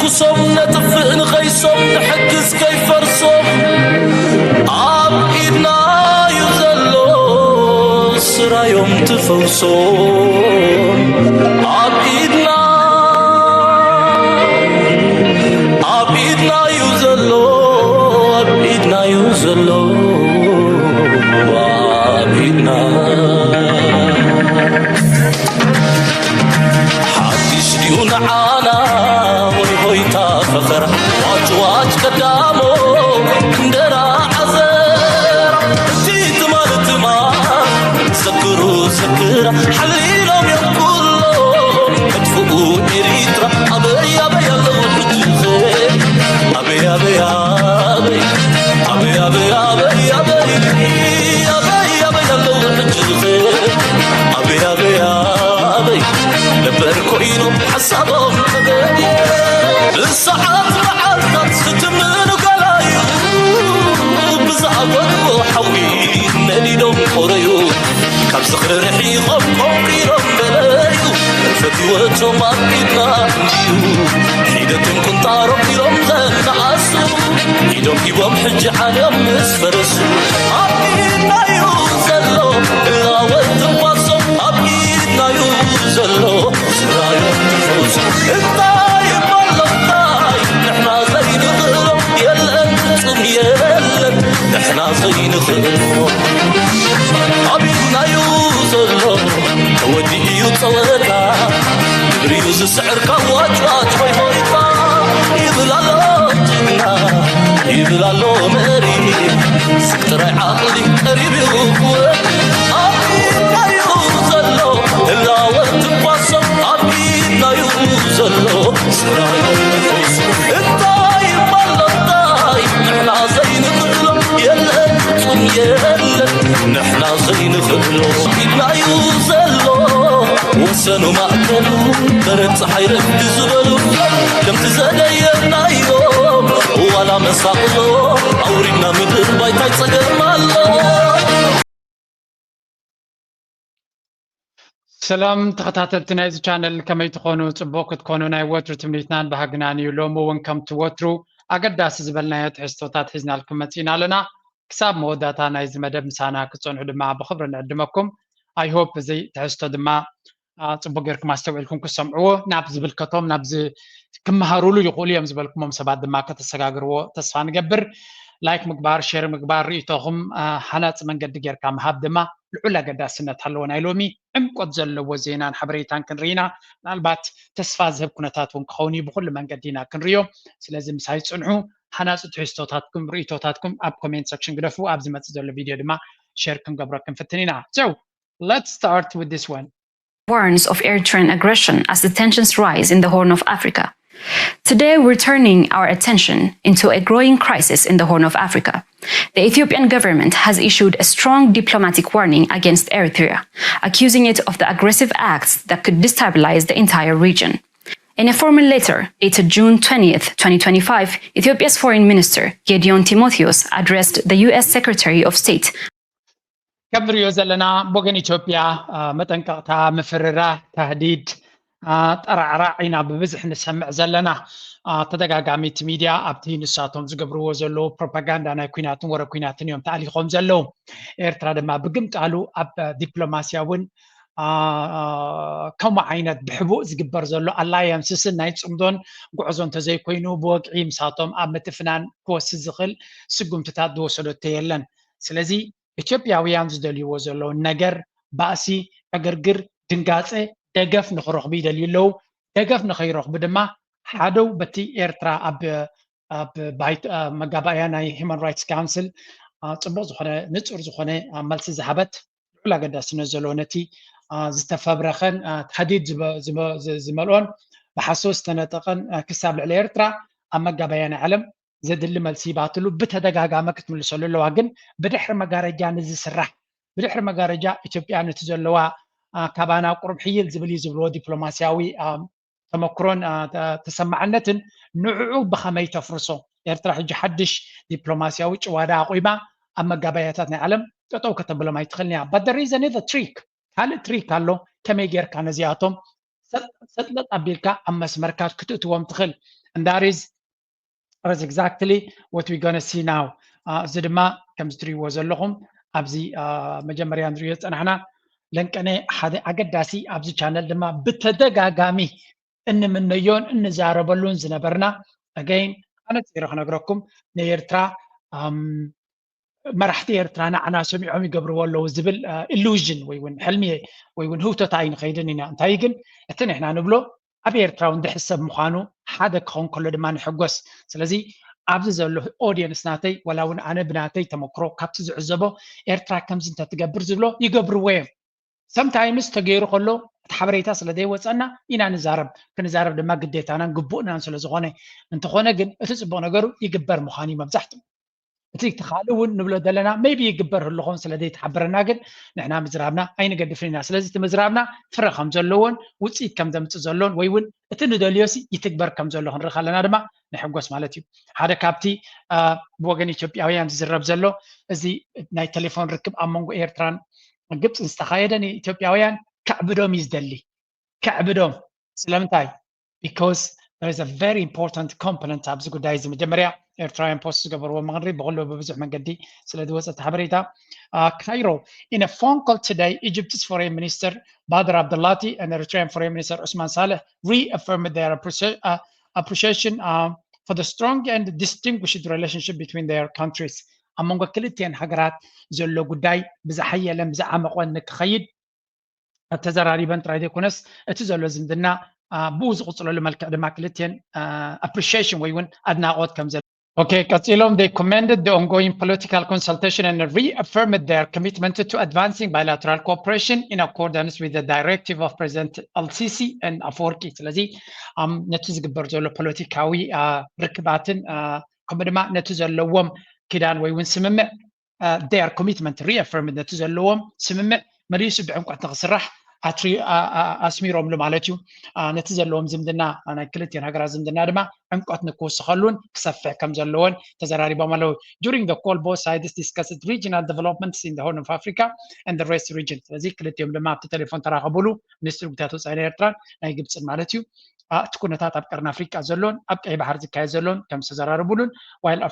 ንኹሶም ነጥፍእ ንኸይሶም ንሕግዝ ከይፈርሶም ኣብ ኢድና እዩ ዘሎ ስራዮም ትፈውሶም ኣብ ኢድና ኣብ ኢድና እዩ ዘሎ ኣብ ኢድና እዩ ዘሎ ኣብ ኢድና ሓድሽ ድዩ ንዓና ወይ ሆይታ ፈኸራ ዋጭ ዋጭ ቀዳሞ እንደራ ዓዘራ እቲ ትማል ትማል ዘክሩ ዘክራ ሓሊሎም እዮም ኩሎም መጥፍኡ ኤሪትራ ኣበይ ኣበይ ኣለዉ ሕጂ ኣበይ ኣበይ ኣበይ ኣበይ ኣበይ ኣበይ ኣበይ ኣበይ ኣበይ ኣለዉ ሕጂ ኣበይ ኣበይ ኣበይ ነበር ኮይኖም ሓሳቦም ተገዲ ብሰዓት መዓልታት ዝትምኑ ገላዩ ብዝኣጎድዎ ሓዊ ነዲዶም ቆረዩ ካብ ዝኽሪ ርሒቖም ቆንቂሮም በለዩ ፈትወቶም ኣብ ኢድና እንድዩ ሒደቶም ቁንጣሮም ኢሎም ዘነኣሱ ኢዶም ሂቦም ሕጂ ዓለም ምስ ፈረሱ ኣብ ኢድናዩ ዘሎ እላወት ትንፋሶም ኣብ ኢድናዩ ዘሎ ስራዮም ትፈውሱ እንታይ እባሎ እንታይ ንሕና ዘይንኽእሎ የለን ፍጹም የለን ንሕና ዘይንኽእሎ ኣብ ኢድናዩ ዘሎ ተወዲኡ እዩ ጸወታ ግብሪዩ ዝስዕር ካብ ዋጭዋጭ ሆይ ሆይታ ይብል ኣሎ ጅግና ይብል ኣሎ መሪ ስቅ ጥራይ ዓቕሊ ቀሪብ እዩ ክወዲ ኣብ ኢድናዩ ዘሎ ህላወ ትንፋሶም ኣብ ኢድናዩ ዘሎ ስራዮ እንታይ እባሎ እንታይ ንሕና ዘይንኽእሎ የለን ፍጹም የለን ንሕና ዘይንኽእሎ ኢድናዩ ዘሎ ወሰኑ ማእከሉ በረድ ፀሓይ ረፍዲ ዝበሉ ከምቲ ዘደየብናዮ ዋላ መሳቕሎ ኣውሪድና ምድር ባይታይ ፀገም ኣሎ ሰላም ተኸታተልቲ ናይዚ ቻነል ከመይ ትኾኑ? ፅቡቕ ክትኮኑ ናይ ወትሩ ትምኒትናን ባህግናን እዩ። ሎሚ እውን ከምቲ ወትሩ ኣገዳሲ ዝበልናዮ ትሕዝቶታት ሒዝናልኩም መፂእና ኣለና። ክሳብ መወዳእታ ናይዚ መደብ ምሳና ክትፀንሑ ድማ ብኽብሪ ንዕድመኩም። I hope እዚ ትሕዝቶ ድማ አ፣ ፅቡቅ ጌርኩም ኣስተውዒልኩም ክትሰምዕዎ ናብ ዝብልከቶም ናብ ክመሃሩሉ ይኽእሉ እዮም ዝበልኩሞም ሰባት ድማ ከተሰጋግርዎ ተስፋ ንገብር። ላይክ ምግባር፣ ሼር ምግባር፣ ርእይቶኹም አ፣ ሃናፂ መንገዲ ጌርካ ምሃብ ድማ ልዑል ኣገዳስነት ኣለዎ። ናይ ሎሚ ዕምቆት ዘለዎ ዜናን ሓበሬታን ክንርኢ ኢና። ምናልባት ተስፋ ዝህብ ኩነታት እውን ክኸውን እዩ። ብኩሉ መንገዲ ኢና ክንርእዮ። ስለዚ ምሳይ ፅንሑ። ሃናፂ ትሕዝቶታትኩም፣ ርእይቶታትኩም ኣብ ኮሜንት ሰክሽን ግደፉ። ኣብ ዝመፅእ ዘሎ ቪድዮ ድማ ሼር ክንገብሮ ክንፍትን ኢና። So, let's start with this one. warns of Eritrean aggression as the tensions rise in the Horn of Africa. Today, we're turning our attention into a growing crisis in the Horn of Africa. The Ethiopian government has issued a strong diplomatic warning against Eritrea, accusing it of the aggressive acts that could destabilize the entire region. In a formal letter dated June twentieth, twenty twenty-five, Ethiopia's Foreign Minister Gedeon Timotheos addressed the U S Secretary of State ከም ንሪኦ ዘለና ብወገን ኢትዮጵያ መጠንቀቕታ፣ ምፍርራህ፣ ታህዲድ፣ ጠራዕራዕ ኢና ብብዝሒ ንሰምዕ ዘለና። ተደጋጋሚ እቲ ሚድያ ኣብቲ ንሳቶም ዝገብርዎ ዘለዉ ፕሮፓጋንዳ ናይ ኩናትን ወረ ኩናትን እዮም ተኣሊኾም ዘለዉ። ኤርትራ ድማ ብግምጣሉ ኣብ ዲፕሎማስያውን ከምኡ ዓይነት ብሕቡእ ዝግበር ዘሎ ኣላያንስስን ናይ ፅምዶን ጉዕዞ እንተዘይኮይኑ ብወግዒ ምሳቶም ኣብ ምትፍናን ክወስድ ዝኽእል ስጉምትታት ዝወሰደቶ የለን። ስለዚ ኢትዮጵያውያን ዝደልይዎ ዘለዉ ነገር ባእሲ፣ ዕግርግር፣ ድንጋፀ፣ ደገፍ ንኽረኽቡ ይደልዩ ኣለዉ። ደገፍ ንኸይረኽቡ ድማ ሓደው በቲ ኤርትራ ኣብ ኣብ መጋባእያ ናይ Human Rights Council ፅቡቕ ዝኾነ ንፁር ዝኾነ መልሲ ዝሃበት ልዑል ኣገዳስነት ዘለዎ ነቲ ዝተፈብረኸን ታህዲድ ዝመልኦን ብሓሶት ዝተነጠቐን ክሳብ ልዕሊ ኤርትራ ኣብ መጋባእያ ናይ ዓለም ዘድሊ መልሲ ሂባትሉ ብተደጋጋሚ ክትምልሰሉ ኣለዋ። ግን ብድሕሪ መጋረጃ ንዝስራሕ ብድሕሪ መጋረጃ ኢትዮጵያ ነቲ ዘለዋ ካባና ቁሩብ ሕይል ዝብል እዩ ዝብልዎ ዲፕሎማስያዊ ተመክሮን ተሰማዕነትን ንዕዑ ብኸመይ ተፍርሶ? ኤርትራ ሕጂ ሓድሽ ዲፕሎማስያዊ ጭዋዳ ኣቑማ ኣብ መጋባእያታት ናይ ዓለም ጠጠው ከተብሎም ኣይትኽእልን እያ። But there is another trick፣ ካልእ ትሪክ ኣሎ። ከመይ ጌርካ ነዚኣቶም ሰጥለጥ ኣቢልካ ኣብ መስመርካ ክትእትዎም ትኽእል። And that is exactly what we gonna see now. እዚ ድማ ከምዚ ትሪእዎ ዘለኹም ኣብዚ መጀመርያ ንሪኦ ዝፀናሕና ለንቀነ ሓደ ኣገዳሲ ኣብዚ ቻነል ድማ ብተደጋጋሚ እንምነዮን እንዛረበሉን ዝነበርና again ኣነፂረ ክነግረኩም ናይ ኤርትራ መራሕቲ ኤርትራ ንዓና ሰሚዖም ይገብርዎ ኣለዉ ዝብል ኢሉዥን ወይ እውን ሕልሚ ወይ እውን ህውተታ ኣይንኸይድን ኢና። እንታይ ግን እቲ ንሕና ንብሎ ኣብ ኤርትራ እውን ዝሕሰብ ምዃኑ ሓደ ክኸውን ከሎ ድማ ንሕጎስ። ስለዚ ኣብዚ ዘሎ ኦድየንስ ናተይ ዋላ እውን ኣነ ብናተይ ተመክሮ ካብቲ ዝዕዘቦ ኤርትራ ከምዚ እንተትገብር ዝብሎ ይገብርዎ እዮም። ሰምታይምስ ተገይሩ ከሎ እቲ ሓበሬታ ስለ ዘይወፀና ኢና ንዛረብ። ክንዛረብ ድማ ግዴታናን ግቡእናን ስለ ዝኾነ፣ እንተኾነ ግን እቲ ፅቡቕ ነገሩ ይግበር ምዃኑ እዩ መብዛሕትኡ። እቲ ካልእ እውን ንብሎ ዘለና maybe ይግበር ህልኾን ስለ ዘይተሓበረና ግን ንሕና ምዝራብና ኣይንገድፍን ኢና። ስለዚ እቲ ምዝራብና ፍረ ከም ዘለዎን ውፅኢት ከም ዘምፅእ ዘሎን ወይ እውን እቲ ንደልዮሲ ይትግበር ከም ዘሎ ክንርኢ ከለና ድማ ንሕጎስ ማለት እዩ። ሓደ ካብቲ ብወገን ኢትዮጵያውያን ዝዝረብ ዘሎ እዚ ናይ ቴሌፎን ርክብ ኣብ መንጎ ኤርትራን ግብፅን ዝተኻየደ ንኢትዮጵያውያን ከዕብዶም እዩ ዝደሊ። ከዕብዶም ስለምንታይ? Because there is a very important component ኣብዚ ጉዳይ እዚ። መጀመርያ ኤርትራውያን ፖስት ዝገበርዎ ምኽንሪ ብኩሉ ብብዙሕ መንገዲ ስለ ዝወፀ እቲ ሓበሬታ። Cairo, in a phone call today, Egypt's foreign minister Badr Abdelatty and Eritrean foreign minister Osman Saleh reaffirmed their appreciation for the strong and distinguished relationship between their countries. ኣብ መንጎ ክልቲኤን ሃገራት ዘሎ ጉዳይ ብዝሓየለን ብዝዓመቖን ንክኸይድ ተዘራሪበን ጥራይ ዘይኮነስ እቲ ዘሎ ዝምድና ብኡ ዝቕፅለሉ መልክዕ ድማ ክልቲኤን ኣፕሪሺዬሽን ወይ እውን ኣድናቖት ከም ዘሎ። Okay, ቀፂሎም they commended the ongoing political consultation and reaffirmed their commitment to advancing bilateral cooperation in accordance with the directive of President Al-Sisi and Afwerki. ስለዚ ነቲ ዝግበር ዘሎ ፖለቲካዊ ርክባትን ከምኡ ድማ ነቲ ዘለዎም ኪዳን ወይ እውን ስምምዕ their commitment reaffirmed ነቲ ዘለዎም ስምምዕ መሊሱ ብዕምቆት ንክስራሕ ኣስሚሮምሉ ማለት እዩ። ነቲ ዘለዎም ዝምድና ናይ ክልቲኤን ሃገራት ዝምድና ድማ ዕምቆት ንክውስኸሉን ክሰፍሕ ከም ዘለዎን ተዘራሪቦም ኣለዉ። During the call both sides discussed regional developments in the Horn of Africa and the Red Sea region። ስለዚ ክልቲኦም ድማ ኣብቲ ቴሌፎን ተራኸቡሉ። ሚኒስትሪ ጉዳያት ወፃኢ ናይ ኤርትራን ናይ ግብፅን ማለት እዩ። እቲ ኩነታት ኣብ ቀርኒ ኣፍሪቃ ዘሎን ኣብ ቀይ ባሕር ዝካየድ ዘሎን ከም ዝተዘራረቡሉን while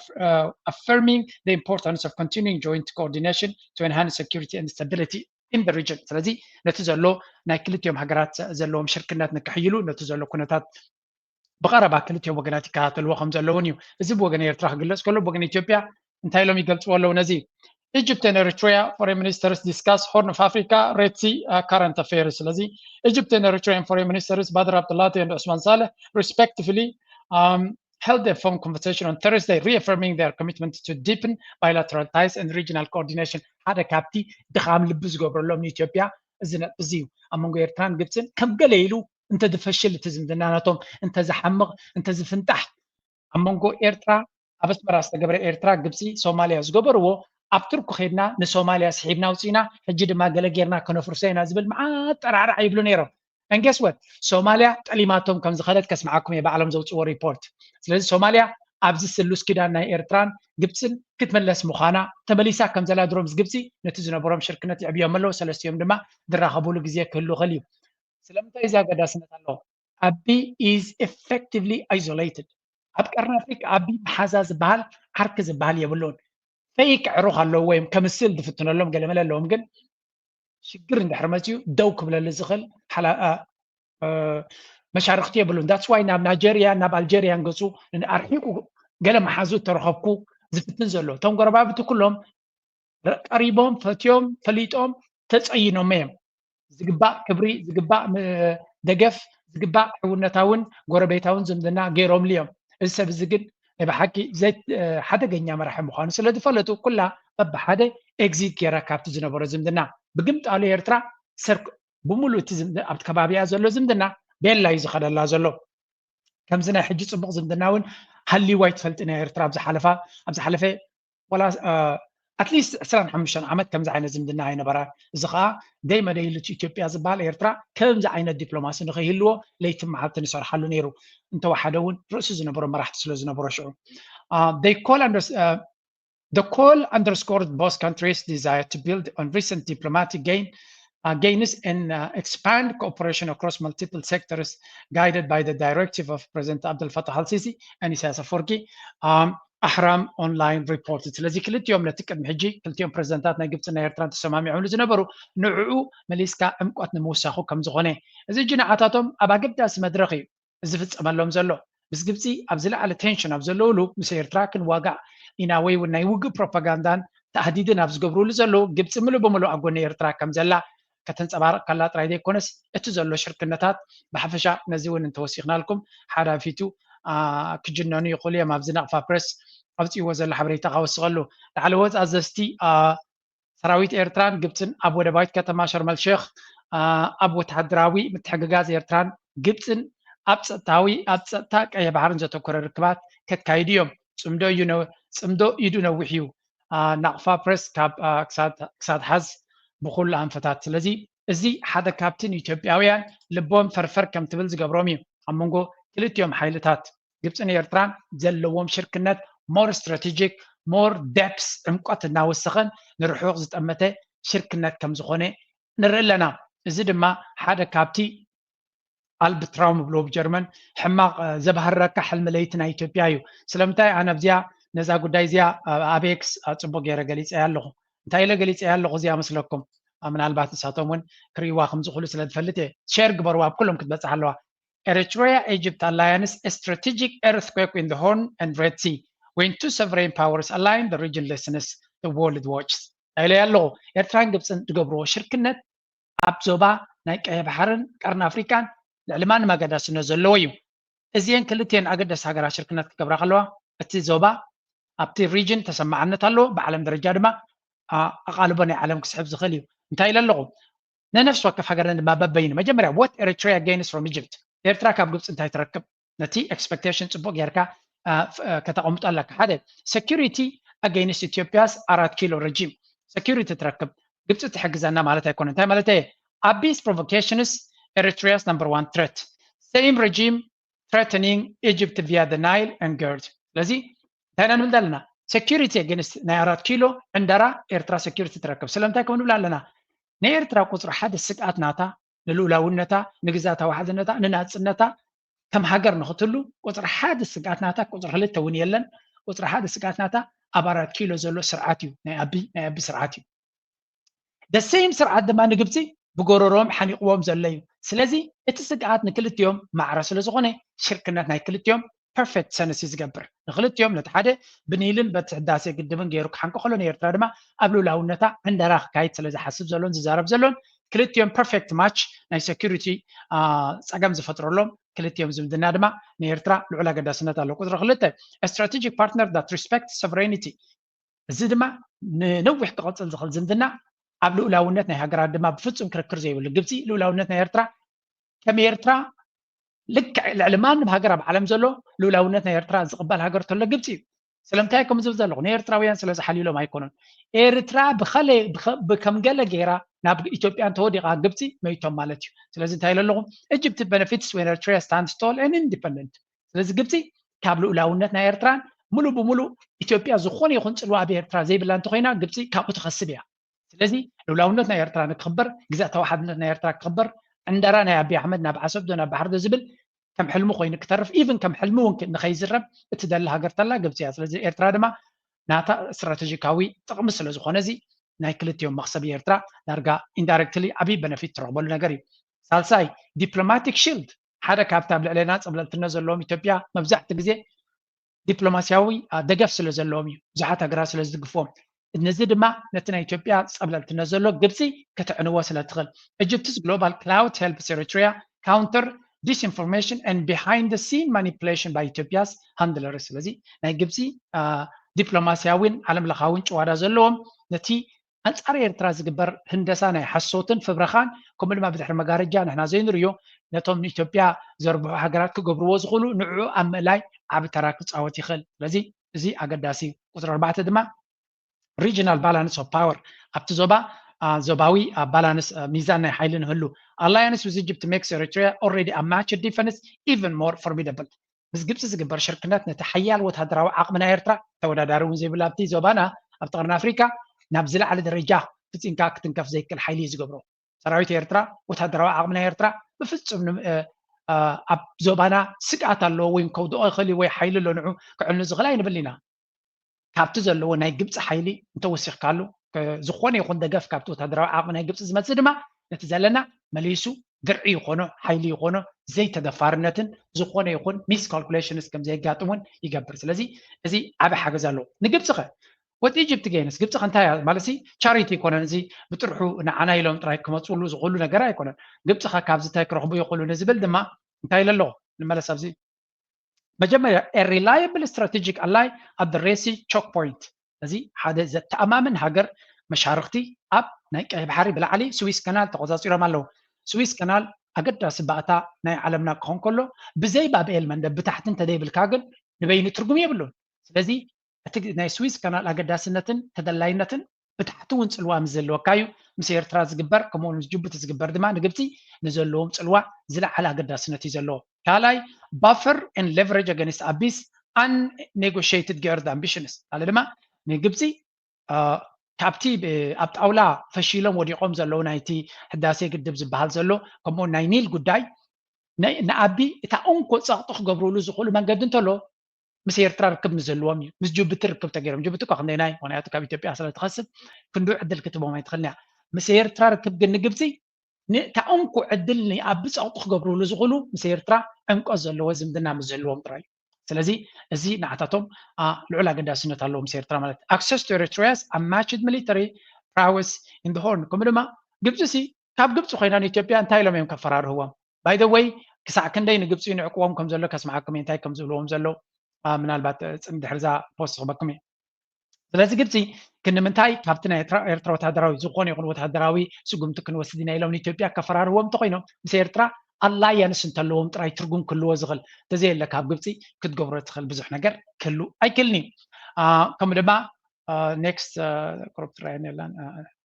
affirming the importance of continuing joint coordination to enhance security and stability in the region። ስለዚ ነቲ ዘሎ ናይ ክልቲኦም ሃገራት ዘለዎም ሽርክነት ንክሕይሉ ነቲ ዘሎ ኩነታት ብቐረባ ክልቲኦም ወገናት ይከታተልዎ ከም ዘለውን እዩ። እዚ ብወገን ኤርትራ ክግለፅ ከሎ ብወገን ኢትዮጵያ እንታይ ኢሎም ይገልፅዎ ኣለዉ ነዚ? Egypt and Eritrea foreign ministers discuss Horn of Africa, Red Sea current affairs። ስለዚ Egypt and Eritrean foreign ministers Badr Abdelatty and Osman Saleh respectively held a phone conversation on Thursday, reaffirming their commitment to deepen bilateral ties and regional coordination. ሓደ ካብቲ ድኻም ልቢ ዝገብረሎም ንኢትዮጵያ እዚ ነጥቢ እዚ እዩ። ኣብ መንጎ ኤርትራን ግብፅን ከም ገለ ኢሉ እንተዝፈሽል እቲ ዝምድና ናቶም እንተዝሓምቕ እንተዝፍንጣሕ ኣብ መንጎ ኤርትራ ኣብ ኣስመራ ዝተገብረ ኤርትራ ግብፂ ሶማልያ ዝገበርዎ ኣብ ቱርኪ ከይድና ንሶማልያ ስሒብና ኣውፂእና ሕጂ ድማ ገለ ጌርና ከነፍርሶ ኢና ዝብል መዓት ጠራዕራዕ ይብሉ ነይሮም። And guess what? ሶማልያ ጠሊማቶም ከም ዝኸደት ከስምዓኩም እየ ባዕሎም ዘውፅዎ ሪፖርት። ስለዚ ሶማልያ ኣብዚ ስሉስ ኪዳን ናይ ኤርትራን ግብፅን ክትምለስ ምዃና ተመሊሳ ከም ዘላ ድሮ ምስ ግብፂ ነቲ ዝነበሮም ሽርክነት ይዕብዮም ኣለዉ። ሰለስቲኦም ድማ ዝራኸቡሉ ግዜ ክህሉ ይኽእል እዩ። ስለምንታይ እዚ ኣገዳስነት ኣለዎ? ኣቢ is effectively isolated። ኣብ ቀርኒ ኣፍሪቃ ኣቢ መሓዛ ዝበሃል ዓርኪ ዝበሃል የብሉን። ፌክ ዕሩኽ ኣለዎ ወይም ከምስል ዝፍትነሎም ገለመለ ኣለዎም ግን ሽግር እንድሕር መፅዩ ደው ክብለሉ ዝኽእል መሻርክቲ የብሉን። That's why ናብ ናይጀርያ ናብ ኣልጀርያን ገፁ ኣርሒቁ ገለ መሓዙ ተረኸብኩ ዝፍትን ዘሎ እቶም ጎረባብቲ ኩሎም ቀሪቦም ፈትዮም ፈሊጦም ተፀይኖም እዮም። ዝግባእ ክብሪ ዝግባእ ደገፍ ዝግባእ ሕውነታውን ጎረቤታውን ዝምድና ገይሮምሉ እዮም። እዚ ሰብ እዚ ግን ናይ ብሓቂ ሓደገኛ መራሒ ምዃኑ ስለ ዝፈለጡ ኩላ በብሓደ ኤግዚት ገይራ ካብቲ ዝነበሮ ዝምድና ብግምጣሉ ኤርትራ ብሙሉእ እቲ ኣብቲ ከባቢኣ ዘሎ ዝምድና ቤላ እዩ ዝኸደላ ዘሎ። ከምዚ ናይ ሕጂ ፅቡቕ ዝምድና እውን ሃልይዋ ኣይትፈልጥን እያ ኤርትራ ኣብ ዝሓለፋ ኣብ ዝሓለፈ ዋላ ኣትሊስት ዕስራን ሓሙሽተን ዓመት ከምዚ ዓይነት ዝምድና ኣይነበራን። እዚ ከዓ ደይ መደይ ኢሉ እቲ ኢትዮጵያ ዝበሃል ኤርትራ ከምዚ ዓይነት ዲፕሎማሲ ንኸይህልዎ ለይትን መዓልትን ይሰርሓሉ ነይሩ። እንተወሓደ እውን ርእሱ ዝነበሮ መራሕቲ ስለ ዝነበሮ ሽዑ they call under The call underscored both countries' desire to build on recent diplomatic gain uh, gains and uh, expand cooperation across multiple sectors guided by the directive of President Abdel Fattah al-Sisi and Isaias Afwerki. Um, ኣሕራም ኦንላይን ሪፖርት። ስለዚ ክልቲኦም ነቲ ቅድሚ ሕጂ ክልቲኦም ፕሬዚደንታት ናይ ግብፅን ናይ ኤርትራን ተሰማሚዖምሉ ዝነበሩ ንዕኡ መሊስካ ዕምቆት ንምውሳኹ ከም ዝኾነ፣ እዚ ሕጂ ንዓታቶም ኣብ ኣገዳሲ መድረኽ እዩ ዝፍፀመሎም ዘሎ። ምስ ግብፂ ኣብ ዝለዓለ ቴንሽን ኣብ ዘለውሉ ምስ ኤርትራ ክንዋጋእ ኢና ወይ እውን ናይ ውግእ ፕሮፓጋንዳን ተህዲድን ኣብ ዝገብሩሉ ዘለዉ ግብፂ ምሉእ ብምሉእ ኣብ ጎኒ ኤርትራ ከም ዘላ ከተንፀባርቕ ከላ ጥራይ ዘይኮነስ እቲ ዘሎ ሽርክነታት ብሓፈሻ ነዚ እውን እንተወሲኽናልኩም ሓዳፊቱ ክጅነኑ ይኽእሉ እዮም። ኣብዚ ናቕፋ ፕሬስ ኣውፅእዎ ዘሎ ሓበሬታ ክወስኸሉ ላዕለዎት ኣዘዝቲ ሰራዊት ኤርትራን ግብፅን ኣብ ወደባዊት ከተማ ሸርመል ሼክ ኣብ ወተሃደራዊ ምትሕግጋዝ ኤርትራን ግብፅን ኣብ ፀጥታዊ ኣብ ፀጥታ ቀይሕ ባሕርን ዘተኮረ ርክባት ከካይዱ እዮም። ፅምዶ እዩ ነ- ፅምዶ ኢዱ ነዊሕ እዩ። ናቕፋ ፕሬስ ካብ ክሳድ ሓዝ ብኩሉ ኣንፈታት። ስለዚ እዚ ሓደ ካብቲ ንኢትዮጵያውያን ልቦም ፈርፈር ከም ትብል ዝገብሮም እዩ። ኣብ መንጎ ክልቲኦም ሓይልታት ግብፅን ኤርትራን ዘለዎም ሽርክነት more strategic more depth ዕምቆት እናወሰኸን ንርሑቕ ዝጠመተ ሽርክነት ከም ዝኾነ ንርኢ ኣለና። እዚ ድማ ሓደ ካብቲ ኣልብ ትራውም ብሎ ብጀርመን ሕማቕ ዘባህረካ ሕልሚ ለይቲ ናይ ኢትዮጵያ እዩ። ስለምንታይ ኣነ ኣብዚኣ ነዛ ጉዳይ እዚኣ ኣብ ኤክስ ፅቡቅ ገይረ ገሊፀያ ኣለኹ። እንታይ ኢለ ገሊፀያ ኣለኹ እዚኣ መስለኩም? ምናልባት ንሳቶም እውን ክርእይዋ ከም ዝኽእሉ ስለ ዝፈልጥ እየ። ሼር ግበርዋ ኣብ ኩሎም ክትበፅሕ ኣለዋ። Eritrea Egypt alliance a strategic earthquake in the Horn and Red Sea when two sovereign powers align the region lessons the world watches። እንታይ ኢለ ኣለኹ? ኤርትራን ግብፅን ዝገብርዎ ሽርክነት ኣብ ዞባ ናይ ቀይሕ ባሕርን ቀርኒ ኣፍሪቃን ልዕሊ ማንም ኣገዳስነት ዘለዎ እዩ። እዚአን ክልቲአን ኣገደስቲ ሃገራት ሽርክነት ክገብራ ከለዋ እቲ ዞባ ኣብቲ ሪጅን ተሰማዕነት ኣለዎ፣ ብዓለም ደረጃ ድማ ኣቓልቦ ናይ ዓለም ክስሕብ ዝኽእል እዩ። እንታይ ኢለ ኣለኹ? ንነፍሲ ወከፍ ሃገርና ድማ በበይኑ መጀመርያ what Eritrea gains from Egypt፣ ኤርትራ ካብ ግብፂ እንታይ ትረክብ? ነቲ ኤክስፐክቴሽን ፅቡቅ ጌርካ ከተቐምጦ ኣለካ። ሓደ security against Ethiopia's ኣራት ኪሎ regime security ትረክብ። ግብፂ ትሕግዘና ማለት ኣይኮነ። እንታይ ማለት እየ? Abiy's provocations Eritrea's number one threat same regime threatening Egypt via the Nile and GERD። ስለዚ እንታይ ኢና ንብል ኣለና? Security against ናይ ኣራት ኪሎ ዕንደራ ኤርትራ security ትረክብ። ስለምንታይ ከም ንብል ኣለና? ንኤርትራ ቁፅሪ ሓደ ስግኣት ናታ ንልኡላውነታ፣ ንግዛታዊ ሓድነታ፣ ንናፅነታ ከም ሃገር ንኽትሉ ቁፅሪ ሓደ ስግኣት ናታ፣ ቁፅሪ ክልተ እውን የለን። ቁፅሪ ሓደ ስግኣት ናታ ኣብ ኣራት ኪሎ ዘሎ ስርዓት እዩ፣ ናይ ኣቢ ናይ ኣቢ ስርዓት እዩ። ደሰይም ስርዓት ድማ ንግብፂ ብጎረሮም ሓኒቕዎም ዘሎ እዩ። ስለዚ እቲ ስግኣት ንክልቲኦም ማዕረ ስለ ዝኾነ ሽርክነት ናይ ክልቲኦም perfect sense እዩ ዝገብር። ንክልቲኦም ነቲ ሓደ ብኒልን በቲ ህዳሴ ግድብን ገይሩ ክሓንቆ ከሎ ንኤርትራ ድማ ኣብ ልኡላውነታ ዕንደራ ክካይድ ስለ ዝሓስብ ዘሎን ዝዛረብ ዘሎን ክልቲኦም perfect match ናይ security ፀገም ዝፈጥረሎም ክልቲኦም ዝምድና ድማ ንኤርትራ ልዑል ኣገዳስነት ኣሎ። ቁፅሪ ክልተ strategic partner that respect sovereignty እዚ ድማ ንነዊሕ ክቐፅል ዝኽእል ዝምድና ኣብ ልኡላውነት ናይ ሃገራት ድማ ብፍፁም ክርክር ዘይብሉ ግብፂ ልኡላውነት ናይ ኤርትራ ከም ኤርትራ ልክዕ ልዕሊ ማንም ሃገር ኣብ ዓለም ዘሎ ልኡላውነት ናይ ኤርትራ ዝቕበል ሃገር ተሎ ግብፂ እዩ። ስለምንታይ ከም ዝብል ዘለኹ ንኤርትራውያን ስለ ዝሓልዩሎም ኣይኮኑን። ኤርትራ ብኸለ ከም ገለ ገይራ ናብ ኢትዮጵያ እንተወዲቓ ግብፂ መይቶም ማለት እዩ። ስለዚ እንታይ ኢለ ኣለኹ? Egypt benefits when Eritrea stands tall and independent። ስለዚ ግብፂ ካብ ልኡላውነት ናይ ኤርትራን ሙሉእ ብሙሉእ ኢትዮጵያ ዝኾነ ይኹን ፅልዋ ኣብ ኤርትራ ዘይብላ እንተኮይና ግብፂ ካብኡ ትኸስብ እያ። ስለዚ ልኡላውነት ናይ ኤርትራ ንክኽበር፣ ግዝኣታዊ ሓድነት ናይ ኤርትራ ክኽበር፣ ዕንደራ ናይ ኣቢ ኣሕመድ ናብ ዓሰብ ዶ ናብ ባሕሪ ዶ ዝብል ከም ሕልሚ ኮይኑ ክተርፍ፣ ኢቭን ከም ሕልሚ እውን ንኸይዝረብ እትደሊ ሃገር ተላ ግብፂ እያ። ስለዚ ኤርትራ ድማ ናታ ስትራተጂካዊ ጥቕሚ ስለ ዝኾነ እዚ ናይ ክልቲኦም መኽሰብ ኤርትራ ዳርጋ ኢንዳይሬክትሊ ዓብዪ በነፊት ትረኽበሉ ነገር እዩ። ሳልሳይ diplomatic shield ሓደ ካብቲ ኣብ ልዕሌና ፀብለልትነት ዘለዎም ኢትዮጵያ መብዛሕቲ ግዜ ዲፕሎማሲያዊ ደገፍ ስለ ዘለዎም እዩ። ብዙሓት ሃገራት ስለ ዝድግፍዎም። ነዚ ድማ ነቲ ናይ ኢትዮጵያ ፀብለልትነት ዘሎ ግብፂ ከተዕንዎ ስለ ትኽእል። Egypt's global clout helps Eritrea counter disinformation and behind the scene manipulation by Ethiopia's handlers። ስለዚ ናይ ግብፂ ዲፕሎማሲያዊን ዓለም ለኻዊን ጭዋዳ ዘለዎም ነቲ ኣንጻር ኤርትራ ዝግበር ህንደሳ ናይ ሓሶትን ፍብረኻን ከምኡ ድማ ብድሕሪ መጋረጃ ንሕና ዘይንርእዮ ነቶም ንኢትዮጵያ ዘርብሑ ሃገራት ክገብርዎ ዝኽእሉ ንዕኡ ኣብ ምእላይ ዓቢ ተራ ክፃወት ይኽእል። ስለዚ እዚ ኣገዳሲ እዩ። ቁፅሪ ኣርባዕተ ድማ regional balance of power ኣብቲ ዞባ ዞባዊ balance ሚዛን ናይ ሓይሊ ንህሉ። Alliance with Egypt makes Eritrea already a match defense even more formidable። ምስ ግብፂ ዝግበር ሽርክነት ነቲ ሓያል ወታደራዊ ዓቕሚ ናይ ኤርትራ ተወዳዳሪ እውን ዘይብላ ኣብቲ ዞባና ኣብቲ ቀርኒ ኣፍሪካ ናብ ዝለዓለ ደረጃ ፍፂምካ ክትንከፍ ዘይክእል ሓይሊ እዩ ዝገብሮ። ሰራዊት ኤርትራ፣ ወታደራዊ ዓቕሚ ናይ ኤርትራ ብፍጹም ኣብ ዞባና ስግኣት ኣለዎ ወይ ከውድኦ ይኽእል ወይ ሓይሊ ኣሎ ንዑ ክዕኑ ዝኽእል ኣይንብል ኢና። ካብቲ ዘለዎ ናይ ግብፂ ሓይሊ እንተወሲኽካሉ፣ ዝኾነ ይኹን ደገፍ ካብቲ ወታደራዊ ዓቕሚ ናይ ግብፂ ዝመፅእ ድማ ነቲ ዘለና መሊሱ ድርዒ ይኾኖ፣ ሓይሊ ይኾኖ፣ ዘይተደፋርነትን ዝኾነ ይኹን ሚስ ካልኩሌሽንስ ከም ዘየጋጥም እውን ይገብር። ስለዚ እዚ ዓቢ ሓገዝ ኣለዎ። ንግብፂ ኸ? ወት ኢጅፕት ገይንስ ግብፂ ከ እንታይ እያ ማለት ሲ ቻሪቲ ይኮነን። እዚ ብጥርሑ ንዓና ኢሎም ጥራይ ክመፅሉ ዝኽእሉ ነገር ኣይኮነን። ግብፂ ኸ ካብዚ እንታይ ክረኽቡ ይኽእሉ ንዝብል ድማ እንታይ ኢለ ኣለኹ? ንመለስ ኣብዚ መጀመርያ a reliable strategic ally at the Red Sea choke point። እዚ ሓደ ዘተኣማምን ሃገር መሻርኽቲ ኣብ ናይ ቀይ ባሕሪ ብላዕሊ ስዊስ ከናል ተቆፃፂሮም ኣለዉ። ስዊስ ከናል ኣገዳሲ ባእታ ናይ ዓለምና ክኾን ከሎ ብዘይ ባብኤል መንደብ ብታሕቲ እንተደይብልካ ግን ንበይኑ ትርጉም የብሉን። ስለዚ እቲ ናይ ስዊስ ከናል ኣገዳስነትን ተደላይነትን ብታሕቲ እውን ፅልዋ ምስ ዘለወካ እዩ ምስ ኤርትራ ዝግበር ከምኡ ምስ ጅቡቲ ዝግበር ድማ ንግብፂ ንዘለዎም ፅልዋ ዝለዓለ ኣገዳስነት እዩ ዘለዎ። ካልኣይ buffer and leverage against Abiy unnegotiated geopolitical ambitions። ካልእ ድማ ንግብፂ ካብቲ ኣብ ጣውላ ፈሺሎም ወዲቖም ዘለዉ ናይቲ ህዳሴ ግድብ ዝበሃል ዘሎ ከምኡ ናይ ኒል ጉዳይ ንኣቢ እታ እንኮ ፀቕጢ ክገብርሉ ዝኽእሉ መንገዲ እንተሎ ምስ ኤርትራ ርክብ ምስ ዘለዎም እዩ። ምስ ጅቡቲ ርክብ ተገይሮም ጅቡቲ እኳ ክንደይናይ ምክንያቱ ካብ ኢትዮጵያ ስለ ትኸስብ ክንዱ ዕድል ክትቦም ኣይትኽእልን እያ። ምስ ኤርትራ ርክብ ግን ንግብፂ ንእታ እንኮ ዕድል ንኣቢ ፀቕጢ ክገብርሉ ዝኽእሉ ምስ ኤርትራ ዕምቆት ዘለዎ ዝምድና ምስ ዘለዎም ጥራይ እዩ። ስለዚ እዚ ንዓታቶም ልዑል ኣገዳስነት ኣለዎ ምስ ኤርትራ ማለት access to Eritrea's unmatched military prowess in the Horn። ከምኡ ድማ ግብፂ ሲ ካብ ግብፂ ኮይና ንኢትዮጵያ እንታይ ኢሎም እዮም ከፈራርህዎም? By the way ክሳዕ ክንደይ ንግብፂ ንዕቅዎም ከም ዘሎ ከስምዓኩም እንታይ ከም ዝብልዎም ዘለዉ ምናልባት ድሕርዛ ፖስት ክበኩም እዩ። ስለዚ ግብፂ ክንምንታይ ካብቲ ናይ ኤርትራ ወታደራዊ ዝኾነ ይኹን ወታደራዊ ስጉምቲ ክንወስድ ኢና ኢሎም ንኢትዮጵያ ከፈራርህዎም እንተኮይኖም ምስ ኤርትራ ኣላያንስ እንተለዎም ጥራይ ትርጉም ክህልዎ ዝኽእል እንተዘየለ ካብ ግብፂ ክትገብሮ ትኽእል ብዙሕ ነገር ክህሉ ኣይክእልን እዩ። ከምኡ ድማ ኔክስት ቁሩብ ትረኣየኒ የላን።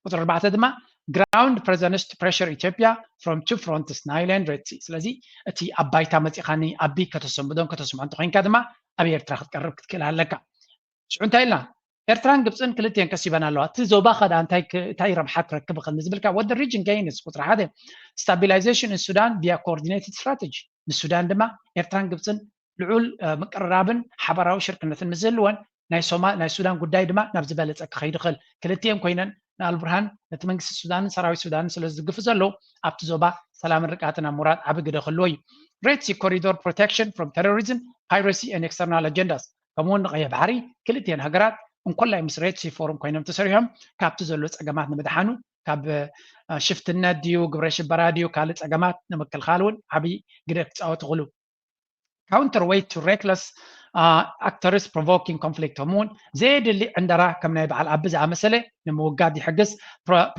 ቁፅሪ ኣርባዕተ ድማ ground presence to pressure Ethiopia from two fronts Nile and Red Sea። ስለዚ እቲ ኣብ ባይታ መፂኻ ንኣቢ ከተሰንብዶን ከተስምዖ እንተኮይንካ ድማ ኣብ ኤርትራ ክትቀርብ ክትክእል ኣለካ። ሽዑ እንታይ ኢልና ኤርትራን ግብፅን ክልቲኤን ከሲበን ኣለዋ። እቲ ዞባ ከዳ እንታይ እንታይ ረብሓ ክረክብ ይኽእል ንዝብልካ what the region gains ቁፅሪ ሓደ stabilization in Sudan via coordinated strategy ንሱዳን ድማ ኤርትራን ግብፅን ልዑል ምቅርራብን ሓባራዊ ሽርክነትን ምስ ዘለወን ናይ ሶማ ናይ ሱዳን ጉዳይ ድማ ናብ ዝበለፀ ክኸይድ ይኽእል። ክልቲኤን ኮይነን ንኣልቡርሃን ነቲ መንግስቲ ሱዳንን ሰራዊት ሱዳንን ስለ ዝድግፉ ዘለዉ ኣብቲ ዞባ ሰላምን ርግኣትን ኣብ ምውራድ ዓቢ ግደ ክህልዎ እዩ። Red Sea corridor protection from terrorism, piracy and external agendas ከምኡውን ንቀይሕ ባሕሪ ክልቲኤን ሃገራት እንኮላይ ምስ Red Sea Forum ኮይኖም ተሰሪሖም ካብቲ ዘሎ ፀገማት ንምድሓኑ ካብ ሽፍትነት ድዩ ግብረ ሽበራ ድዩ ካልእ ፀገማት ንምክልኻል እውን ዓብዪ ግደ ክፃወቱ ይኽእሉ። Counterweight to reckless actors provoking conflict ከምኡውን ዘየድሊ ዕንደራ ከም ናይ በዓል ኣቢ ዝኣመሰለ ንምውጋድ ይሕግዝ።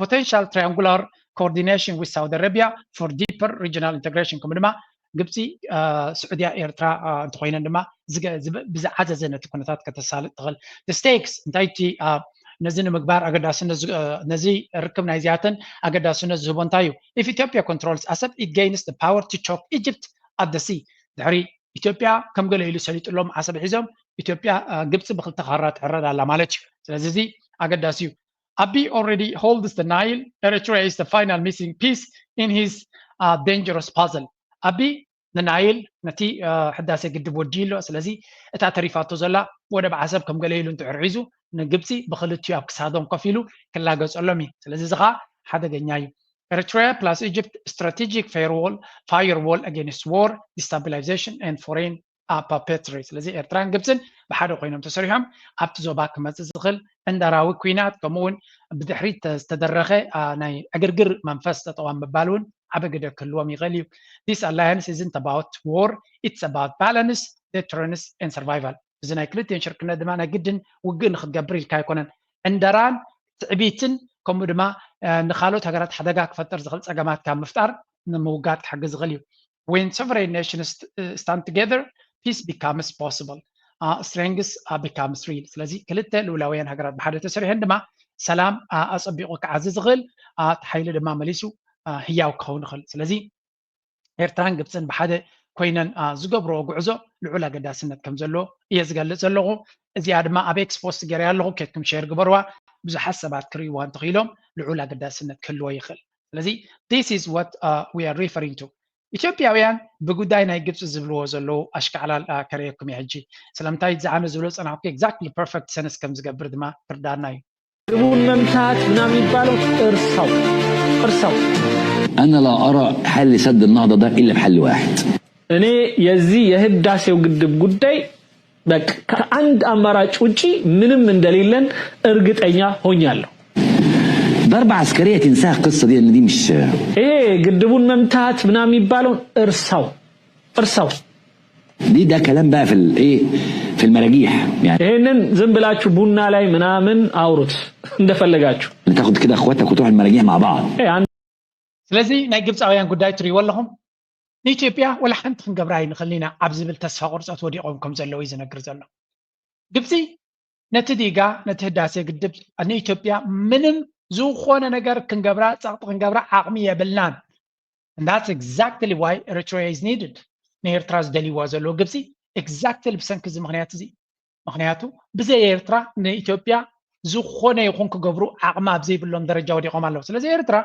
Potential triangular coordination with Saudi Arabia for deeper regional integration ከምኡ ድማ ግብፂ ስዑድያ ኤርትራ እንተኮይነን ድማ ብዝዓዘዘ ነቲ ኩነታት ከተሳልጥ ትኽእል። Stakes እንታይ እቲ ነዚ ንምግባር ኣገዳስነት ነዚ ርክብ ናይዚኣተን ኣገዳስነት ዝህቦ እንታይ እዩ? If Ethiopia controls Assab it gains the power to choke Egypt at the sea። ድሕሪ ኢትዮጵያ ከም ገለ ኢሉ ሰሊጥሎም ዓሰብ ሒዞም ኢትዮጵያ ግብፂ ብክልተ ካራ ትሕረድ ኣላ ማለት እዩ። ስለዚ እዚ ኣገዳሲ እዩ። Abiy already holds the Nile. Eritrea is the final missing piece in his dangerous puzzle። ኣቢ ንናይል ነቲ ሕዳሴ ግድብ ወዲኡ ኣሎ። ስለዚ እታ ተሪፋቶ ዘላ ወደብ ዓሰብ ከም ገለ ኢሉ እንድሕር ሒዙ ንግብፂ ብክልቲኡ ኣብ ክሳዶም ኮፍ ኢሉ ክላገፀሎም እዩ። ስለዚ እዚ ከዓ ሓደገኛ እዩ። Eritrea plus Egypt strategic firewall, firewall against war, destabilization and foreign puppetry። ስለዚ ኤርትራን ግብፅን ብሓደ ኮይኖም ተሰሪሖም ኣብቲ ዞባ ክመፅእ ዝኽእል ዕንደራዊ ኲናት ከምኡ እውን ብድሕሪት ዝተደረኸ ናይ ዕግርግር መንፈስ ጠጠው ኣብ ምባል እውን ዓቢ ግደ ክህልዎም ይኽእል እዩ። This alliance isn't about war, it's about balance, deterrence and survival። እዚ ናይ ክልቲኤን ሽርክነት ድማ ናይ ግድን ውግእ ንክትገብር ኢልካ ኣይኮነን። ዕንደራን ትዕቢትን ከምኡ ድማ ንካልኦት ሃገራት ሓደጋ ክፈጥር ዝኽእል ፀገማት ካብ ምፍጣር ንምውጋድ ክሕግዝ ዝኽእል እዩ። When sovereign nations stand together, peace becomes possible, strength becomes real። ስለዚ ክልተ ልኡላውያን ሃገራት ብሓደ ተሰሪሐን ድማ ሰላም ኣፀቢቑ ክዓዚ ዝኽእል ሓይሊ ድማ መሊሱ ህያው ክኸውን ይኽእል። ስለዚ ኤርትራን ግብፅን ብሓደ ኮይነን ዝገብርኦ ጉዕዞ ልዑል ኣገዳስነት ከም ዘለዎ እየ ዝገልፅ ዘለኹ። እዚኣ ድማ ኣብ ኤክስ ፖስት ገይረያ ኣለኹ፣ ኬድኩም ሼር ግበርዋ። ብዙሓት ሰባት ክርእይዋ እንተኽኢሎም ልዑል ኣገዳስነት ክህልዎ ይኽእል። ስለዚ this is what we are referring to። ኢትዮጵያውያን ብጉዳይ ናይ ግብፂ ዝብልዎ ዘለዉ ኣሽካዕላል ከርእየኩም እየ ሕጂ። ስለምንታይ ዝዓነ ዝብሎ ፀናሕኩ exactly perfect sense ከም ዝገብር ድማ ትርዳና እዩ። ግቡን መምታት ምናምን የሚባለው እርሳው እርሳው أنا لا أرى حل سد النهضة ده إلا بحل واحد እኔ የዚህ የህዳሴው ግድብ ጉዳይ በቃ ከአንድ አማራጭ ውጪ ምንም እንደሌለን እርግጠኛ ሆኛለሁ። ضربة عسكرية تنساها القصة دي، إن دي مش ይሄ ግድቡን መምታት ምናምን የሚባለውን እርሳው እርሳው። دي ده كلام بقى في الإيه، في المراجيح يعني. ይሄንን ዝም ብላችሁ ቡና ላይ ምናምን አውሩት እንደፈለጋችሁ። تاخد كده إخواتك وتروح المراجيح مع بعض. ይሄ አንድ ስለዚ ናይ ግብፃውያን ጉዳይ ትሪእዎ ኣለኹም። ንኢትዮጵያ ወላ ሓንቲ ክንገብራ ኣይንኽእልን ኢና ኣብ ዝብል ተስፋ ቁርፀት ወዲቖም ከም ዘለዉ እዩ ዝነግር ዘሎ። ግብፂ ነቲ ዲጋ ነቲ ህዳሴ ግድብ ንኢትዮጵያ ምንም ዝኾነ ነገር ክንገብራ ፀቕጢ ክንገብራ ዓቕሚ የብልናን። And that's exactly why Eritrea is needed። ንኤርትራ ዝደልይዋ ዘለዉ ግብፂ exactly ብሰንኪ እዚ ምክንያት እዚ። ምክንያቱ ብዘይ ኤርትራ ንኢትዮጵያ ዝኾነ ይኹን ክገብሩ ዓቕሚ ኣብ ዘይብሎም ደረጃ ወዲቖም ኣለዉ። ስለዚ ኤርትራ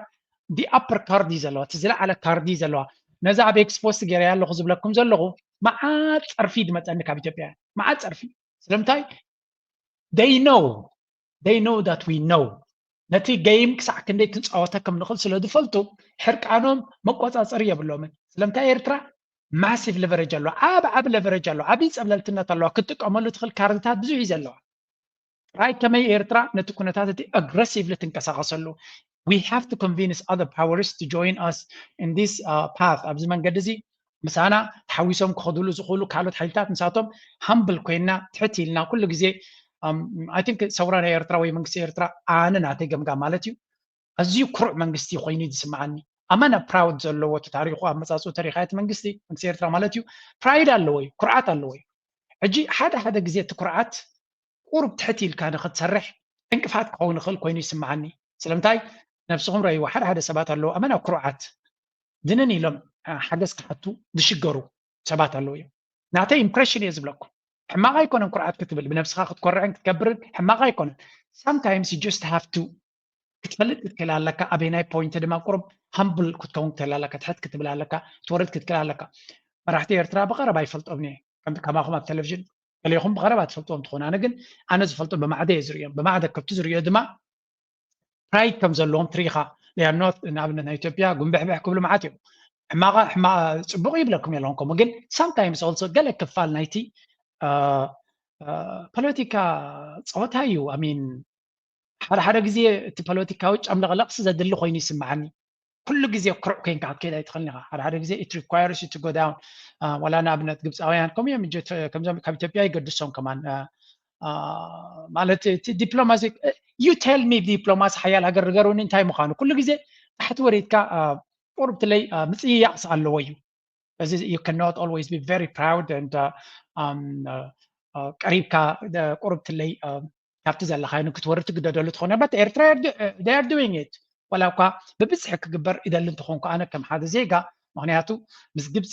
the upper card እዩ ዘለዋ፣ እቲ ዝለዓለ ካርድ እዩ ዘለዋ። ነዛ ኣብ ኤክስፖስት ገይረያ ኣለኹ ዝብለኩም ዘለኹ መዓት ፀርፊ ድመፀኒ ካብ ኢትዮጵያ፣ መዓት ፀርፊ። ስለምንታይ? They know they know that we know ነቲ ገይም ክሳዕ ክንደይ ክንፃወተ ከም ንኽእል ስለ ዝፈልጡ ሕርቃኖም መቆፃፀሪ የብሎምን። ስለምንታይ? ኤርትራ massive leverage ኣለዋ፣ ዓብ ዓብ leverage ኣለዋ፣ ዓብዪ ፀብለልትነት ኣለዋ፣ ክትጥቀመሉ ትኽእል ካርድታት ብዙሕ እዩ ዘለዋ። ጥራይ ከመይ ኤርትራ ነቲ ኩነታት እቲ aggressively ትንቀሳቐሰሉ። We have to convince other powers to join us in this path። ኣብዚ መንገዲ እዚ ምሳና ተሓዊሶም ክኸዱሉ ዝኽእሉ ካልኦት ሓይልታት ንሳቶም humble ኮይና ትሕት ኢልና ኩሉ ግዜ I think ሰውራ ናይ ኤርትራ ወይ መንግስቲ ኤርትራ ኣነ ናተይ ገምጋም ማለት እዩ ኣዝዩ ኩሩዕ መንግስቲ ኮይኑ እዩ ዝስምዓኒ። ኣመና proud ዘለዎ እቲ ታሪኹ ኣመፃፅኡ ተሪኻ እቲ መንግስቲ መንግስቲ ኤርትራ ማለት እዩ pride ኣለዎ እዩ ኩርዓት ኣለዎ እዩ። ሕጂ ሓደ ሓደ ግዜ እቲ ኩርዓት ቁሩብ ትሕት ኢልካ ንክትሰርሕ ዕንቅፋት ክኸውን ይኽእል ኮይኑ ይስምዓኒ። ስለምንታይ ነብስኹም ረእይዎ ሓደ ሓደ ሰባት ኣለዉ ኣመና ኩሩዓት ድንን ኢሎም ሓገዝ ክሓቱ ዝሽገሩ ሰባት ኣለዉ እዮም። ናተይ impression እየ ዝብለኩም። ሕማቕ ኣይኮነን ኩርዓት ክትብል ብነብስኻ ክትኮርዕን ክትከብርን ሕማቕ ኣይኮነን። Sometimes you just have to ክትፈልጥ ክትክእል ኣለካ። ኣበይናይ point ድማ ቁሩብ humble ክትከውን ክትክእል ኣለካ። ትሕት ክትብል ኣለካ። ክትወርድ ክትክእል ኣለካ። መራሕቲ ኤርትራ ብቐረባ ይፈልጦም እየ ከማኹም ኣብ ቴሌቪዥን ገሌኹም ብቐረባ ትፈልጥዎም ትኾኑ። ኣነ ግን ኣነ ዝፈልጦ ብማዕደ እየ ዝርእዮም። ብማዕደ ከብቲ ዝርእዮ ድማ pride ከም ዘለዎም ትሪኢኻ። ንኣብነት ናይ ኢትዮጵያ ጉንብሕብሕ ክብሉ መዓት እዮም። ሕማቐ ሕማቐ ፅቡቕ ይብለኩም የለኹም ከምኡ ግን sometimes also ገለ ክፋል ናይቲ ፖለቲካ ፀወታ እዩ። I mean ሓደ ሓደ ግዜ እቲ ፖለቲካዊ ጨምለቕለቕሲ ዘድሊ ኮይኑ ይስምዓኒ። ኩሉ ግዜ ኩሩዕ ኮይንካ ክትከይድ ኣይትኽእልን ኢኻ። ሓደ ሓደ ግዜ it requires you to go down። ዋላ ንኣብነት ግብፃውያን ከምኡ እዮም እጀት ከምዞም ካብ ኢትዮጵያ ይገድሶም ከማን ማለት እቲ ዲፕሎማሲ you tell me ዲፕሎማሲ ሓያል ሃገር ንገሩኒ እንታይ ምዃኑ ኩሉ ግዜ ታሕቲ ወሪድካ ቁርብትለይ ምፅይያቕ ኣለዎ እዩ። እዚ you cannot always be very proud and ቀሪብካ ቁርብትለይ ካብቲ ዘለኻዮ ንክትወርድ ትግደደሉ ትኾነ but ኤርትራ they are doing it። ዋላ እኳ ብብዝሒ ክግበር ይደሊ እንትኾንኩ ኣነ ከም ሓደ ዜጋ ምክንያቱ ምስ ግብፂ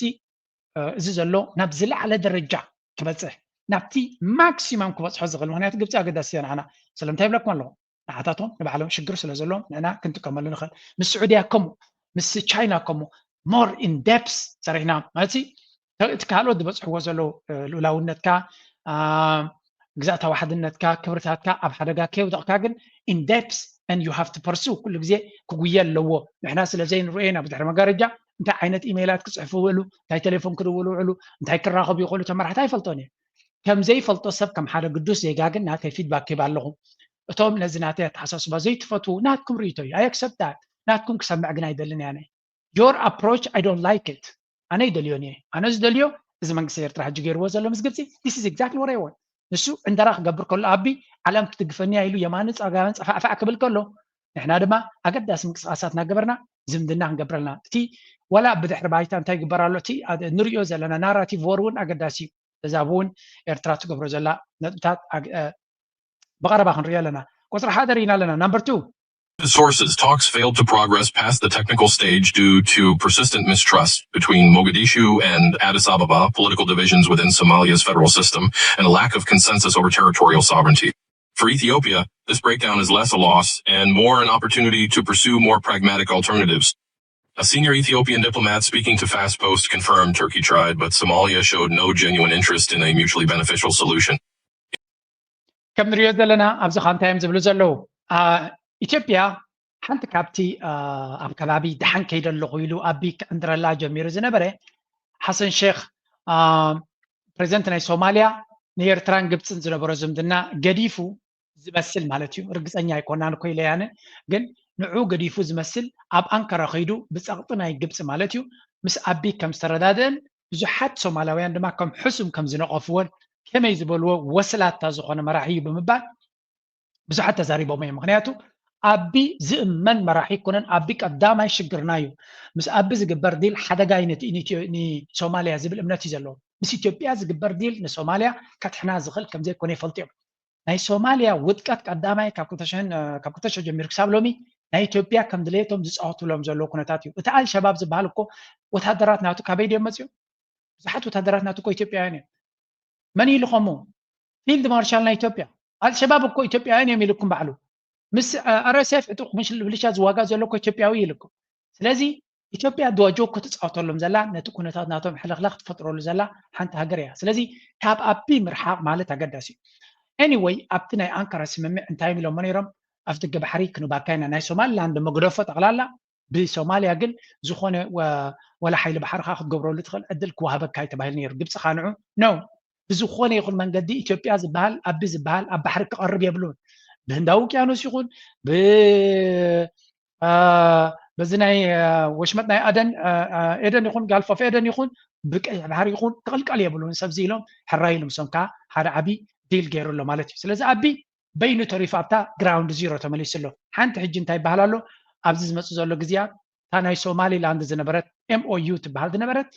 እዚ ዘሎ ናብ ዝለዓለ ደረጃ ክበፅሕ ናብቲ maximum ክበፅሖ ዝኽእል ምክንያቱ ግብፂ ኣገዳሲ እያ ንዓና። ስለምንታይ ይብለኩም ኣለኹ ንዓታቶም ንባዕሎም ሽግር ስለ ዘለዎም ንዕና ክንጥቀመሉ ንኽእል። ምስ ስዑድያ ከምኡ ምስ ቻይና ከምኡ more in depth ሰሪሕና ማለት እቲ ካልኦት ዝበፅሕዎ ዘለዉ ልኡላውነትካ ግዛእታዊ ሓድነትካ ክብርታትካ ኣብ ሓደጋ ከየውደቕካ ግን in depth and you have to pursue ኩሉ ግዜ ክጉየ ኣለዎ። ንሕና ስለ ዘይንርእዮ ኢና ብድሕሪ መጋረጃ እንታይ ዓይነት ኢሜይላት ክፅሕፉ ውዕሉ እንታይ ቴሌፎን ክድውሉ ውዕሉ እንታይ ክራኸቡ ይኽእሉ ተመራሕቲ ኣይፈልጦን እየ። ከም ዘይፈልጦ ሰብ ከም ሓደ ግዱስ ዜጋ ግን ናተይ feedback ክህብ ኣለኹ። እቶም ነዚ ናተይ ኣተሓሳስባ ዘይትፈትዉ ናትኩም ርእይቶ እዩ። I accept that። ናትኩም ክሰምዕ ግን ኣይደልን እየ ኣነ። Your approach I don't like it። ኣነ ይደልዮን እየ። ኣነ ዝደልዮ እዚ መንግስቲ ኤርትራ ሕጂ ገይርዎ ዘሎ ምስ ግብፂ this is exactly what I want። ንሱ ዕንደራ ክገብር ከሎ ኣቢ ዓለም ትድግፈኒ እያ ኢሉ የማንን ፀጋምን ፀፋዕፋዕ ክብል ከሎ ንሕና ድማ ኣገዳሲ ምንቅስቃሳት እናገበርና ዝምድና ክንገብር ኣለና። እቲ ዋላ ብድሕሪ ባይታ እንታይ ይግበር ኣሎ እቲ ንሪኦ ዘለና ናራቲቭ ወር እውን ኣገዳሲ እዩ። ተዛብ እውን ኤርትራ ትገብሮ ዘላ ነጥብታት ብቐረባ ክንሪኦ ኣለና። ቁፅሪ ሓደ ርኢና ኣለና። Number two Sources: Talks failed to progress past the technical stage due to persistent mistrust between Mogadishu and Addis Ababa, political divisions within Somalia's federal system, and a lack of consensus over territorial sovereignty. For Ethiopia, this breakdown is less a loss and more an opportunity to pursue more pragmatic alternatives. A senior Ethiopian diplomat speaking to Fast Post confirmed Turkey tried, but Somalia showed no genuine interest in a mutually beneficial solution. ከም ንሪኦ ዘለና ኣብዚ ኸ እንታይ እዮም ዝብሉ ዘለዉ? ኢትዮጵያ ሓንቲ ካብቲ ኣብ ከባቢ ደሓን ከይደ ኣለኹ ኢሉ ኣቢ ክዕንድረላ ጀሚሩ ዝነበረ ሓሰን ሼክ፣ ፕሬዚደንት ናይ ሶማሊያ፣ ንኤርትራን ግብፅን ዝነበሮ ዝምድና ገዲፉ ዝመስል ማለት እዩ። ርግፀኛ ኣይኮናን እኮ ኢለ ኣነ፣ ግን ንዑ ገዲፉ ዝመስል ኣብ ኣንካራ ከይዱ ብፀቕጢ ናይ ግብፂ ማለት እዩ ምስ ኣቢ ከም ዝተረዳደአን ብዙሓት ሶማላውያን ድማ ከም ሕሱም ከም ዝነቐፍዎን ከመይ ዝበልዎ ወስላታ ዝኾነ መራሒ እዩ ብምባል ብዙሓት ተዛሪቦም እዮም። ምክንያቱ ኣቢ ዝእመን መራሒ ኣይኮነን። ኣቢ ቀዳማይ ሽግርና እዩ። ምስ ኣቢ ዝግበር ዲል ሓደጋ እዩ ነቲ ንኢትዮ- ንሶማሊያ ዝብል እምነት እዩ ዘለዎ። ምስ ኢትዮጵያ ዝግበር ዲል ንሶማሊያ ከድሕና ዝኽእል ከም ዘይኮነ ይፈልጡ እዮም። ናይ ሶማሊያ ውድቀት ቀዳማይ ካብ ክልተ ሽሕን ካብ ክልተ ሽሕ ጀሚሩ ክሳብ ሎሚ ናይ ኢትዮጵያ ከም ድሌቶም ዝፃወቱሎም ዘለዉ ኩነታት እዩ። እቲ ኣልሸባብ ዝበሃል እኮ ወታደራት ናቱ ካበይ ድዮም መፅኡ? ብዙሓት ወታደራት ናቱ እኮ ኢትዮጵያውያን እዮም። መን ይልኸሙ? ፊልድ ማርሻል ናይ ኢትዮጵያ። ኣልሸባብ እኮ ኢትዮጵያውያን እዮም ይልኩም ባዕሉ። ምስ ኣር ኤስ ኤፍ ዕጡቕ ምሽ- ሚሊሻ ዝዋጋ ዘሎ እኮ ኢትዮጵያዊ ይልኩም። ስለዚ ኢትዮጵያ ድዋጆ እኮ ትፃወተሎም ዘላ ነቲ ኩነታት ናቶም ሕልኽላኽ ትፈጥረሉ ዘላ ሓንቲ ሃገር እያ። ስለዚ ካብ ኣቢ ምርሓቕ ማለት ኣገዳሲ እዩ። ኤኒወይ ኣብቲ ናይ ኣንካራ ስምምዕ እንታይ ኢሎሞ ነይሮም? ኣፍ ደገ ባሕሪ ክንባካ ኢና፣ ናይ ሶማሊላንድ መግደፎ ጠቕላላ ብሶማሊያ ግን ዝኾነ ወ- ወላ ሓይሊ ባሕሪ ኸዓ ክትገብረሉ ትኽእል ዕድል ክወሃበካ እዩ ተባሂሉ ነይሩ። ግብፂ ኸዓ ንዑ ነው ብዝኾነ ይኹን መንገዲ ኢትዮጵያ ዝበሃል ኣቢ ዝበሃል ኣብ ባሕሪ ክቐርብ የብሉን። ብህንዳዊ ውቅያኖስ ይኹን ብ አ፣ በዚ ናይ አ፣ ወሽመጥ ናይ ኣደን አ፣ አ፣ ኤደን ይኹን ጋልፍ ኦፍ ኤደን ይኹን ብቀይሕ ባሕሪ ይኹን ክቕልቀል የብሉን። ሰብዚ ኢሎም ሕራይ ኢሉ ምሶም ከዓ ሓደ ዓቢ ዲል ገይሩ ኣሎ ማለት እዩ። ስለዚ ኣቢ በይኑ ተሪፉ ኣብታ ግራውንድ ዚሮ ተመሊሱ ኣሎ። ሓንቲ ሕጂ እንታይ ይበሃል ኣሎ ኣብዚ ዝመፅእ ዘሎ ግዜያት እታ ናይ ሶማሊላንድ ዝነበረት ኤም ኦ ዩ ትበሃል ዝነበረት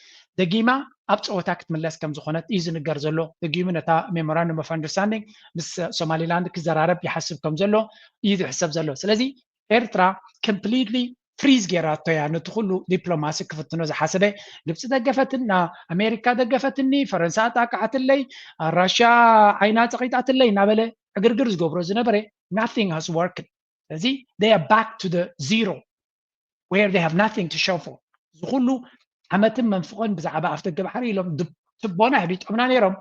ደጊማ ኣብ ፀወታ ክትምለስ ከም ዝኾነት እዩ ዝንገር ዘሎ። ደጊሙ ነታ ሜሞራንደም ኦፍ ኣንደርስታንዲንግ ምስ ሶማሊላንድ ክዘራረብ ይሓስብ ከም ዘሎ እዩ ዝሕሰብ ዘሎ። ስለዚ ኤርትራ ኮምፕሊትሊ ፍሪዝ ጌራቶ እያ ነቲ ኩሉ ዲፕሎማሲ ክፍትኖ ዝሓሰበ። ግብፂ ደገፈትና፣ ኣሜሪካ ደገፈትኒ፣ ፈረንሳ ኣጣቃዓትለይ፣ ራሽያ ዓይና ፀቒጣትለይ እናበለ ዕግርግር ዝገብሮ ዝነበረ nothing has worked። ስለዚ they are back to the zero where they have nothing to show for። እዚ ኩሉ ዓመትን መንፍቆን ብዛዕባ ኣፍ ደገ ባሕሪ ኢሎም ድ- ትቦና ኣሕቢጦምና ነይሮም።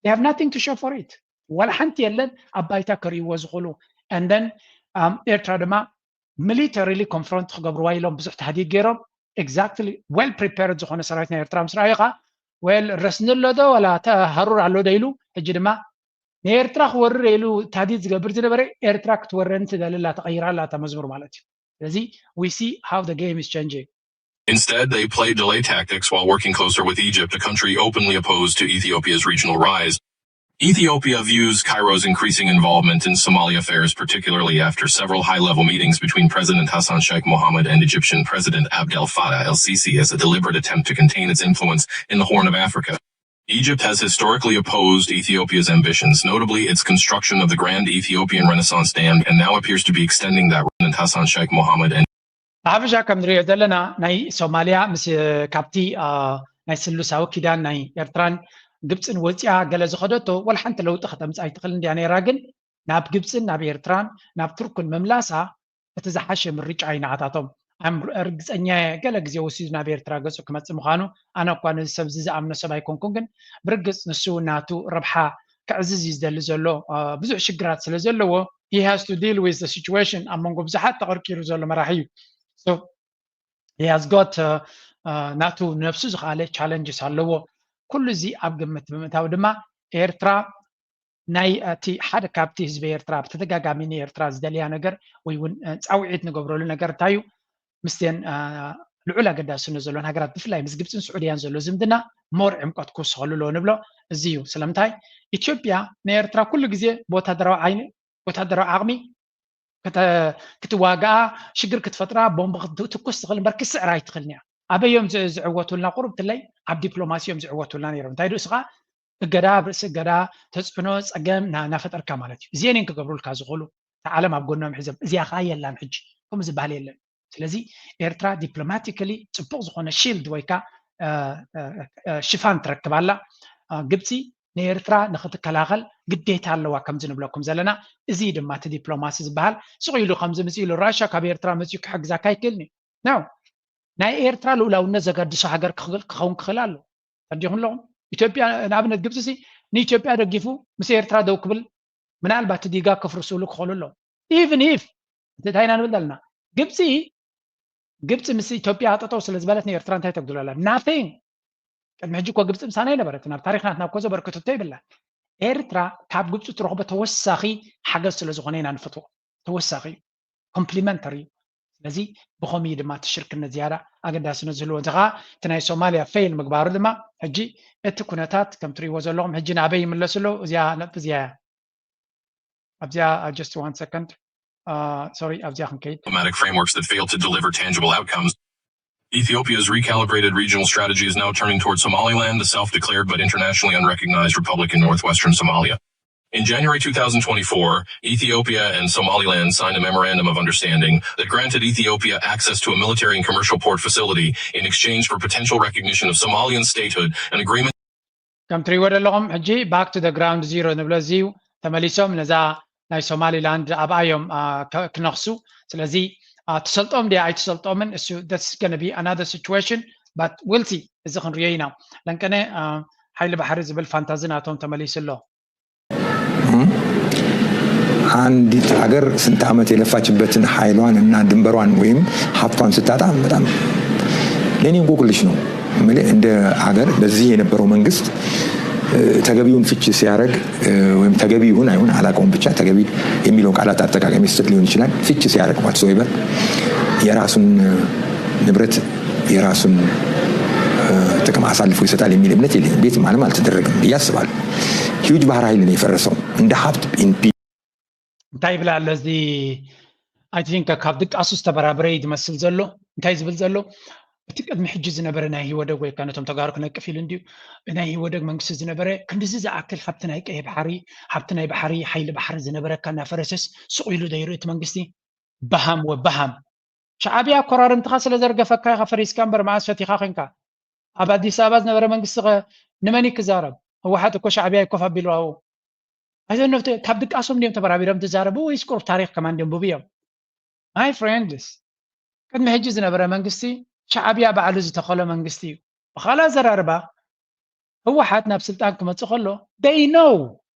They have nothing to show for it። ዋላ ሓንቲ የለን ኣብ ባይታ ከርእይዎ ዝኽእሉ። And then um, ኤርትራ ድማ ሚሊተሪሊ ኮንፍሮንት ክገብርዋ ኢሎም ብዙሕ ታህዲድ ገይሮም። Exactly well prepared ዝኾነ ሰራዊት ናይ ኤርትራ ምስ ረኣዩ ኸዓ well ረስኒ ኣሎ ዶ ዋላ ተ- ሃሩር ኣሎ ዶ ኢሉ ሕጂ ድማ ንኤርትራ ክወርር ኢሉ ታህዲድ ዝገብር ዝነበረ ኤርትራ ክትወረን ትደሊ ኣላ ተቐይራ ኣላ እታ መዝሙር ማለት እዩ። ስለዚ we see how the game is changing። Instead, they played delay tactics while working closer with Egypt, a country openly opposed to Ethiopia's regional rise. Ethiopia views Cairo's increasing involvement in Somali affairs, particularly after several high level meetings between President Hassan Sheikh Mohamud and Egyptian President Abdel Fattah el Sisi, as a deliberate attempt to contain its influence in the Horn of Africa. Egypt has historically opposed Ethiopia's ambitions, notably its construction of the Grand Ethiopian Renaissance Dam, and now appears to be extending that. President Hassan Sheikh Mohamud and ብሓፈሻ ከም ንሪኦ ዘለና ናይ ሶማሊያ ምስ ካብቲ አ፣ ናይ ስሉሳዊ ኪዳን ናይ ኤርትራን ግብፅን ወፂኣ ገለ ዝኸደቶ ወላ ሓንቲ ለውጢ ከተምፅእ ኣይትኽእል እንድያ ነይራ። ግን ናብ ግብፅን ናብ ኤርትራን ናብ ቱርክን ምምላሳ እቲ ዝሓሸ ምርጫ እዩ ንዓታቶም። ኣም- ርግፀኛ እየ ገለ ግዜ ወሲዱ ናብ ኤርትራ ገፁ ክመፅእ ምዃኑ። ኣነ እኳ ነዚ ሰብ እዚ ዝኣምኖ ሰብ ኣይኮንኩን፣ ግን ብርግፅ ንሱ ናቱ ረብሓ ከዕዝዝ እዩ ዝደሊ ዘሎ። አ፣ ብዙሕ ሽግራት ስለ ዘለዎ he has to deal with the situation ኣብ መንጎ ብዙሓት ተቐርቂሩ ዘሎ መራሒ እዩ። So he has got uh, uh, ናቱ ነብሱ ዝኸኣለ ቻለንጅስ ኣለዎ። ኩሉ እዚ ኣብ ግምት ብምእታው ድማ ኤርትራ ናይ እቲ ሓደ ካብቲ ህዝቢ ኤርትራ ብተደጋጋሚ ንኤርትራ ዝደልያ ነገር ወይ እውን እ፣ ፃውዒት ንገብረሉ ነገር እንታይ እዩ? ምስትን እ፣ ልዑል ኣገዳስነት ዘለዎን ሃገራት ብፍላይ ምስ ግብፅን ስዑድያን ዘሎ ዝምድና ሞር ዕምቀት ክውስኸሉ ኣለዎ ንብሎ እዚ እዩ። ስለምንታይ ኢትዮጵያ ንኤርትራ ኩሉ ግዜ ብወታደራዊ ዓይኒ ወታደራዊ ዓቕሚ ክተ- ክትዋግኣ ሽግር ክትፈጥራ ቦምብ ክትትኩስ ትኽእል እምበር ክስዕር ኣይትኽእልን እያ። ኣበይ እዮም ዝ- ዝዕወቱልና? ቁሩብ ትለይ ኣብ ዲፕሎማሲ እዮም ዝዕወቱልና ነይሮም። እንታይ ዶ እስኻ እገዳ ኣብ ርእሲ እገዳ ተፅዕኖ ፀገም ና- እናፈጠርካ ማለት እዩ። እዚአን እየን ክገብሩልካ ዝኽእሉ። እታ ዓለም ኣብ ጎኖም ሒዞም እዚኣ ከዓ የላን ሕጂ ከምኡ ዝበሃል የለን። ስለዚ ኤርትራ ዲፕሎማቲካሊ ፅቡቕ ዝኾነ ሺልድ ወይ ከዓ እ፣ እ፣ እ፣ ሽፋን ትረክብ ኣላ። እ፣ ግብፂ ንኤርትራ ንክትከላኸል ግዴታ ኣለዋ። ከምዚ ንብለኩም ዘለና፣ እዚ ድማ እቲ ዲፕሎማሲ ዝበሃል ስቕ ኢሉ ከምዚ ምጽእ ኢሉ ራሻ ካብ ኤርትራ መጺኡ ክሕግዛካ ኣይክእልን እዩ። ናው ናይ ኤርትራ ልኡላውነት ዘገድሶ ሃገር ክኽእል- ክኸውን ክኽእል ኣሎ። ተረዲኹም ኣለኹም? ኢትዮጵያ ንኣብነት ግብፂ ሲ ንኢትዮጵያ ደጊፉ ምስ ኤርትራ ደው ክብል ምናልባት እቲ ዲጋ ከፍርስሉ ክኽእሉ ኣለዉ። ኢቭን ኢፍ እንታይ ኢና ንብል ዘለና? ግብፂ ግብፂ ምስ ኢትዮጵያ ጠጠው ስለ ዝበለት ንኤርትራ እንታይ ተጉድሎ ኣላ? ናቲንግ። ቅድሚ ሕጂ እኮ ግብፂ ምሳና ኣይነበረትን፣ ኣብ ታሪኽ ናትና እኮ ዘበርከተቶ የብላን። ኤርትራ ካብ ግብፂ ትረኽቦ ተወሳኺ ሓገዝ ስለ ዝኾነ ኢና ንፈትዎ። ተወሳኺ እዩ፣ ኮምፕሊመንተሪ እዩ። ስለዚ ብኸምኡ ድማ እቲ ሽርክነት ዝያዳ ኣገዳስነት ዝህልዎ። እዚ ኸዓ እቲ ናይ ሶማልያ ፌል ምግባሩ ድማ ሕጂ እቲ ኩነታት ከም ትሪእዎ ዘለኹም ሕጂ ናበይ ይምለስ ኣሎ? እዚኣ ነጥቢ እዚኣ እያ። ኣብዚኣ just one second, sorry፣ ኣብዚኣ ክንከይድ። Diplomatic frameworks that fail to deliver tangible outcomes. Ethiopia's recalibrated regional strategy is now turning toward Somaliland, a self-declared but internationally unrecognized republic in northwestern Somalia. In January two thousand twenty-four, Ethiopia and Somaliland signed a memorandum of understanding that granted Ethiopia access to a military and commercial port facility in exchange for potential recognition of Somalian statehood, an agreement ከም ትሪእዎ ዘለኹም ሕጂ back to the ground zero ንብሎ፣ እዚ እዩ። ተመሊሶም ነዛ ናይ ሶማሊላንድ ኣብኣ እዮም ክነኽሱ። ስለዚ ትሰልጦም ድያ ኣይትሰልጦምን፣ እሱ that's gonna be another situation, but we'll see። እዚ ክንሪኦ ኢና። ለንቀነ ሓይሊ ባሕሪ ዝብል ፋንታዚ ናቶም ተመሊሱ ኣሎ። አንዲት ሀገር ስንት ዓመት የለፋችበትን ኃይሏን እና ድንበሯን ወይም ሀብቷን ስታጣ በጣም ለእኔ እንቆቅልሽ ነው። እንደ ሀገር በዚህ የነበረው መንግስት ተገቢውን ፍቺ ሲያደርግ ወይም ተገቢ ይሁን አይሁን አላውቀውም፣ ብቻ ተገቢ የሚለውን ቃላት አጠቃቀም ስህተት ሊሆን ይችላል። ፍቺ ሲያደርግ whatsoever የራሱን ንብረት የራሱን ጥቅም አሳልፎ ይሰጣል የሚል እምነት የለኝም። ቤትም ዓለም አልተደረገም ብዬ አስባለሁ። huge ባህር ኃይል ነው የፈረሰው እንደ ሀብት። እንታይ ይብል ኣሎ እዚ? I think ካብ ድቃሱ ዝተበራበረ እዩ ዝመስል ዘሎ። እንታይ ዝብል ዘሎ? እቲ ቅድሚ ሕጂ ዝነበረ ናይ ህወደግ ወይ ከዓ ነቶም ተጋሩ ክነቅፍ ኢሉ እንድዩ፣ ናይ ህወደግ መንግስቲ ዝነበረ ክንድዚ ዝኣክል ሃብቲ ናይ ቀይሕ ባሕሪ፣ ሃብቲ ናይ ባሕሪ፣ ሓይሊ ባሕሪ ዝነበረካ እናፈረሰስ ስቕ ኢሉ ዘይርኢ እቲ መንግስቲ? በሃም ወበሃም። ሻዕብያ ኣኮራርምትኻ ስለ ዘርገፈካ ኢኻ ፈሪስካ እምበር መዓስ ፈቲኻ ኮንካ? ኣብ ኣዲስ ኣበባ ዝነበረ መንግስቲ ኸ ንመን እዩ ክዛረብ? ህወሓት እኮ ሻዕብያ እዩ ኮፍ ኣቢሉ ኣብኡ። ኣይዞን ካብ ድቃሶም ድዮም ተበራቢሮም ዝዛረቡ ወይስ ቁሩብ ታሪኽ ከማን ድዮም ብቡ እዮም? My friends፣ ቅድሚ ሕጂ ዝነበረ መንግስቲ ሻዕብያ ባዕሉ ዝተኸሎ መንግስቲ እዩ። ብኻልእ ኣዘራርባ ህወሓት ናብ ስልጣን ክመፅእ ከሎ they know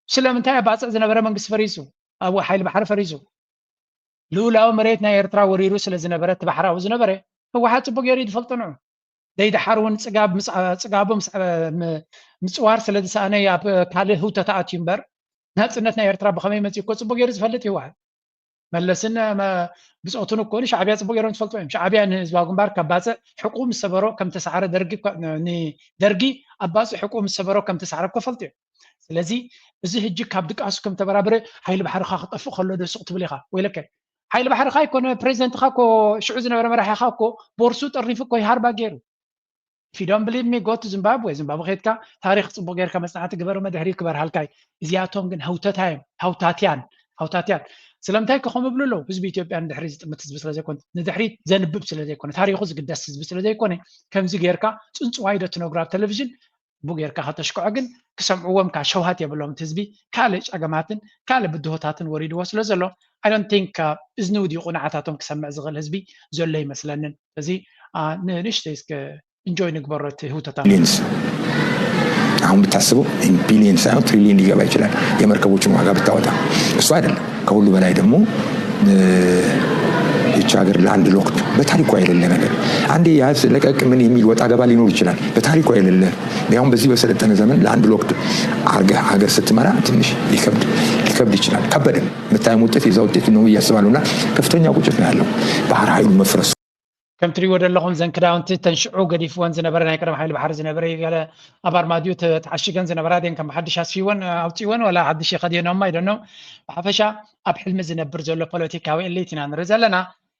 ስለምንታይ ኣብ ባፅዕ ዝነበረ መንግስቲ ፈሪሱ፣ ኣብ ሓይሊ ባሕሪ ፈሪሱ። ልኡላዊ መሬት ናይ ኤርትራ ወሪሩ ስለ ዝነበረ እቲ ባሕራዊ ዝነበረ ህወሓት ፅቡቅ ገይሩ እዩ ዝፈልጦ ንዑ። ደይድሓር እውን ፅጋብ ምፅ- ፅጋቡ ምስ- ም- ምፅዋር ስለ ዝሰኣነ ኣብ ካልእ ህውተታ ኣትዩ እምበር ናፅነት ናይ ኤርትራ ብኸመይ መፂኡ እኮ ፅቡቅ ገይሩ ዝፈልጥ እዩ ህወሓት። መለስን መ- ብፆቱን እኮ ንሻዕብያ ፅቡቅ ገይሮም ዝፈልጡ እዮም። ሻዕብያ ንህዝባዊ ግንባር ካብ ባፅዕ ሕቁ ምስ ሰበሮ ከም ተሳዕረ ደርጊ እኳ- ን- ንደርጊ ኣብ ባፅዕ ሕቁ ምስ ሰበሮ ከም ተሳዕረ እኮ ፈልጡ እዮም። ስለዚ እዚ ሕጂ ካብ ድቃሱ ከም ተበራበረ ሓይሊ ባሕርኻ ክጠፍእ ከሎ ዶ ስቕ ትብል ኢኻ? ወይለከ ሓይሊ ባሕርኻ ኣይኮነ ፕሬዚደንትኻ እኮ ሽዑ ዝነበረ መራሒኻ እኮ ቦርሱ ጠርኒፉ እኮ ይሃርባ ገይሩ። If you don't believe me, go to Zimbabwe። ዚምባብዌ ከይድካ ታሪኽ ፅቡቅ ጌርካ መፅናዕቲ ግበር እሞ ድሕሪ ክበርሃልካ እዩ። እዚኣቶም ግን ሃውተታ እዮም፣ ሃውታትያን፣ ሃውታትያን። ስለምንታይ ከ ከምኡ ይብሉ ኣለዉ? ህዝቢ ኢትዮጵያ ንድሕሪ ዝጥምት ህዝቢ ስለ ዘይኮነ፣ ንድሕሪ ዘንብብ ስለ ዘይኮነ፣ ታሪኹ ዝግደስ ህዝቢ ስለ ዘይኮነ ከምዚ ጌርካ ፅንፅዋይ ዶ ትነግሮ ኣብ ቴሌቪዥን? ቡ ጌርካ ከተሽክዖ ግን ክሰምዕዎም ከኣ ሸውሃት የብሎም። እቲ ህዝቢ ካልእ ጸገማትን ካልእ ብድሆታትን ወሪድዎ ስለ ዘሎ I don't think እዝኒ ውዲቑ ንዓታቶም ክሰምዕ ዝኽእል ህዝቢ ዘሎ ኣይመስለንን። ስለዚ ንእሽተይ እስከ enjoy ንግበሮ እቲ ህውተታ። ቢሊየንስ አሁን ብታስበው ቢሊየንስ ሳይሆን ትሪሊየን ሊገባ ይችላል የመርከቦችን ዋጋ ብታወጣ። እሱ አይደለም ከሁሉ በላይ ደግሞ ይቺ ሀገር ላንድ ሎክድ በታሪኳ የሌለ ነገር አንዴ ያዝ ለቀቅ ምን የሚል ወጣ ገባ ሊኖር ይችላል። በታሪኳ የሌለ ያውም በዚህ በሰለጠነ ዘመን ላንድ ሎክድ አርገህ ሀገር ስትመራ ትንሽ ሊከብድ ሊከብድ ይችላል። ከበደም የምታየም ውጤት የዛ ውጤት ነው ብዬ አስባለሁ። እና ከፍተኛ ቁጭት ነው ያለው ባህር ኃይሉ መፍረሱ። ከም ትሪእዎ ዘለኹም ዘን ክዳውንቲ ተን ሽዑ ገዲፍወን ዝነበረ ናይ ቀደም ሓይሊ ባሕሪ ዝነበረ ገለ ኣብ ኣርማድዮ ተዓሽገን ዝነበራ ደን ከም ሓድሽ ኣስፊወን ኣውፂወን ወላ ሓድሽ የኸድየኖማ ኣይደኖ። ብሓፈሻ ኣብ ሕልሚ ዝነብር ዘሎ ፖለቲካዊ ኤሊት ኢና ንርኢ ዘለና።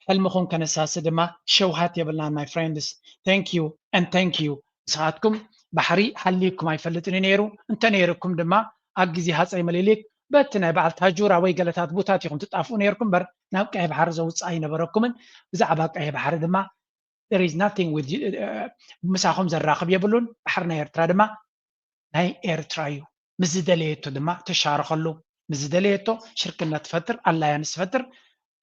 ሕልምኹም ከነሳሲ ድማ ሸውሃት የብልናን my friends። Thank you and thank you። ንስኻትኩም ባሕሪ ሃልይኩም ኣይፈልጥን እዩ ነይሩ። እንተ ነይርኩም ድማ ኣብ ግዜ ሃፀይ ምኒልክ በቲ ናይ በዓል ታጁራ ወይ ገለታት ቡታት ኢኹም ትጣፍኡ ነይርኩም እምበር ናብ ቀይሕ ባሕሪ ዘውፅእ ኣይነበረኩምን። ብዛዕባ ቀይሕ ባሕሪ ድማ there is nothing with ምሳኹም ዘራኽብ የብሉን። ባሕሪ ናይ ኤርትራ ድማ ናይ ኤርትራ እዩ። ምስ ዝደለየቶ ድማ ትሻረኸሉ፣ ምስ ዝደለየቶ ሽርክነት ትፈጥር፣ ኣላያንስ ትፈጥር።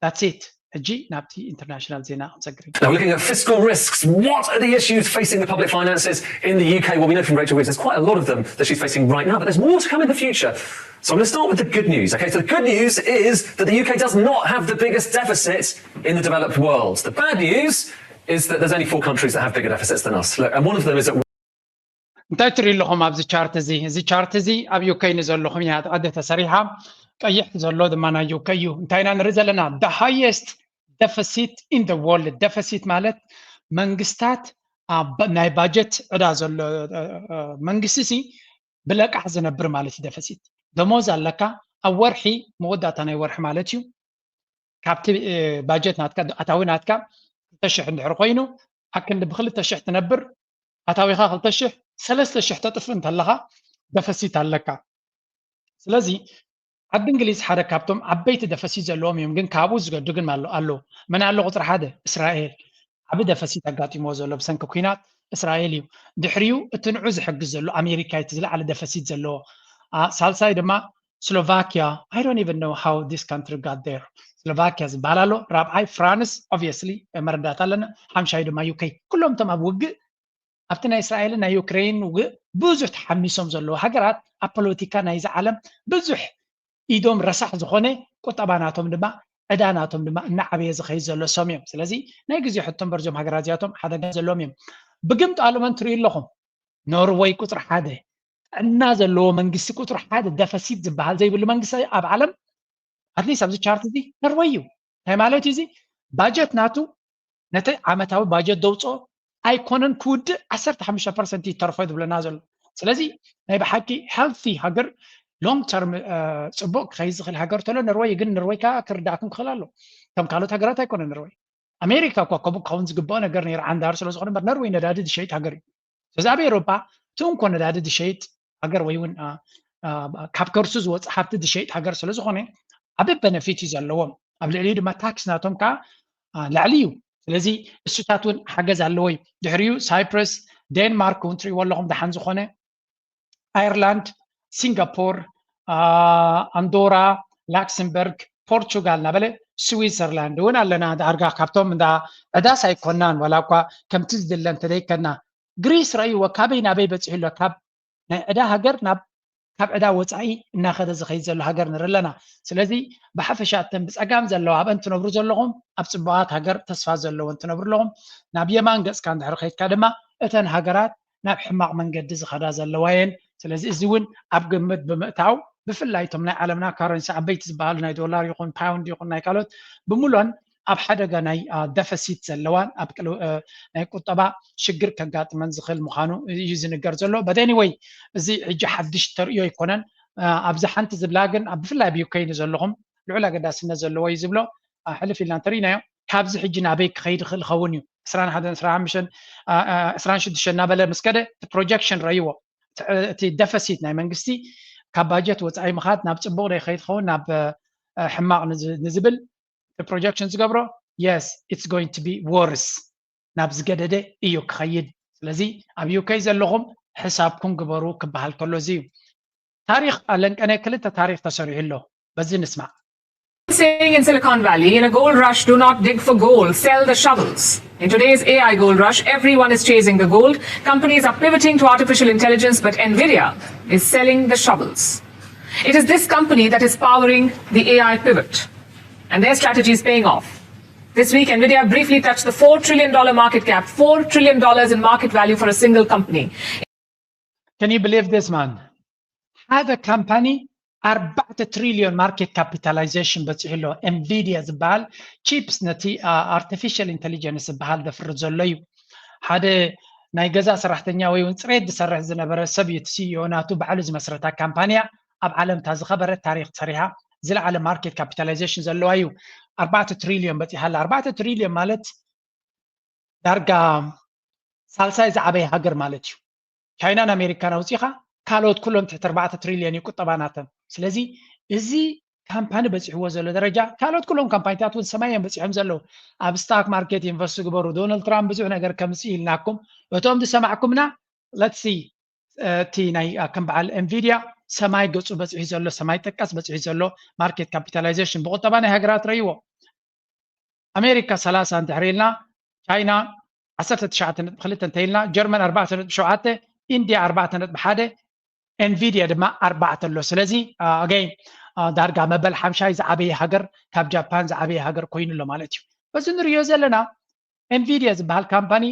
That's it። ሕጂ ናብቲ ኢንተርናሽናል ዜና ክንሰግር ኢና። Now we're looking at fiscal risks. What are the issues facing the public finances in the U K? Well, we know from Rachel Reeves there's quite a lot of them that she's facing right now, but there's more to come in the future. So I'm going to start with the good news. Okay, so the good news is that the U K does not have the biggest deficit in the developed world. The bad news is that there's only four countries that have bigger deficits than us. Look, and one of them is that እንታይ ትሪኢ ኣለኹም ኣብዚ ቻርት እዚ? እዚ ቻርት እዚ ኣብ ዩኬ ንዘለኹም እያ ኣደ ተሰሪሓ፣ ቀይሕ ዘሎ ድማ ናይ ዩኬ እዩ። እንታይ ኢና ንርኢ ዘለና? The highest deficit in the world። ደፈሲት ማለት መንግስታት ኣብ ናይ ባጀት ዕዳ ዘሎ መንግስቲ ሲ ብለቃሕ ዝነብር ማለት እዩ። ደፈሲት ደሞዝ ኣለካ ኣብ ወርሒ መወዳእታ ናይ ወርሒ ማለት እዩ። ካብቲ ባጀት ናትካ ኣታዊ ናትካ ክልተ ሽሕ እንድሕር ኮይኑ ኣክንዲ ብክልተ ሽሕ ትነብር ኣታዊኻ ክልተ ሽሕ ሰለስተ ሽሕ ተጥፍእ እንተለኻ ደፈሲት ኣለካ። ስለዚ ዓዲ እንግሊዝ ሓደ ካብቶም ዓበይቲ ደፈሲት ዘለዎም እዮም፣ ግን ካብኡ ዝገዱ ግን ኣሎ ኣለዉ። መን ኣሎ? ቁፅሪ ሓደ እስራኤል። ዓቢ ደፈሲት ኣጋጢምዎ ዘሎ ብሰንኪ ኲናት እስራኤል እዩ። ድሕሪኡ እቲ ንዑ ዝሕግዝ ዘሎ ኣሜሪካ እዩ፣ እቲ ዝለዓለ ደፈሲት ዘለዎ። ሳልሳይ ድማ ስሎቫኪያ። I don't even know how this country got there። ስሎቫኪያ ዝበሃል ኣሎ። ራብዓይ ፍራንስ፣ obviously መረዳእታ ኣለና። ሓምሻይ ድማ ዩኬ። ኩሎም እቶም ኣብ ውግእ ኣብቲ ናይ እስራኤልን ናይ ዩክሬን ውግእ ብዙሕ ተሓሚሶም ዘለዉ ሃገራት ኣብ ፖለቲካ ናይዚ ዓለም ብዙሕ ኢዶም ረሳሕ ዝኾነ ቁጠባ ናቶም ድማ ዕዳ ናቶም ድማ እናዓበየ ዝኸይድ ዘሎ ሰም እዮም። ስለዚ ናይ ግዜ ሕቶ እምበር እዞም ሃገራት እዚኣቶም ሓደጋ ዘለዎም እዮም። ብግምጣሉ መን ትርእዩ ኣለኹም? ኖርወይ ቁፅሪ ሓደ ጥዕና ዘለዎ መንግስቲ ቁፅሪ ሓደ ደፈሲት ዝበሃል ዘይብሉ መንግስቲ ኣብ ዓለም ኣትሊስት ኣብዚ ቻርት እዚ ኖርወይ እዩ። እንታይ ማለት እዩ እዚ? ባጀት ናቱ ነቲ ዓመታዊ ባጀት ደውፅኦ ኣይኮነን ክውድእ ዓሰርተ ሓሙሽተ ፐርሰንት ይተርፎ ዝብለና ዘሎ። ስለዚ ናይ ብሓቂ ሄልቲ ሃገር ሎንግ ተርም ፅቡቅ ክኸይድ ዝኽእል ሃገር ተሎ ኖርወይ ግን ኖርወይ ከዓ ክርዳእኩም ክኽእል ኣሎ። ከም ካልኦት ሃገራት ኣይኮነን ኖርወይ። ኣሜሪካ እኳ ከምኡ ክኸውን ዝግብኦ ነገር ነይሩ ዓንዳር ስለ ዝኾነ እምበር ኖርወይ ነዳዲ ዝሸይጥ ሃገር እዩ። ስለዚ ኣብ ኤውሮጳ እቲ እንኮ ነዳዲ ዝሸይጥ ሃገር ወይ እውን ካብ ከርሱ ዝወፅእ ሃብቲ ዝሸይጥ ሃገር ስለ ዝኾነ ዓቢ በነፊት እዩ ዘለዎም። ኣብ ልዕሊኡ ድማ ታክስ ናቶም ከዓ ላዕሊ እዩ። ስለዚ እሱታት እውን ሓገዝ ኣለዎ እዩ። ድሕሪኡ ሳይፕረስ፣ ዴንማርክ እውን ትሪእዎ ኣለኹም ደሓን ዝኾነ፣ ኣየርላንድ፣ ሲንጋፖር፣ ኣንዶራ፣ ላክሰምበርግ፣ ፖርቹጋል እናበለ ስዊዘርላንድ እውን ኣለና። ዳርጋ ካብቶም እንዳ ዕዳስ ኣይኮናን ዋላ እኳ ከምቲ ዝድለ እንተደይከና። ግሪስ ረእይዎ ካበይ ናበይ በፂሑ ኣሎ። ካብ ናይ ዕዳ ሃገር ናብ ካብ ዕዳ ወፃኢ እናኸደ ዝኸይድ ዘሎ ሃገር ንርኢ ኣለና። ስለዚ ብሓፈሻ እተን ብፀጋም ዘለዋ ኣብአን ትነብሩ ዘለኹም ኣብ ፅቡቓት ሃገር ተስፋ ዘለወን ትነብሩ ኣለኹም። ናብ የማን ገፅካ እንድሕር ከይድካ ድማ እተን ሃገራት ናብ ሕማቕ መንገዲ ዝኸዳ ዘለዋ እየን። ስለዚ እዚ እውን ኣብ ግምት ብምእታው ብፍላይ እቶም ናይ ዓለምና ካረንሲ ዓበይቲ ዝበሃሉ ናይ ዶላር ይኹን ፓውንድ ይኹን ናይ ካልኦት ብምሉኦን ኣብ ሓደጋ ናይ ደፈሲት ዘለዋን ኣብ ናይ ቁጠባ ሽግር ከጋጥመን ዝኽእል ምዃኑ እዩ ዝንገር ዘሎ። But anyway እዚ ሕጂ ሓድሽ ተርእዮ ኣይኮነን። ኣብዚ ሓንቲ ዝብላ ግን ኣብ ብፍላይ ኣብ ዩኬ ንዘለኹም ልዑል ኣገዳስነት ዘለዎ እዩ ዝብሎ። ሕልፍ ኢልና እንተሪእናዮ ካብዚ ሕጂ ናበይ ክኸይድ ይኽእል ይኸውን እዩ። ዕስራን ሓደን ዕስራን ሓሙሽተን ዕስራን ሽዱሽተን እናበለ ምስ ከደ እቲ ፕሮጀክሽን ረእይዎ እቲ ደፈሲት ናይ መንግስቲ ካብ ባጀት ወፃኢ ምኻድ ናብ ፅቡቕ ዶ ይኸይድ ይኸውን ናብ ሕማቕ ንዝብል ፕሮጀክሽን ዝገብሮ yes it's going to be worse ናብ ዝገደደ እዩ ክኸይድ። ስለዚ ኣብ ዩኬ ዘለኹም ሕሳብኩም ግበሩ ክበሃል ከሎ እዚ እዩ። ታሪኽ ኣለንቀነ ክልተ ታሪኽ ተሰሪሑ ኣሎ። በዚ ንስማዕ። Saying in Silicon Valley, in a gold rush, do not dig for gold, sell the shovels. In today's A I gold rush, everyone is chasing the gold. Companies are pivoting to artificial intelligence, but Nvidia is selling the shovels. It is this company that is powering the A I pivot, and their strategy is paying off. This week, Nvidia briefly touched the four trillion dollar market cap, four trillion dollars in market value for a single company. Can you believe this, man? ሓደ ካምፓኒ ኣርባዕተ ትሪልዮን ማርኬት ካፒታላይዜሽን በፂሑ ኣሎ። ኤንቪዲያ ዝበሃል ቺፕስ ነቲ ኣርቲፊሻል ኢንቴሊጀንስ ዝበሃል ዘፍሪ ዘሎ እዩ። ሓደ ናይ ገዛ ሰራሕተኛ ወይ እውን ፅሬት ዝሰርሕ ዝነበረ ሰብ እዩ እቲ ሲኢኦ ናቱ ባዕሉ ዝመስረታ ካምፓንያ ኣብ ዓለም እታ ዝኸበረት ታሪክ ሰሪሓ ዝለዓለ ማርኬት ካፒታላይዜሽን ዘለዋ እዩ። ኣርባዕተ ትሪልዮን በፂሓ ኣላ። ኣርባዕተ ትሪልዮን ማለት ዳርጋ ሳልሳይ ዝዓበየ ሃገር ማለት እዩ። ቻይናን ኣሜሪካን ኣውፂኻ ካልኦት ኩሎም ትሕቲ ኣርባዕተ ትሪልዮን እዩ ቁጠባ ናተን። ስለዚ እዚ ካምፓኒ በፂሕዎ ዘሎ ደረጃ ካልኦት ኩሎም ካምፓኒታት እውን ሰማይ እዮም በፂሖም ዘለዉ። ኣብ ስታክ ማርኬት ኢንቨስት ግበሩ፣ ዶናልድ ትራምፕ ብዙሕ ነገር ከምፅእ ኢልናኩም፣ እቶም ዝሰማዕኩምና let's see እቲ ናይ ከም በዓል ኤንቪዲያ ሰማይ ገጹ በጺሑ ዘሎ፣ ሰማይ ጠቀስ በጺሑ ዘሎ market capitalization ብቁጠባ ናይ ሃገራት ረይዎ። ኣሜሪካ ሰላሳ እንድሕር ኢልና፣ ቻይና ዓሰርተ ትሽዓተ ነጥቢ ክልተ እንተኢልና፣ ጀርመን ኣርባዕተ ነጥቢ ሸውዓተ፣ ኢንድያ ኣርባዕተ ነጥቢ ሓደ፣ ኤንቪድያ ድማ ኣርባዕተ ኣሎ። ስለዚ ኣገይ ዳርጋ መበል ሓምሻይ ዝዓበየ ሃገር፣ ካብ ጃፓን ዝዓበየ ሃገር ኮይኑ ኣሎ ማለት እዩ። በዚ ንሪኦ ዘለና ኤንቪድያ ዝበሃል ካምፓኒ፣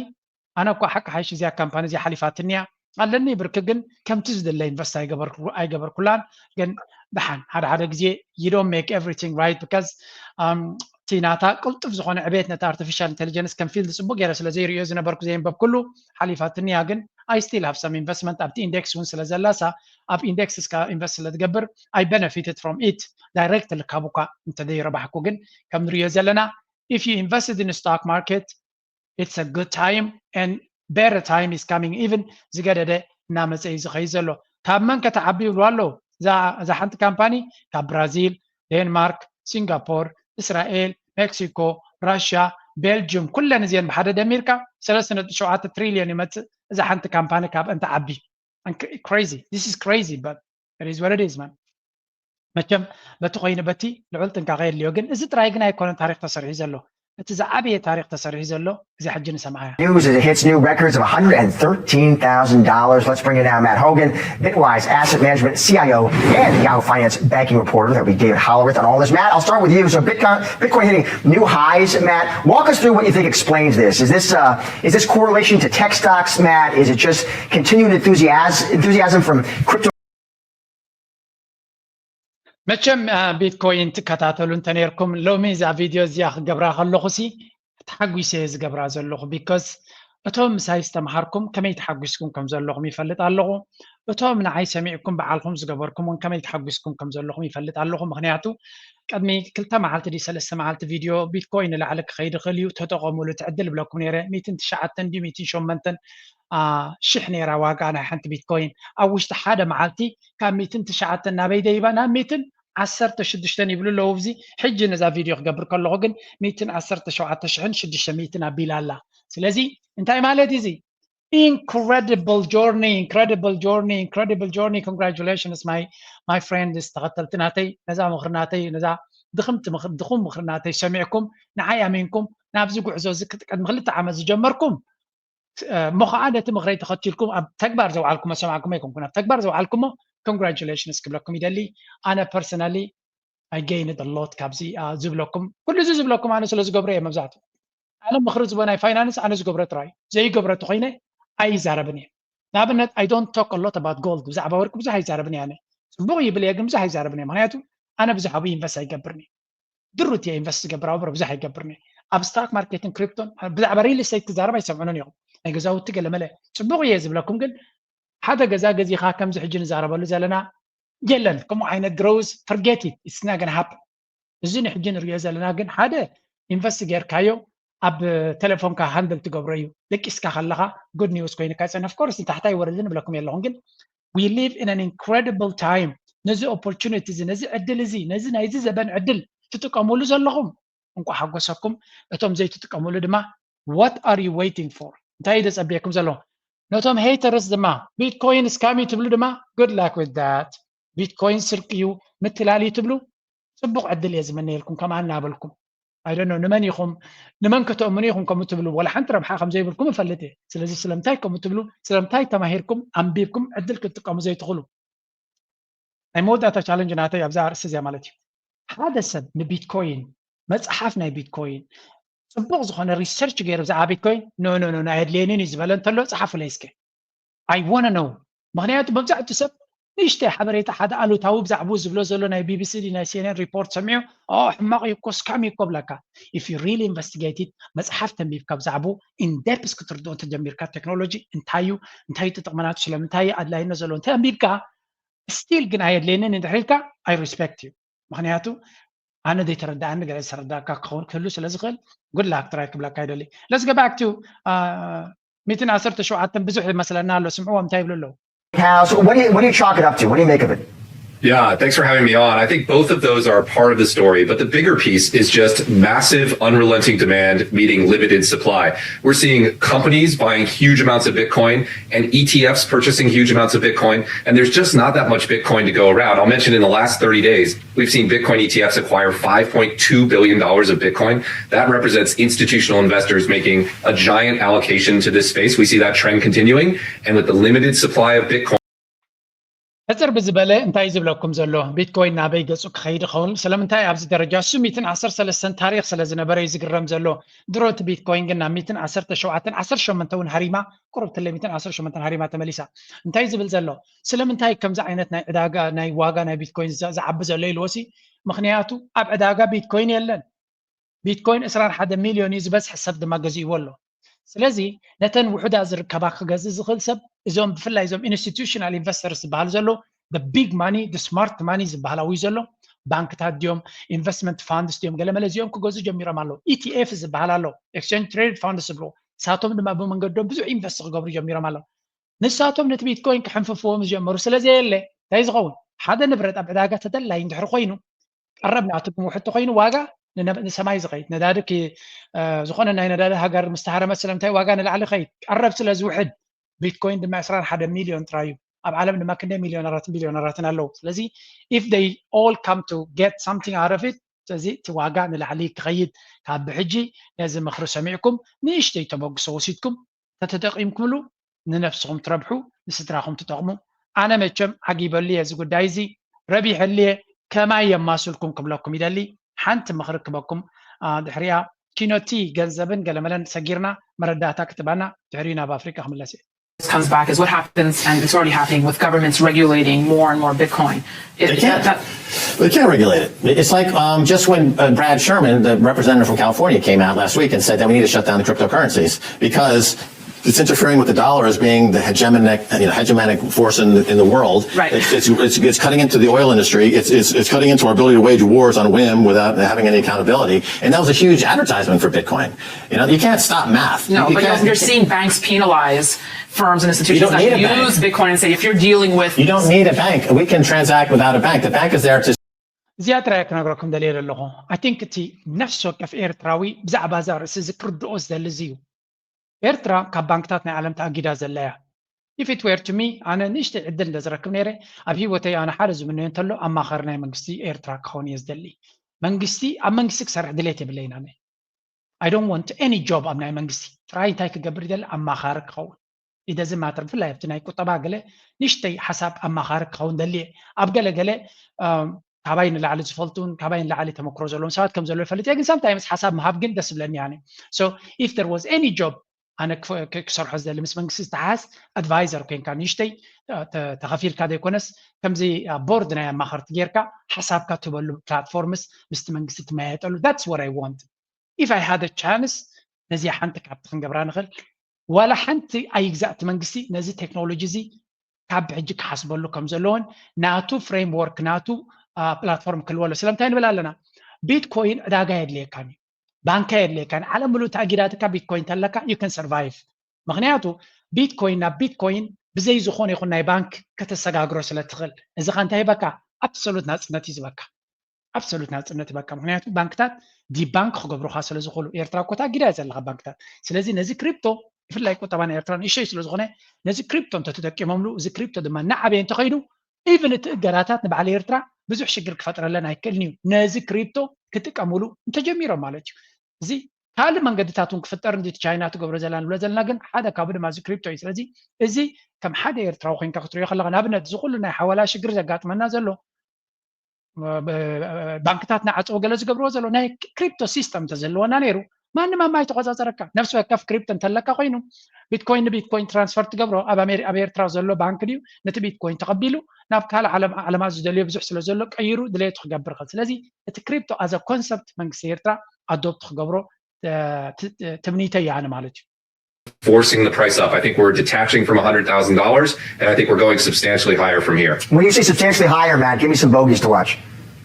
ኣነ እኳ ሓቂ ሓይሽ እዚኣ ካምፓኒ እዚኣ ሓሊፋትኒ እያ፣ ኣለኒ ብርኪ ግን ከምቲ ዝድለ ኢንቨስት ኣይገበርኩ- ኣይገበርኩላን። ግን ደሓን ሓደ ሓደ ግዜ you don't make everything right because እቲ ናታ ቅልጡፍ ዝኾነ ዕቤት ነቲ ኣርቲፊሻል ኢንቴሊጀንስ ከም ፊልድ ጽቡቅ ገይረ ስለ ዘይርእዮ ዝነበርኩ ዘየንበብኩሉ ሓሊፋትኒ እያ። ግን I still have some investment ኣብቲ ኢንዴክስ እውን ስለ ዘላሳ ኣብ ኢንዴክስ እስካ ኢንቨስት ስለ ትገብር I benefited from it direct ልካብ እኳ እንተዘይረባሕኩ። ግን ከም ንሪኦ ዘለና if you invested in stock market it's a good time and better time is coming even ዝገደደ እናመፀ እዩ ዝኸይድ ዘሎ። ካብ መን ከተዓቢ ይብሉ ኣለዉ። እዛ እዛ ሓንቲ ካምፓኒ ካብ ብራዚል፣ ዴንማርክ፣ ሲንጋፖር፣ እስራኤል፣ ሜክሲኮ፣ ራሽያ፣ ቤልጅም ኩለን እዚአን ብሓደ ደሚርካ ሰለስተ ነጥቢ ሸውዓተ ትሪልዮን ይመፅእ። እዛ ሓንቲ ካምፓኒ ካብ እንተ ዓቢ crazy this is crazy but it is what it is man። መቸም በቲ ኮይኑ በቲ ልዑል ጥንቃቄ የድልዮ። ግን እዚ ጥራይ ግን ኣይኮነን ታሪክ ተሰሪሑ ዘሎ። እቲ ዝዓበየ ታሪክ ተሰሪሑ ዘሎ እዚ ሕጂ ንሰምዓያ። News as it hits new records of one hundred thirteen thousand dollars. Let's bring in now Matt Hougan, Bitwise Asset Management C I O and Yahoo Finance banking reporter. That would be David Hollerith on all this. Matt, I'll start with you. So Bitcoin, Bitcoin hitting new highs. Matt, walk us through what you think explains this. Is this uh, is this correlation to tech stocks, Matt? Is it just continued enthusiasm enthusiasm from crypto? መቸም ቢትኮይን ትከታተሉ እንተነርኩም ሎሚ እዛ ቪድዮ እዚኣ ክገብራ ከለኹ ሲ ተሓጒሰ እየ ዝገብራ ዘለኹ። ቢኮዝ እቶም ምሳይ ዝተምሃርኩም ከመይ ተሓጒስኩም ከም ዘለኹም ይፈልጥ ኣለኹ። እቶም ንዓይ ሰሚዕኩም ብዓልኹም ዝገበርኩም እውን ከመይ ተሓጒስኩም ከም ዘለኹም ይፈልጥ ኣለኹ። ምክንያቱ ቅድሚ ክልተ መዓልቲ ድዩ ሰለስተ መዓልቲ ቪድዮ ቢትኮይን ንላዕሊ ክኸይድ ይኽእል እዩ ተጠቐሙሉ እቲ ዕድል እብለኩም ነይረ። ሚእትን ትሽዓተን ድዩ ሚእትን ሸሞንተን ሽሕ ነይራ ዋጋ ናይ ሓንቲ ቢትኮይን ኣብ ውሽጢ ሓደ መዓልቲ ካብ ሚእትን ትሽዓተን ናበይ ደይባ ናብ ሚእትን ዓሰርተ ሽዱሽተን ይብሉ ኣለዉ። እዚ ሕጂ ነዛ ቪድዮ ክገብር ከለኹ ግን ሚእትን ዓሰርተ ሸውዓተ ሽሕን ሽዱሽተ ሚእትን ኣቢላ ኣላ። ስለዚ እንታይ ማለት እዩ እዚ? Incredible journey, incredible journey, incredible journey. Congratulations my my friends ተኸተልቲ ናተይ ነዛ ምኽሪ ናተይ ነዛ ድኽምቲ ድኹም ምኽሪ ናተይ ሰሚዕኩም ንዓይ ኣሚንኩም ናብዚ ጉዕዞ እዚ ቅድሚ ክልተ ዓመት ዝጀመርኩም እሞ ከዓ ነቲ ምኽረይ ተኸቲልኩም ኣብ ተግባር ዘውዓልኩሞ ሰማዕኩም ኣይኮንኩን ኣብ ተግባር ዘውዓልኩሞ congratulations ክብለኩም ይደሊ። ኣነ personally I gained a lot ካብዚ ዝብለኩም ኩሉ እዚ ዝብለኩም ኣነ ስለ ዝገብሮ እየ መብዛሕትኡ ኣነ ምኽሪ ዝቦ ናይ ፋይናንስ ኣነ ዝገብሮ ጥራይ ዘይገብሮ ተኮይነ ኣይዛረብን እየ። ንኣብነት I don't talk a lot about gold ብዛዕባ ወርቂ ብዙሕ ኣይዛረብን እየ ኣነ ጽቡቕ ይብል እየ ግን ብዙሕ ኣይዛረብን እየ ምክንያቱ ኣነ ብዙሕ ኣብኡ ኢንቨስት ኣይገብርን እየ። ድሩት እየ ኢንቨስት ዝገብር ኣብረ ብዙሕ ኣይገብርን እየ። ኣብ ስታክ ማርኬትን ክሪፕቶን ብዛዕባ ሪል ስቴት ክዛረብ ኣይሰምዑንን እዮም። ናይ ገዛውቲ ገለመለ ጽቡቕ እየ ዝብለኩም ግን ሓደ ገዛ ገዚኻ ከምዚ ሕጂ ንዛረበሉ ዘለና የለን ከምኡ ዓይነት ግሮውስ forget it it's not gonna happen። እዚ ንሕጂ ንሪኦ ዘለና ግን ሓደ ኢንቨስት ጌርካዮ ኣብ ቴሌፎንካ ሃንድል ትገብሮ እዩ ደቂስካ ከለኻ good news ኮይንካ ይፀን of course ንታሕታይ ወርድን እብለኩም የለኹም ግን we live in an incredible time ነዚ opportunity እዚ ነዚ ዕድል እዚ ነዚ ናይዚ ዘበን ዕድል ትጥቀሙሉ ዘለኹም እንኳ ሓጎሰኩም እቶም ዘይትጥቀሙሉ ድማ what are you waiting for እንታይ እዩ ዘፀብየኩም ዘሎ ነቶም haters ድማ bitcoin scam እዩ ትብሉ ድማ good luck with that bitcoin ስርቂ እዩ ምትላል እዩ ትብሉ ፅቡቕ ዕድል እየ ዝምነየልኩም ከም ኣናበልኩም I don't know ንመን ኢኹም ንመን ከተእምኑ ኢኹም ከምኡ ትብሉ ወላ ሓንቲ ረብሓ ከም ዘይብልኩም እፈልጥ እየ ስለዚ ስለምንታይ ከምኡ ትብሉ ስለምንታይ ተማሂርኩም ኣንቢብኩም ዕድል ክትጥቀሙ ዘይትኽእሉ ናይ መወዳእታ ቻለንጅ ናተይ ኣብዛ ኣርእስቲ እዚኣ ማለት እዩ ሓደ ሰብ ንቢትኮይን መፅሓፍ ናይ ቢትኮይን ፅቡቕ ዝኾነ ሪሰርች ገይሩ ብዛዕባ ቢትኮይን no no no ኣየድልየንን እዩ ዝበለ እንተሎ ፀሓፉለይ እስከ I wanna know ምኽንያቱ መብዛሕትኡ ሰብ ንእሽተይ ሓበሬታ ሓደ ኣሉታዊ ብዛዕባኡ ዝብሎ ዘሎ ናይ ቢቢሲ ድዩ ናይ ሲኤንኤን ሪፖርት ሰሚዑ ሕማቕ እዩ እኮ ስካም እዩ እኮ ብለካ if you really investigated መፅሓፍ ተንቢብካ ብዛዕባኡ in depth ክትርድኦ እንተጀሚርካ ቴክኖሎጂ እንታይ እዩ እንታይ እዩ ተጠቕመናቱ ስለምንታይ እዩ ኣድላይነት ዘለዎ እንታይ ኣንቢብካ still ግን ኣየድልየንን እንድሕር ኢልካ I respect you ምኽንያቱ ኣነ ዘይተረድኣኒ ገለ ዝተረዳእካ ክኸውን ክህሉ ስለ ዝኽእል good luck try ክብለካ ይደሊ let's go back to ሚእትን ዓሰርተ ሸውዓተን ብዙሕ ይመስለና ኣሎ ስምዕዎም እንታይ ይብሉ ኣለዉ Cows, what do you what do you chalk it up to? What do you make of it? Yeah, thanks for having me on. I think both of those are part of the story, but the bigger piece is just massive, unrelenting demand meeting limited supply. We're seeing companies buying huge amounts of Bitcoin and E T Fs purchasing huge amounts of Bitcoin, and there's just not that much Bitcoin to go around. I'll mention in the last thirty days, we've seen Bitcoin E T Fs acquire $5.2 billion of Bitcoin. That represents institutional investors making a giant allocation to this space. We see that trend continuing, and with the limited supply of Bitcoin, ሕፅር ብዝበለ እንታይ ዝብለኩም ዘሎ? ቢትኮይን ናበይ ገፁ ክኸይድ ይኸውን? ስለምንታይ ኣብዚ ደረጃ እሱ ሚትን ዓሰርተ ሰለስተን ታሪክ ስለ ዝነበረ እዩ ዝግረም ዘሎ። ድሮ እቲ ቢትኮይን ግን ናብ ሚትን ዓሰርተ ሸውዓተን ዓሰርተ ሸሞንተ እውን ሃሪማ፣ ቁርብ ትለ ሚትን ዓሰርተ ሸሞንተን ሃሪማ ተመሊሳ። እንታይ ዝብል ዘሎ? ስለምንታይ ከምዚ ዓይነት ናይ ዕዳጋ ናይ ዋጋ ናይ ቢትኮይን ዝዓቢ ዘሎ ኢልዎሲ? ምክንያቱ ኣብ ዕዳጋ ቢትኮይን የለን። ቢትኮይን ዕስራን ሓደ ሚልዮን እዩ ዝበዝሐ ሰብ ድማ ገዚእዎ ኣሎ። ስለዚ ነተን ውሑዳት ዝርከባ ክገዝእ ዝኽእል ሰብ እዞም ብፍላይ እዞም ኢንስቲቱሽናል ኢንቨስተርስ ዝበሃሉ ዘሎ big money smart money ዝበሃል ኣብዩ ዘሎ ባንክታት ድዮም ኢንቨስትመንት ፋንድስ ድዮም ገለመለ እዚኦም ክገዙ ጀሚሮም ኣለዉ። ኢቲኤፍ ዝበሃል ኣሎ ኤክስቸንጅ ትሬድ ፋንድስ ዝብልዎ ንሳቶም ድማ ብመንገዶም ብዙሕ ኢንቨስት ክገብሩ ጀሚሮም ኣለዉ። ንሳቶም ነቲ ቢትኮይን ክሕንፍፍዎ ምስ ጀመሩ ስለ ዘየለ እንታይ ዝኸውን ሓደ ንብረት ኣብ ዕዳጋ ተደላይ እንድሕር ኮይኑ ቀረብ ናቱ ግን ውሕድ ተኮይኑ ዋጋ ንሰማይ ዝኸይድ ነዳዲ ዝኾነ ናይ ነዳዲ ሃገር ምስተሃረመት ስለምንታይ ዋጋ ንላዕሊ ኸይድ ቀረብ ስለ ዝውሕድ ቢትኮይን ድማ ዕስራን ሓደ ሚልዮን ጥራይ እዩ። ኣብ ዓለም ድማ ክንደይ ሚልዮነራትን ቢልዮነራትን ኣለዉ። ስለዚ if they all come to get something out of it ስለዚ እቲ ዋጋ ንላዕሊ ክኸይድ ካብ ብሕጂ ነዚ ምኽሪ ሰሚዕኩም ንእሽተይ ተበግሶ ወሲድኩም ተተጠቂምኩምሉ ንነብስኹም ትረብሑ ንስድራኹም ትጠቕሙ። ኣነ መቸም ዓጊበሉ እየ እዚ ጉዳይ እዚ ረቢሐሉ እየ ከማይ የማስልኩም ክብለኩም ይደሊ። ሓንቲ ምኽሪ ክበኩም ድሕሪያ ኪኖቲ ገንዘብን ገለመለን ሰጊርና መረዳእታ ክትባና ድሕሪኡ ናብ ኣፍሪቃ ክምለስ እየ። comes back is what happens, and it's already happening with governments regulating more and more Bitcoin. It, They can't. That, that, they can't regulate it. It's like um, just when uh, Brad Sherman, the representative from California, came out last week and said that we need to shut down the cryptocurrencies because it's interfering with the dollar as being the hegemonic, you know, hegemonic force in the, in the world. Right. It's, it's, it's, it's cutting into the oil industry. It's, it's, it's cutting into our ability to wage wars on a whim without having any accountability. And that was a huge advertisement for Bitcoin. You know, you can't stop math. No, you but you're, you're seeing banks penalize firms and institutions that use Bitcoin and say if you're dealing with you don't need a bank. We can transact without a bank. The bank is there to እዚኣ ጥራይ ክነግረኩም ደልየ ዘለኹ። I think እቲ ነፍሲ ወከፍ ኤርትራዊ ብዛዕባ እዛ ርእሲ እዚ ክርድኦ ዝደሊ እዚ እዩ። ኤርትራ ካብ ባንክታት ናይ ዓለም ተኣጊዳ ዘላ እያ። If it were to me ኣነ ንእሽተይ ዕድል እንተ ዝረክብ ነይረ ኣብ ህይወተይ ኣነ ሓደ ዝምነዮ እንተሎ ኣማኻሪ ናይ መንግስቲ ኤርትራ ክኸውን እየ ዝደሊ። መንግስቲ ኣብ መንግስቲ ክሰርሕ ድሌት የብለይን ኣነ። I don't want any job ኣብ ናይ መንግስቲ ጥራይ እንታይ ክገብር ይደሊ ኣማኻሪ ክኸውን ኢደዚ ማተር ብፍላይ ኣብቲ ናይ ቁጠባ ገለ ንእሽተይ ሓሳብ ኣማኻሪ ክኸውን ደልየ ኣብ ገለ ገለ ካባይ ንላዕሊ ዝፈልጡን ካባይ ንላዕሊ ተመክሮ ዘለዎም ሰባት ከም ዘለዉ ይፈልጥ እየ ግን ሳምታይምስ ሓሳብ ምሃብ ግን ደስ ዝብለኒ ኣነ so if there was any job ኣነ ክሰርሖ ዝደሊ ምስ መንግስቲ ዝተሓዝ ኣድቫይዘር ኮይንካ ንእሽተይ ተኸፊልካ ዘይኮነስ ከምዚ ቦርድ ናይ ኣማኸርቲ ጌርካ ሓሳብካ ትበሉ ፕላትፎርምስ ምስቲ መንግስቲ ትመያየጠሉ that's what I want if I had a chance ነዚኣ ሓንቲ ካብቲ ክንገብራ ንኽእል ዋላ ሓንቲ ኣይግዛእ እቲ መንግስቲ ነዚ ቴክኖሎጂ እዚ ካብ ብሕጂ ክሓስበሉ ከም ዘለዎን ናቱ ፍሬምወርክ ናቱ ፕላትፎርም ክልወሎ ስለምንታይ ንብል ኣለና ቢትኮይን ዕዳጋ የድልየካን እዩ ባንካ የድልየካን ዓለም ምሉእ ተኣጊዳትካ ቢትኮይን ተለካ you can survive ምክንያቱ ቢትኮይን ናብ ቢትኮይን ብዘይ ዝኾነ ይኹን ናይ ባንክ ከተሰጋግሮ ስለ ትኽእል እዚ ኸ እንታይ ይበካ ኣብሶሉት ናፅነት እዩ ዝበካ ኣብሶሉት ናፅነት ይበካ ምክንያቱ ባንክታት ዲባንክ ክገብሩካ ስለ ዝኽእሉ ኤርትራ እኮ ተኣጊዳ እያ ዘለካ ባንክታት ስለዚ ነዚ ክሪፕቶ ብፍላይ ቁጠባ ናይ ኤርትራ ንእሽተይ ስለ ዝኾነ ነዚ ክሪፕቶ እንተተጠቂሞምሉ እዚ ክሪፕቶ ድማ እናዓበየ እንተኸይዱ ኢቭን እቲ እገዳታት ንባዕሊ ኤርትራ ብዙሕ ሽግር ክፈጥረለን ኣይክእልን እዩ ነዚ ክሪፕቶ ክጥቀምሉ እንተጀሚሮም ማለት እዩ እዚ ካልእ መንገድታት እውን ክፍጠር እንዲ ቻይና ትገብሮ ዘላ ንብሎ ዘለና ግን ሓደ ካብኡ ድማ እዚ ክሪፕቶ እዩ ስለዚ እዚ ከም ሓደ ኤርትራዊ ኮይንካ ክትሪኦ ከለካ ንኣብነት እዚ ኩሉ ናይ ሓዋላ ሽግር ዘጋጥመና ዘሎ ባንክታት ናዓፀው ገለ ዝገብርዎ ዘሎ ናይ ክሪፕቶ ሲስተም እንተዘለወና ነይሩ ማንም ኣብ ማይ ተቆፃፀረካ ነፍሲ ወከፍ ክሪፕቶ እንተለካ ኮይኑ ቢትኮይን ንቢትኮይን ትራንስፈር ትገብሮ ኣብ ኣብ ኤርትራ ዘሎ ባንክ ድዩ ነቲ ቢትኮይን ተቐቢሉ ናብ ካልእ ዓለማት ዝደልዮ ብዙሕ ስለ ዘሎ ቀይሩ ድሌቱ ክገብር ይኽእል ስለዚ እቲ ክሪፕቶ ኣዘ ኮንሰፕት መንግስቲ ኤርትራ ኣዶፕት ክገብሮ ትምኒተይ ኣነ ማለት እዩ forcing the price up. I think we're detaching from one hundred thousand dollars, and I think we're going substantially higher from here. When you say substantially higher, Matt, give me some bogeys to watch.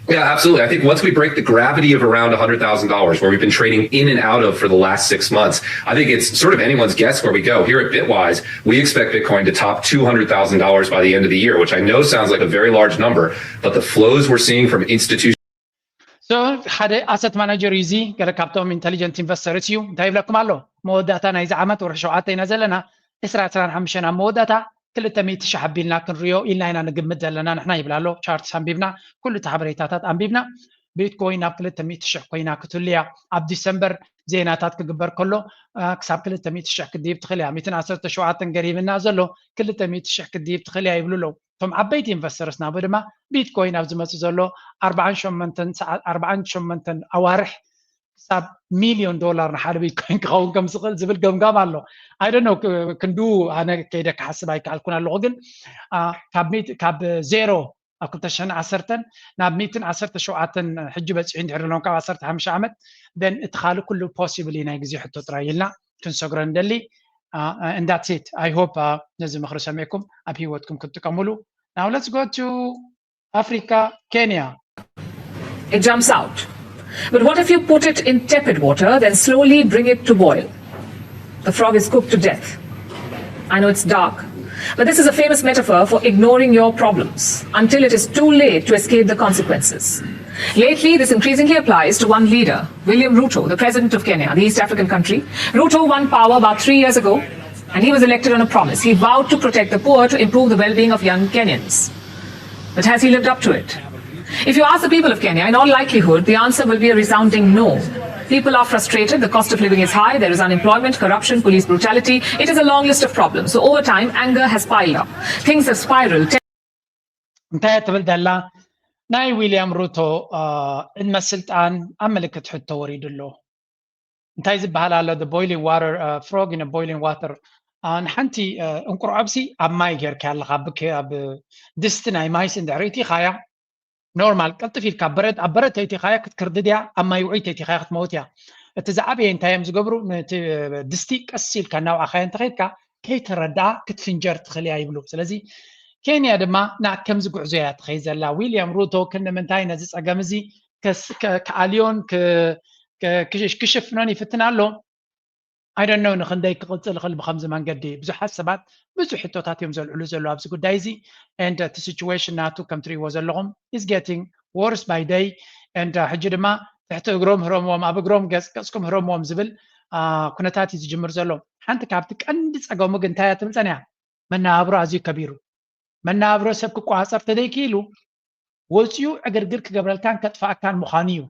Yeah, absolutely. I think once we break the gravity of around one hundred thousand dollars, where we've been trading in and out of for the last six months, I think it's sort of anyone's guess where we go. Here at Bitwise, we expect Bitcoin to top two hundred thousand dollars by the end of the year, which I know sounds like a very large number, but the flows we're seeing from institutions So ሓደ asset manager እዩ እዚ። ገለ ካብቶም ኢንቴሊጀንት ኢንቨስተርስ እዩ። እንታይ ይብለኩም ኣሎ? መወዳእታ ናይዚ ዓመት ወርሒ ሸውዓተ ኢና ዘለና። ዕስራ ዕስራን ሓሙሽተን ኣብ መወዳእታ ክልተ ሚእቲ ሽሕ ኣቢልና ክንሪኦ ኢልና ኢና ንግምት ዘለና ንሕና ይብል ኣሎ። ቻርትስ ኣንቢብና፣ ኩሉ እቲ ሓበሬታታት ኣንቢብና። ቢትኮይን ናብ ክልተ ሚእቲ ሽሕ ኮይና ክትህሉ እያ። ኣብ ዲሰምበር ዜናታት ክግበር ከሎ ክሳብ ክልተ ሚእቲ ሽሕ ክትድይብ ትኽእል እያ። ሚእትን ዓሰርተ ሸውዓተን ገሪምና ዘሎ ክልተ ሚእቲ ሽሕ ክትድይብ ትኽእል እያ ይብሉ ኣለዉ። እቶም ዓበይቲ ኢንቨስተርስ ናቡ ድማ ቢትኮይን ኣብ ዝመፅእ ዘሎ ኣርባዓን ሸሞንተን ኣዋርሕ ክሳብ ሚልዮን ዶላር ንሓደ ቢትኮይን ክኸውን ከም ዝኽእል ዝብል ገምጋም ኣሎ። ኣይደኖ ክንዱ ኣነ ከይደ ክሓስብ ኣይከኣልኩን ኣለኹ፣ ግን ካብ ዜሮ ኣብ ክልተ ሽሕን ዓሰርተን ናብ ሚእትን ዓሰርተ ሸውዓተን ሕጂ በፂሑ እንድሕር ኣለዎም ካብ ዓሰርተ ሓሙሽተ ዓመት then እቲ ካልእ ኩሉ ፖሲብል እዩ። ናይ ግዜ ሕቶ ጥራይ ኢልና ክንሰግሮ ንደሊ። And that's it. I hope ነዚ ምኽሪ ሰሚዕኩም ኣብ ህይወትኩም ክትጥቀምሉ። Now let's go to Africa, Kenya. It jumps out. But what if you put it in tepid water, then slowly bring it to boil? The frog is cooked to death. I know it's dark, but this is a famous metaphor for ignoring your problems until it is too late to escape the consequences. Lately, this increasingly applies to one leader, William Ruto, the president of Kenya, the East African country. Ruto won power about three years ago, and he was elected on a promise. He vowed to protect the poor, to improve the well being of young Kenyans. But has he lived up to it? If you ask the people of Kenya, in all likelihood, the answer will be a resounding no. People are frustrated, the cost of living is high, there is unemployment, corruption, police brutality. It is a long list of problems. So over time, anger has piled up. Things have spiraled. እንታይ ትብል ደላ? ናይ ዊልያም ሩቶ ዕድመ ስልጣን ኣብ ምልክት ሕቶ ወሪዱ ኣሎ። እንታይ ዝበሃል ኣሎ? The boiling water, frog in a boiling water። ንሓንቲ እንቁርዖብሲ ኣብ ማይ ጌርካ ኣለካ፣ ኣብ ድስቲ ናይ ማይስ እንድሕር እቲኻያ ኖርማል ቀልጥፍ ኢልካ በረድ ኣብ በረድ ተይቲኻያ ክትክርድድ እያ፣ ኣብ ማይ ውዑይ ተይቲኻያ ክትመውት እያ። እቲ ዝዓበየ እንታይ እዮም ዝገብሩ? ነቲ ድስቲ ቀስ ኢልካ እናውዓኻዮ እንተኸይድካ ከይተረድኣ ክትፍንጀር ትኽእል እያ ይብሉ። ስለዚ ኬንያ ድማ ናብ ከምዚ ጉዕዞ እያ ትኸይድ ዘላ። ዊልያም ሩቶ ክንዲ ምንታይ ነዚ ጸገም እዚ ክኣልዮን ክሽፍኖን ይፍትን ኣሎ? I don't know ንክንደይ ክቕጽል ይኽእል ብኸምዚ መንገዲ። ብዙሓት ሰባት ብዙሕ ሕቶታት እዮም ዘልዕሉ ዘለዉ ኣብዚ ጉዳይ እዚ። And እቲ situation ናቱ ከም ትርእይዎ ዘለኹም is getting worse by day. And ሕጂ ድማ ትሕቲ እግሮም ህረምዎም፣ ኣብ እግሮም ገጽ ገጽኩም ህረምዎም ዝብል ኩነታት እዩ ዝጅምር ዘሎ። ሓንቲ ካብቲ ቀንዲ ጸገሙ ግን እንታይ እያ ትብል ጸኒሓ? መነባብሮ ኣዝዩ ከቢሩ። መነባብሮ ሰብ ክቆጻጸር ተደይክኢሉ ወፂኡ ዕግርግር ክገብረልካን ከጥፍኣካን ምዃኑ እዩ።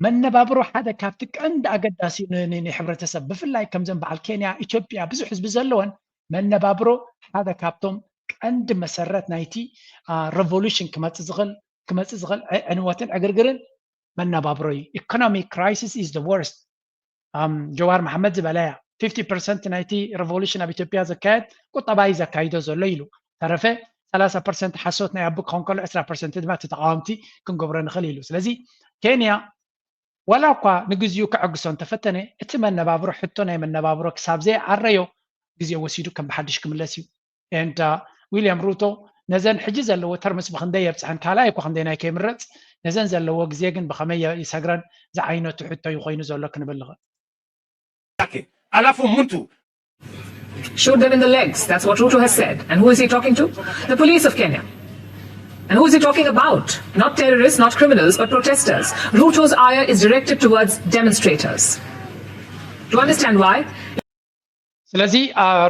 መነባብሮ ሓደ ካብቲ ቀንዲ ኣገዳሲ እዩ ን- ን- ንሕብረተሰብ፣ ብፍላይ ከምዘን በዓል ኬንያ፣ ኢትዮጵያ ብዙሕ ህዝቢ ዘለወን፣ መነባብሮ ሓደ ካብቶም ቀንዲ መሰረት ናይቲ ሬቮሉሽን ክመፅእ ዝኽእል ክመፅእ ዝኽእል ዕንወትን ዕግርግርን መነባብሮ እዩ። Economic crisis is the worst። ጀዋር መሓመድ ዝበለያ ፊፍቲ ፐርሰንት ናይቲ ሬቮሉሽን ኣብ ኢትዮጵያ ዘካየድ ቁጠባ እዩ ዘካይዶ ዘሎ ኢሉ። ተረፈ ሰላሳ ፐርሰንት ሓሶት ናይ ኣቡ ክኸውን ከሎ ዕስራ ፐርሰንት ድማ እቲ ተቃወምቲ ክንገብሮ ንኽእል ኢሉ። ስለዚ ኬንያ ዋላ እኳ ንግዚኡ ከዐግሶ እንተፈተነ እቲ መነባብሮ ሕቶ ናይ መነባብሮ ክሳብ ዘይዓረዮ ግዜ ወሲዱ ከም ብሓድሽ ክምለስ እዩ። And ዊልያም ሩቶ ነዘን ሕጂ ዘለዎ ተርምስ ብክንደይ የብፅሐን ካልኣይ እኳ ክንደይ ናይ ከይምረፅ ነዘን ዘለዎ ግዜ ግን ብከመይ ይሰግረን ዝዓይነቱ ሕቶ እዩ ኮይኑ ዘሎ ክንብል ንኽእል። Alafu mtu Shoot them in the legs. That's what Ruto has said. And who is he talking to? The police of Kenya. And who is he talking about? Not terrorists, not criminals, but protesters. Ruto's ire is directed towards demonstrators. Do you understand why? ስለዚ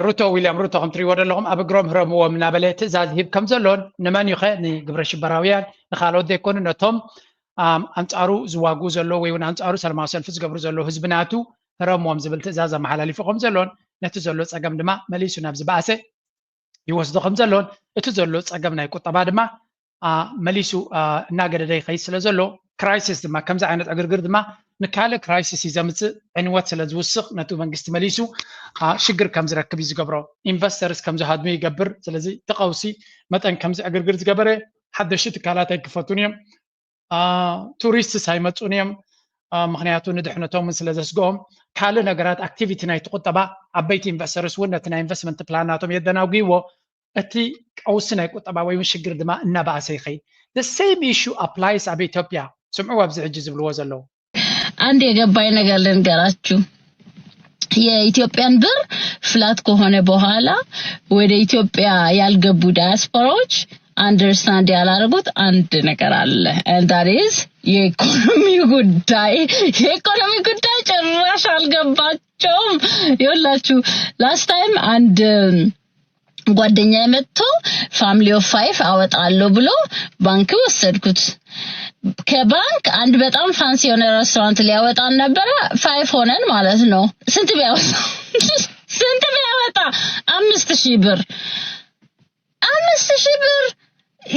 ሩቶ ዊልያም ሩቶ ከም ትሪእዎ ዘለኹም ኣብ እግሮም ህረምዎም እናበለ ትእዛዝ ይህብ ከም ዘሎን ንመን እዩ ኸ ንግብረ ሽበራውያን ንካልኦት ዘይኮኑ ነቶም ኣንፃሩ ዝዋግኡ ዘለዉ ወይ እውን ኣንፃሩ ሰላማዊ ሰልፊ ዝገብሩ ዘለዉ ህዝቢ ናቱ ህረምዎም ዝብል ትእዛዝ ኣመሓላሊፉ ከም ዘሎን ነቲ ዘሎ ፀገም ድማ መሊሱ ናብ ዝበኣሰ ይወስዶ ከም ዘሎን እቲ ዘሎ ፀገም ናይ ቁጠባ ድማ መሊሱ እናገደደ ይኸይድ ስለ ዘሎ ክራይሲስ ድማ ከምዚ ዓይነት ዕግርግር ድማ ንካልእ ክራይሲስ እዩ ዘምፅእ። ዕንወት ስለ ዝውስኽ ነቲ መንግስቲ መሊሱ ሽግር ከም ዝረክብ እዩ ዝገብሮ። ኢንቨስተርስ ከም ዝሃድሙ ይገብር። ስለዚ እቲ ቀውሲ መጠን ከምዚ ዕግርግር ዝገበረ ሓደሽቲ ትካላት ኣይክፈቱን እዮም። ቱሪስትስ ኣይመፁን እዮም። ምክንያቱ ንድሕነቶም እውን ስለ ዘስግኦም ካልእ ነገራት ኣክቲቪቲ ናይቲ ቁጠባ ዓበይቲ ኢንቨስተርስ እውን ነቲ ናይ ኢንቨስትመንት ፕላን ናቶም የደናጉይዎ። እቲ ቀውሲ ናይ ቁጠባ ወይ እውን ሽግር ድማ እናበኣሰ ይኸይድ። the same issue applies ኣብ ኢትዮጵያ። ስምዑ ኣብዚ ሕጂ ዝብልዎ ዘለዉ። አንድ የገባኝ ነገር ልንገራችሁ። የኢትዮጵያን ብር flat ከሆነ በኋላ ወደ ኢትዮጵያ ያልገቡ ዳያስፖራዎች understand ያላደረጉት አንድ ነገር አለ። And that is የኢኮኖሚ ጉዳይ። የኢኮኖሚ ጉዳይ ጭራሽ አልገባቸውም። ይኸውላችሁ last time አንድ ጓደኛ መጥቶ family of five አወጣለሁ ብሎ ባንክ ወሰድኩት። ከባንክ አንድ በጣም fancy የሆነ restaurant ሊያወጣን ነበረ። Five ሆነን ማለት ነው። ስንት ቢያወጣ ስንት ቢያወጣ አምስት ሺህ ብር። አምስት ሺህ ብር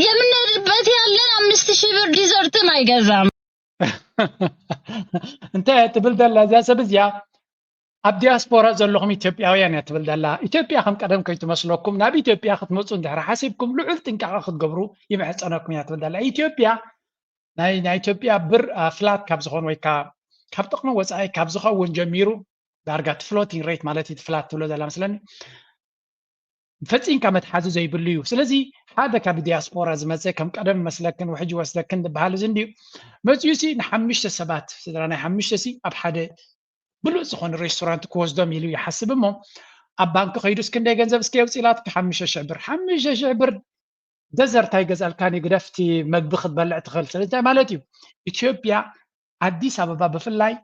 የምንሄድበት ያለን አምስት ሺህ ብር dessert ም አይገዛም። እንታይ ትብል ዘላ እዚኣ ሰብ እዚኣ? ኣብ ዲያስፖራ ዘለኹም ኢትዮጵያውያን እያ ትብል ዘላ። ኢትዮጵያ ከም ቀደም ከይትመስለኩም፣ ናብ ኢትዮጵያ ክትመፁ እንድሕር ሓሲብኩም ልዑል ጥንቃቐ ክትገብሩ ይምሕፀነኩም እያ ትብል ዘላ። ኢትዮጵያ ናይ ናይ ኢትዮጵያ ብር flat ካብ ዝኾን ወይ ካብ ጥቕሚ ወፃኢ ካብ ዝኸውን ጀሚሩ ዳርጋ እቲ floating rate ማለት እዩ flat ትብሎ ዘላ መስለኒ ፈፂምካ መትሓዚ ዘይብሉ እዩ። ስለዚ ሓደ ካብ ዲያስፖራ ዝመፀ ከም ቀደም መስለክን ውሕጅ ወስደክን ዝበሃል እዚ እንድዩ መፅኡ ሲ ንሓምሽተ ሰባት ስድራ ናይ ሓምሽተ ሲ ኣብ ሓደ ብሉፅ ዝኾነ ሬስቶራንት ክወስዶም ኢሉ ይሓስብ እሞ ኣብ ባንክ ከይዱስ ክንደይ ገንዘብ እስከ የውፅእ ኢላትካ ሓምሽተ ሽሕ ብር ሓምሽተ ሽሕ ብር ደዘርት ኣይገዛልካን እዩ ግደፍቲ መግቢ ክትበልዕ ትኽእል ስለዚ እንታይ ማለት እዩ ኢትዮጵያ ኣዲስ ኣበባ ብፍላይ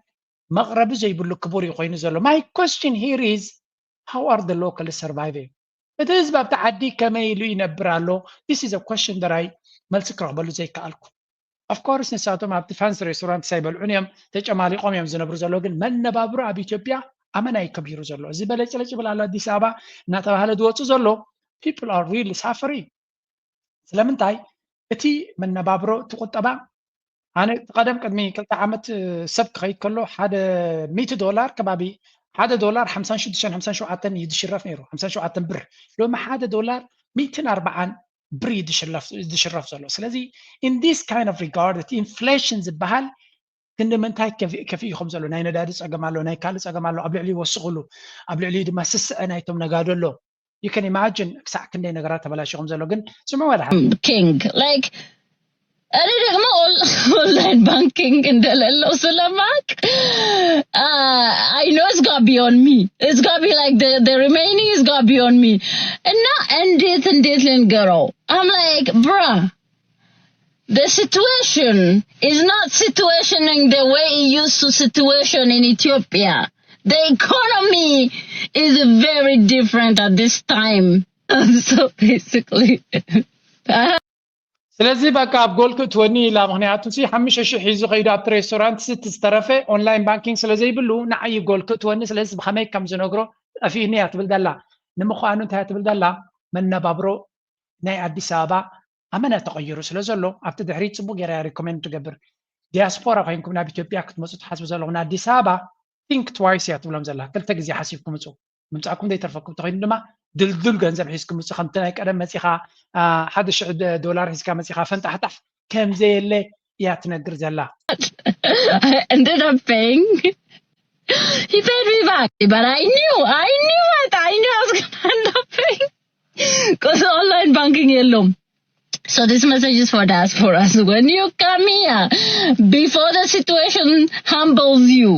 መቕረቢ ዘይብሉ ክቡር እዩ ኮይኑ ዘሎ my question here is how are the local surviving እቲ ህዝቢ ኣብቲ ዓዲ ከመይ ኢሉ ይነብር ኣሎ this is a question that I መልሲ ክረኽበሉ ዘይከኣልኩ of course ንሳቶም ኣብቲ fancy restaurant ሳይበልዑን እዮም ተጨማሊቆም እዮም ዝነብሩ ዘለዉ ግን መነባብሮ ኣብ ኢትዮጵያ ኣመና እዩ ከቢሩ ዘሎ እዚ በለጭለጭ ይብል ኣሎ ኣዲስ ኣበባ እናተባህለ ዝወፁ ዘሎ people are really suffering ስለምንታይ እቲ መነባብሮ እቲ ቁጠባ ኣነ እቲ ቀደም ቅድሚ ክልተ ዓመት ሰብ ክኸይድ ከሎ ሓደ ሚእቲ ዶላር ከባቢ ሓደ ዶላር ሓምሳን ሽዱሽተን ሓምሳን ሸውዓተን እዩ ዝሽረፍ ነይሩ ሓምሳን ሸውዓተን ብር ሎሚ ሓደ ዶላር ሚእትን ኣርባዓን ብር እዩ ዝሽረፍ ዘሎ ስለዚ in this kind of regard እቲ inflation ዝበሃል ክንዲ ምንታይ ከፊኡ ከም ዘሎ ናይ ነዳዲ ፀገም ኣሎ ናይ ካልእ ፀገም ኣሎ ኣብ ልዕሊ ወስኽሉ ኣብ ልዕሊ ድማ ስስዐ ናይቶም ነጋዶ ኣሎ you can imagine ክሳዕ ክንደይ ነገራት ተበላሽኹም ዘሎ ግን ስምዑ ወላ king like እኔ ደግሞ online banking እንደሌለው ስለማቅ I know it's gotta be on me it's gotta be like the, the remaining is gotta be on me እና እንዴት እንዴት ልንገረው I'm like bruh the situation is not situationing the way it used to situation in Ethiopia. The economy is very different at this time. So basically, ስለዚ በቃ ኣብ ጎል ክእትወኒ ኢላ ምክንያቱ ሲ ሓሙሽተ ሽሕ ሒዙ ከይዱ ኣብቲ ሬስቶራንት ስቲ ዝተረፈ online banking ስለዘይብሉ ንዓይ ጎል ክእትወኒ ስለዚ ብከመይ ከም ዝነግሮ ጠፊእኒ እያ ትብል ዘላ ንምኳኑ እንታይ ትብል ዘላ መነባብሮ ናይ ኣዲስ ኣበባ ኣመና ተቐይሩ ስለ ዘሎ ኣብቲ ድሕሪት ፅቡቅ ገይራ እያ recommend ትገብር ዲያስፖራ ኮይንኩም ናብ ኢትዮጵያ ክትመፁ ትሓስቡ ዘለኹም ንኣዲስ ኣበባ think twice እያ ትብሎም ዘላ ክልተ ግዜ ሓሲብኩም ምፁ ምምፃእኩም ዘይተርፈኩም ተኮይኑ ድማ ድልዱል ገንዘብ ሒዝኩም ምፁ ከምቲ ናይ ቀደም መፂኻ ሓደ ሽሕ ዶላር ሒዝካ መፂኻ ፈንጣሕጣሕ ከምዘየለ እያ ትነግር ዘላ ended up paying. He paid me back, but I knew, I knew it, I knew I was gonna end up paying. Because online banking የለውም. So this message is for diasporas. When you come here, before the situation humbles you,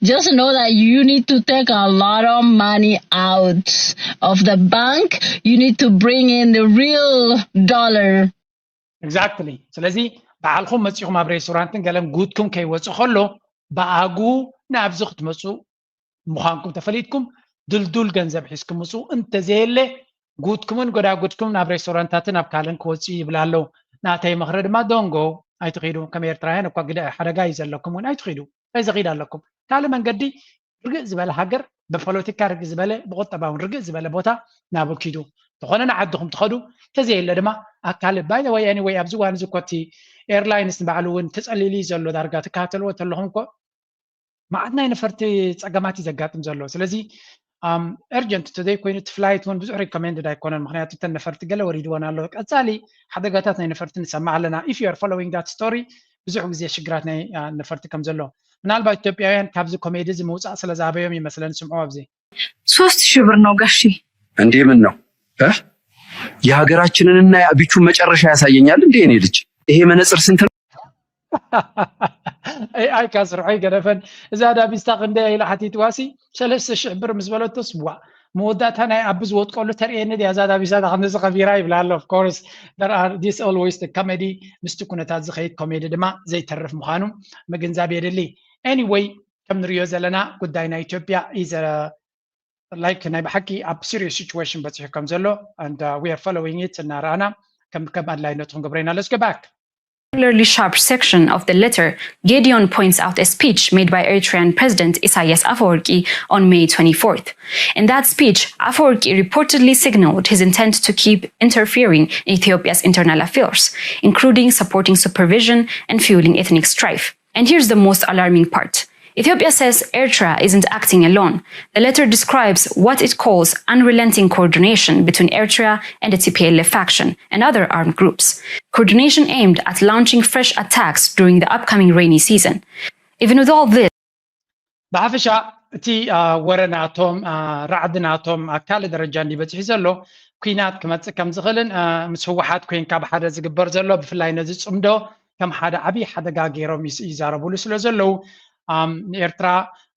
just know that you need to take a lot of money out of the bank. You need to bring in the real dollar. Exactly. ስለዚ ባዕልኹም መፂኹም ኣብ ሬስቶራንትን ገለን ጉድኩም ከይወፅእ ከሎ ብኣጉ ናብዚ ክትመፁ ምዃንኩም ተፈሊጥኩም ድልዱል ገንዘብ ሒዝኩም ምፁ እንተዘየለ ጉድኩምን ጎዳጉድኩም ናብ ሬስቶራንታትን ኣብ ካልእን ክወፅኡ ይብል ኣለዉ ናተይ ምኽሪ ድማ don't go ኣይትኺዱ ከም ኤርትራውያን እኳ ግደ ሓደጋ እዩ ዘለኩም እውን ኣይትኺዱ እንታይ ዘኺድ ኣለኩም ካልእ መንገዲ ርግእ ዝበለ ሃገር ብፖለቲካ ርግእ ዝበለ ብቁጠባ እውን ርግእ ዝበለ ቦታ ናብኡ ኪዱ ተኾነ ንዓድኹም ትኸዱ ተዘየለ ድማ ኣካል by the way anyway ኣብዚ እዋን እዚ ኮቲ airlines ንባዕሉ እውን ተፀሊሉ እዩ ዘሎ ዳርጋ ትከታተልዎ ተለኹም ኮ መዓት ናይ ነፈርቲ ፀገማት እዩ ዘጋጥም ዘሎ ስለዚ urgent today ኮይኑ እቲ flight እውን ብዙሕ recommended ኣይኮነን ምክንያቱ እተን ነፈርቲ ገለ ወሪድወን ኣሎ ቀፃሊ ሓደጋታት ናይ ነፈርቲ ንሰማዕ ኣለና if you are following that story ብዙሕ ግዜ ሽግራት ናይ ነፈርቲ ከም ዘሎ ምናልባት ኢትዮጵያውያን ካብዚ ኮሜዲ እዚ ምውፃእ ስለ ዝኣበዮም ይመስለን ስምዑ ኣብዚ ሶስት ሺህ ብር ነው ጋሺ እንዴ ምን ነው እ የሀገራችንንና የአቢቹን መጨረሻ ያሳየኛል እንዴ እኔ ልጅ ይሄ መነጽር ስንት ነው? ኤኣይ ካ ስርሖ ይገደፈን። እዛ ዳቢስታ ክንደይ ኢላ ሓቲትዋሲ ሰለስተ ሽሕ ብር ምስ በለቶስ ዋ መወዳእታ ናይ ኣቢ ዝወጥቀሉ ተርእየኒ ድያ እዛ ዳቢስታ ዳ ክንዚ ከቢራ ይብላ ኣሎ። Of course there are this always comedy ምስቲ ኩነታት ዝኸይድ ኮሜዲ ድማ ዘይተርፍ ምዃኑ ምግንዛብ የድሊ። Anyway ከም ንሪኦ ዘለና ጉዳይ ናይ ኢትዮጵያ is like ናይ ብሓቂ ኣብ serious situation በፂሑ ከም ዘሎ and we are following it እናረኣና ከም ከም ኣድላይነቱ ክንገብሮ ኢና። Let's go back. Particularly sharp section of the letter, Gedeon points out a speech made by Eritrean President Isaias Afwerki on May twenty-fourth. In that speech, Afwerki reportedly signaled his intent to keep interfering in Ethiopia's internal affairs, including supporting supervision and fueling ethnic strife. And here's the most alarming part. Ethiopia says Eritrea isn't acting alone. The letter describes what it calls unrelenting coordination between Eritrea and the T P L F faction and other armed groups, coordination aimed at launching fresh attacks during the upcoming rainy season. Even with all this, ብሓፈሻ እቲ ወረ ናቶም ራዕዲ ናቶም ኣብ ካልእ ደረጃ እንዲ በፂሑ ዘሎ ኩናት ክመፅእ ከም ዝኽእልን ምስ ህወሓት ኮይንካ ብሓደ ዝግበር ዘሎ ብፍላይ ነዚ ፅምዶ ከም ሓደ ዓብዪ ሓደጋ ገይሮም ይዛረብሉ ስለ ዘለዉ ንኤርትራ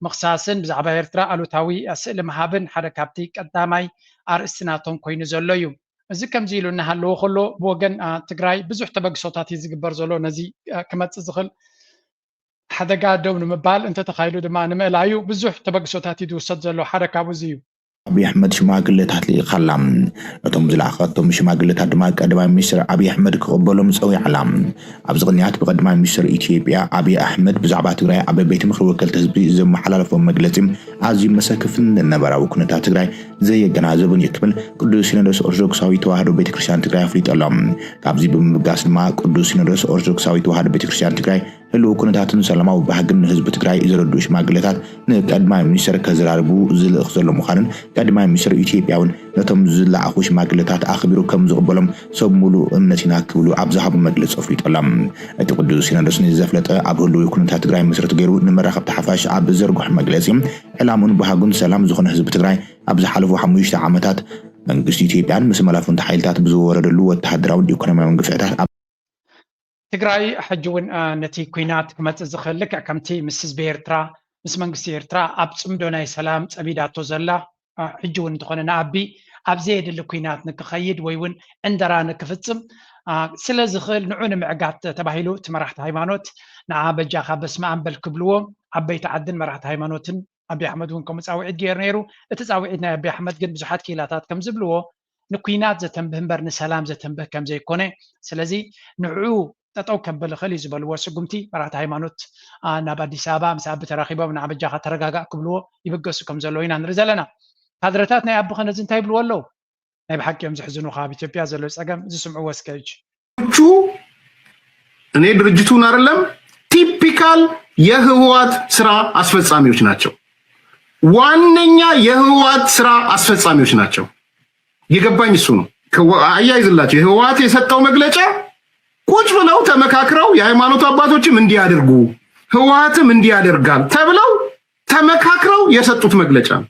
ምኽሳስን ብዛዕባ ኤርትራ ኣሉታዊ ስእሊ ምሃብን ሓደ ካብቲ ቀዳማይ ኣርእስቲ ናቶም ኮይኑ ዘሎ እዩ። እዚ ከምዚ ኢሉ እናሃለዎ ከሎ ብወገን ትግራይ ብዙሕ ተበግሶታት እዩ ዝግበር ዘሎ ነዚ ክመፅእ ዝኽእል ሓደጋ ደው ንምባል እንተተኻይሉ ድማ ንምእላዩ ብዙሕ ተበግሶታት እዩ ዝውሰድ ዘሎ። ሓደ ካብኡ እዚ እዩ። ኣብይ ኣሕመድ ሽማግለታት ልኢኻላ። ነቶም ዝለኣኸቶም ሽማግለታት ድማ ቀዳማይ ሚኒስትር ኣብይ ኣሕመድ ክቕበሎም ጸዊዓላ። ኣብዚ ቅንያት ብቀዳማይ ሚኒስትር ኢትዮጵያ ኣብይ ኣሕመድ ብዛዕባ ትግራይ ኣብ ቤት ምኽሪ ወከልቲ ህዝቢ ዘመሓላለፎ መግለጺ ኣዝዩ መሰክፍን ንነባራዊ ኩነታት ትግራይ ዘየገናዘብን እዩ ክብል ቅዱስ ሲኖዶስ ኦርቶዶክሳዊ ተዋህዶ ቤተክርስትያን ትግራይ ኣፍሊጡ ኣሎ። ካብዚ ብምብጋስ ድማ ቅዱስ ሲኖዶስ ኦርቶዶክሳዊ ተዋህዶ ቤተክርስትያን ትግራይ ህልው ኩነታትን ሰላማዊ ባህግን ንህዝቢ ትግራይ ዘረድኡ ሽማግለታት ንቀዳማይ ሚኒስትር ከዘራርቡ ዝልእኽ ዘሎ ምዃኑን ቀዳማይ ሚኒስትር ኢትዮጵያ እውን ነቶም ዝለኣኹ ሽማግለታት ኣኽቢሩ ከም ዝቕበሎም ሰብ ሙሉእ እምነት ኢና ክብሉ ኣብ ዝሃቡ መግለፂ ኣፍሊጡ ኣሎ። እቲ ቅዱስ ሲኖዶስ ነዚ ዘፍለጠ ኣብ ህልዊ ኩነታት ትግራይ መሰረት ገይሩ ንመራኸብቲ ሓፋሽ ኣብ ዘርግሖ መግለፂ ዕላምኡን ባህጉን ሰላም ዝኾነ ህዝቢ ትግራይ ኣብ ዝሓለፉ ሓሙሽተ ዓመታት መንግስቲ ኢትዮጵያን ምስ መላፍንቲ ሓይልታት ብዝወረደሉ ወተሃደራውን ኢኮኖሚያውን ግፍዕታት ኣብ ትግራይ ሕጂ እውን ነቲ ኲናት ክመፅእ ዝኽእል ልክዕ ከምቲ ምስ ህዝቢ ኤርትራ ምስ መንግስቲ ኤርትራ ኣብ ፅምዶ ናይ ሰላም ፀሚዳቶ ዘላ ሕጂ እውን እንተኾነ ንኣቢ ኣብ ዘየድሊ ኲናት ንክኸይድ ወይ እውን ዕንደራ ንክፍፅም ስለ ዝኽእል ንዑ ንምዕጋት ተባሂሉ እቲ መራሕቲ ሃይማኖት ንዓ በጃኻ በስመ ኣብ በል ክብልዎ ዓበይቲ ዓድን መራሕቲ ሃይማኖትን ኣቢ ኣሕመድ እውን ከምኡ ፃውዒት ገይሩ ነይሩ። እቲ ፃውዒት ናይ ኣቢ ኣሕመድ ግን ብዙሓት ክኢላታት ከም ዝብልዎ ንኲናት ዘተንብህ እምበር ንሰላም ዘተንብህ ከም ዘይኮነ ስለዚ ንዕኡ ጠጠው ከብል ይኽእል እዩ ዝበልዎ ስጉምቲ መራሕቲ ሃይማኖት ናብ ኣዲስ ኣበባ ምስ ኣቢ ተራኺቦም ንዓ በጃኻ ተረጋጋእ ክብልዎ ይብገሱ ከም ዘለዉ ኢና ንርኢ ዘለና። ካድረታት ናይ ኣቢ ኸ ነዚ እንታይ ይብልዎ ኣለዉ? ናይ ብሓቂ እዮም ዝሕዝኑኻ ኣብ ኢትዮጵያ ዘሎ ፀገም ዝስምዕዎ እስከ ሕጂ። ቹ እኔ ድርጅቱን አይደለም typical የህወሓት ስራ አስፈጻሚዎች ናቸው። ዋነኛ የህወሓት ስራ አስፈጻሚዎች ናቸው። የገባኝ እሱ ነው። አያይዝላቸው የህወሓት የሰጠው መግለጫ ቁጭ ብለው ተመካክረው የሃይማኖት አባቶችም እንዲያደርጉ ህወሓትም እንዲያደርጋል ተብለው ተመካክረው የሰጡት መግለጫ ነው።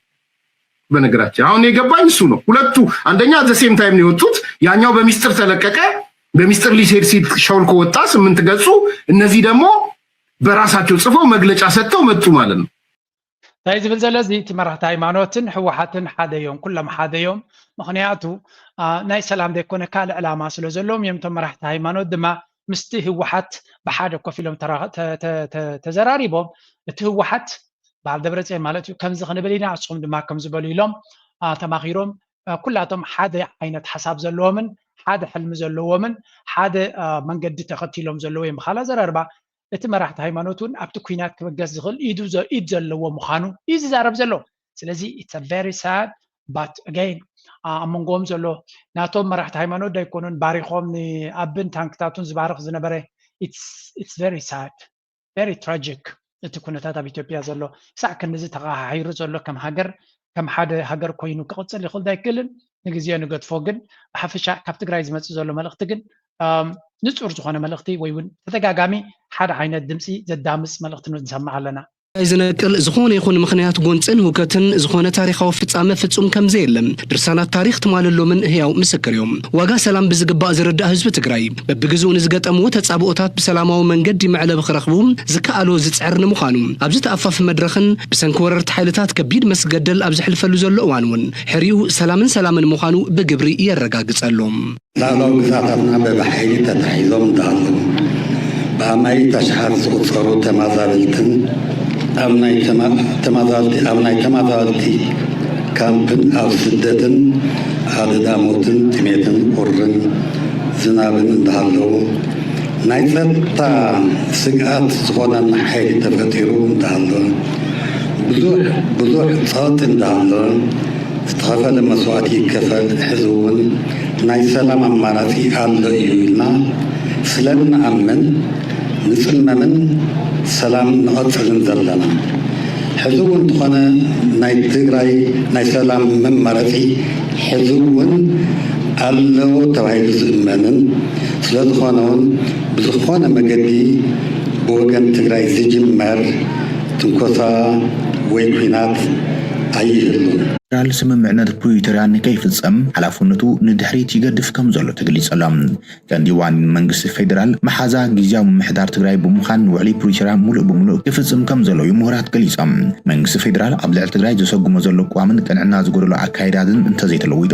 በነገራችን አሁን የገባኝ እሱ ነው። ሁለቱ አንደኛ the same time ነው የወጡት። ያኛው በሚስጥር ተለቀቀ፣ በሚስጥር ሊሄድ ሲል ሸውልኮ ወጣ ስምንት ገጹ። እነዚህ ደግሞ በራሳቸው ጽፈው መግለጫ ሰጥተው መጡ ማለት ነው። እንታይ ዝብል ዘሎ እዚ እቲ መራሕቲ ሃይማኖትን ህወሓትን ሓደ እዮም፣ ኩሎም ሓደ እዮም። ምክንያቱ ናይ ሰላም ዘይኮነ ካልእ ዕላማ ስለ ዘለዎም እዮም። እቶም መራሕቲ ሃይማኖት ድማ ምስቲ ህወሓት ብሓደ ኮፍ ኢሎም ተዘራሪቦም እቲ ህወሓት በዓል ደብረፅዮን ማለት እዩ ከምዚ ክንብል ኢና እስኹም ድማ ከም ዝበሉ ኢሎም ተማኺሮም ኩላቶም ሓደ ዓይነት ሓሳብ ዘለዎምን ሓደ ሕልሚ ዘለዎምን ሓደ መንገዲ ተኸቲሎም ዘለዉ እዮም ብካላ ዘረርባ እቲ መራሕቲ ሃይማኖት እውን ኣብቲ ኩናት ክበገስ ዝኽእል ኢድ ዘለዎ ምዃኑ እዩ ዝዛረብ ዘሎ። ስለዚ it's very sad but again ኣብ መንጎኦም ዘሎ ናቶም መራሕቲ ሃይማኖት ዳይኮኑን ባሪኾም ንኣብን ታንክታቱን ዝባርኽ ዝነበረ it's very sad very tragic እቲ ኩነታት ኣብ ኢትዮጵያ ዘሎ ክሳዕ ክንድዚ ተኸሓሒሩ ዘሎ ከም ሃገር ከም ሓደ ሃገር ኮይኑ ክቕፅል ይኽእል ዳይክእልን ንግዜ ንገድፎ ግን ብሓፈሻ ካብ ትግራይ ዝመፅእ ዘሎ መልእኽቲ ግን ንፁር ዝኾነ መልእኽቲ ወይ እውን ተደጋጋሚ ሓደ ዓይነት ድምፂ ዘዳምፅ መልእኽቲ ንሰማዕ ኣለና። ትግራይ ዝነቅል ዝኾነ ይኹን ምኽንያት ጎንፅን ህውከትን ዝኾነ ታሪኻዊ ፍጻመ ፍጹም ከም ዘየለ ድርሳናት ታሪኽ ትማለሎምን ህያው ምስክር እዮም። ዋጋ ሰላም ብዝግባእ ዝርዳእ ህዝቢ ትግራይ በብግዝኡ ንዝገጠምዎ ተጻብኦታት ብሰላማዊ መንገዲ መዕለቢ ክረኽቡ ዝከኣሎ ዝጽዕር ንምዃኑ ኣብዚ ተኣፋፊ መድረኽን ብሰንኪ ወረርቲ ሓይልታት ከቢድ መስገደል ኣብ ዝሕልፈሉ ዘሎ እዋን እውን ሕሪኡ ሰላምን ሰላምን ምዃኑ ብግብሪ የረጋግጸሎም። ላዕላዊ ግዛታትና በብሓይሊ ተታሒዞም እንዳሃለዉ ብኣማኢት ኣሽሓት ዝቑጸሩ ተማዛበልትን ኣብ ናይ ተማ- ተማዛበልቲ ኣብ ናይ ተማዛበልቲ ካምፕን ኣብ ስደትን ኣደዳ ሞትን ጥሜትን ቁርን ዝናብን እንዳሃለዉ ናይ ጸጥታ ስግኣት ዝኾነና ሓይሊ ተፈጢሩ እንዳሃለወ ብዙሕ ብዙሕ ጸቕጢ እንዳሃለወ ዝተኸፈለ መስዋእቲ ይከፈል። ሕዚ እውን ናይ ሰላም ኣማራፂ ኣሎ እዩ ኢልና ስለ እንኣምን ንፅመምን ሰላም ንቐፅልን ዘለና። ሕዚ እውን እንተኾነ ናይ ትግራይ ናይ ሰላም መማረፂ ሕዚ እውን ኣለዎ ተባሂሉ ዝእመንን ስለ ዝኾነ እውን ብዝኾነ መገዲ ብወገን ትግራይ ዝጅመር ትንኮሳ ወይ ኲናት ኣይህሉን። ፌደራል ስምምዕነት ፕሪቶርያ ንከይፍጸም ሓላፍነቱ ንድሕሪት ይገድፍ ከም ዘሎ ተገሊጹ ኣሎ። ቀንዲ ዋኒን መንግስቲ ፌደራል መሓዛ ግዝያዊ ምምሕዳር ትግራይ ብምዃን ውዕሊ ፕሪቶርያ ሙሉእ ብሙሉእ ክፍጽም ከም ዘለዎ እዩ ምሁራት ገሊጾም። መንግስቲ ፌደራል ኣብ ልዕሊ ትግራይ ዘሰጉሞ ዘሎ ቅዋምን ቅንዕና ዝጎደሎ ኣካይዳትን እንተዘይተለዊጡ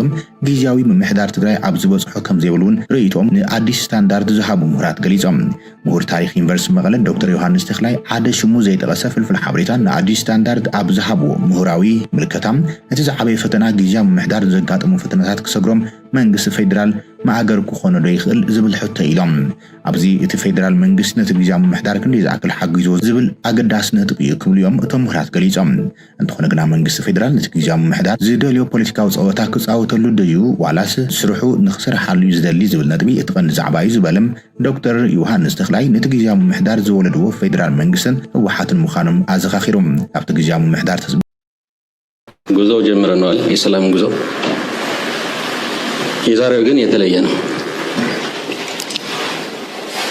ግዝያዊ ምምሕዳር ትግራይ ኣብ ዝበጽሖ ከም ዘይብሉ እውን ርእይቶኦም ንኣዲስ ስታንዳርድ ዝሃቡ ምሁራት ገሊጾም። ምሁር ታሪኽ ዩኒቨርሲቲ መቐለ ዶክተር ዮሃንስ ተኽላይ ሓደ ሽሙ ዘይጠቐሰ ፍልፍል ሓበሬታ ንኣዲስ ስታንዳርድ ኣብ ዝሃብዎ ምሁራዊ ምልከታ እቲ ዝዓበየ ፈተና ግዝያዊ ምምሕዳር ዘጋጠሙ ፈተናታት ክሰግሮም መንግስቲ ፌደራል ማእገር ክኾኖ ዶ ይኽእል ዝብል ሕቶ ኢሎም። ኣብዚ እቲ ፌደራል መንግስቲ ነቲ ግዝያዊ ምምሕዳር ክንደይ ዝኣክል ሓጊዝዎ ዝብል ኣገዳሲ ነጥቢ እዩ ክብሉ እዮም እቶም ምሁራት ገሊጾም። እንተኾነ ግና መንግስቲ ፌደራል ነቲ ግዝያዊ ምምሕዳር ዝደልዮ ፖለቲካዊ ጸወታ ክጻወተሉ ድዩ ዋላስ ስርሑ ንክሰርሓሉ እዩ ዝደሊ ዝብል ነጥቢ እቲ ቀንዲ ዛዕባ እዩ ዝበለ ዶክተር ዮሃንስ ተኽላይ ነቲ ግዝያዊ ምምሕዳር ዝወለድዎ ፌደራል መንግስትን ህወሓትን ምዃኖም ኣዘኻኺሮም። ካብቲ ግዝያዊ ምምሕዳር ተስ- ጉዞ ጀምረነዋል። የሰላም ጉዞ የዛሬው ግን የተለየ ነው።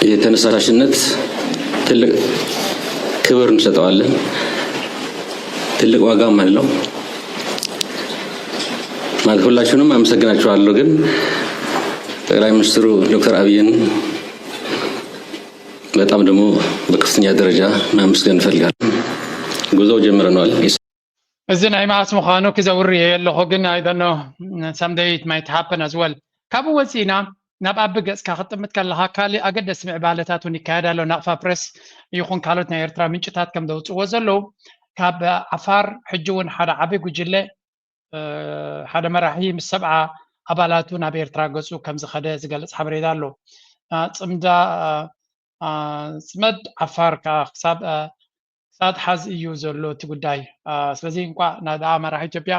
ይህ ተነሳሽነት ትልቅ ክብር እንሰጠዋለን። ትልቅ ዋጋም አለው። ማለት ሁላችሁንም አመሰግናችኋለሁ። ግን ጠቅላይ ሚኒስትሩ ዶክተር አብይን በጣም ደግሞ በከፍተኛ ደረጃ ማመስገን እፈልጋለሁ። ጉዞ ጀምረነዋል። እዚ ናይ መዓስ ምዃኑ ክዘውር እየ ኣለኹ፣ ግን I don't know, someday it might happen as well። ካብኡ ወፂእና ናብ ኣቢ ገፅካ ክትጥምት ከለኻ ካልእ ኣገደሲ ምዕባለታት እውን ይካየድ ኣሎ። ናቕፋ ፕረስ ይኹን ካልኦት ናይ ኤርትራ ምንጭታት ከም ዘውፅዎ ዘለዉ ካብ ዓፋር ሕጂ እውን ሓደ ዓቢ ጉጅለ ሓደ መራሒ ምስ ሰብዓ ኣባላቱ ናብ ኤርትራ ገፁ ከም ዝኸደ ዝገልፅ ሓበሬታ ኣሎ። ፅምዳ ፅመድ ዓፋር ከዓ ክሳብ ክሳብ ሓዚ እዩ ዘሎ እቲ ጉዳይ። ስለዚ እንኳ ናዳ መራሕ ኢትዮጵያ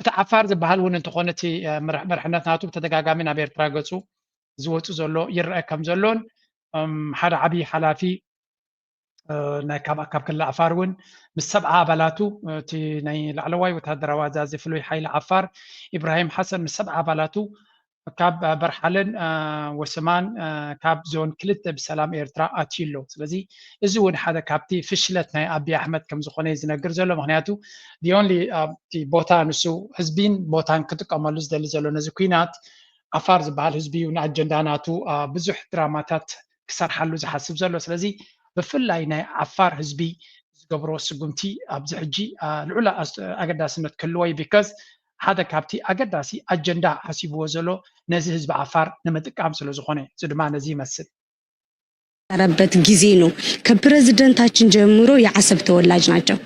እቲ ዓፋር ዝበሃል እውን እንተኾነ እቲ መርሕነት ናቱ ብተደጋጋሚ ናብ ኤርትራ ገፁ ዝወፁ ዘሎ ይረአ ከም ዘሎን ሓደ ዓብዪ ሓላፊ ናይ ካብ ካብ ክልል ዓፋር እውን ምስ ሰብዓ ኣባላቱ እቲ ናይ ላዕለዋይ ወታደራዊ ኣዛዚ ፍሉይ ሓይሊ ዓፋር ኢብራሂም ሓሰን ምስ ሰብዓ ኣባላቱ ካብ በርሓለን ወስማን ካብ ዞን ክልተ ብሰላም ኤርትራ ኣትዩ ኣሎ። ስለዚ እዚ እውን ሓደ ካብቲ ፍሽለት ናይ ኣቢ ኣሕመድ ከም ዝኾነ እዩ ዝነግር ዘሎ። ምክንያቱ the only እቲ ቦታ ንሱ ህዝቢን ቦታን ክጥቀመሉ ዝደሊ ዘሎ ነዚ ኲናት ዓፋር ዝበሃል ህዝቢ እዩ ንኣጀንዳ ናቱ ብዙሕ ድራማታት ክሰርሓሉ ዝሓስብ ዘሎ። ስለዚ ብፍላይ ናይ ዓፋር ህዝቢ ዝገብሮ ስጉምቲ ኣብዚ ሕጂ ልዑል ኣገዳስነት ክህልዎ እዩ። ቢካዝ ሓደ ካብቲ ኣገዳሲ ኣጀንዳ ሓሲብዎ ዘሎ ነዚ ህዝቢ ዓፋር ንምጥቃም ስለ ዝኾነ እዩ። እዚ ድማ ነዚ ይመስል። ረበት ጊዜ ነው። ከፕረዝደንታችን ጀምሮ የአሰብ ተወላጅ ናቸው።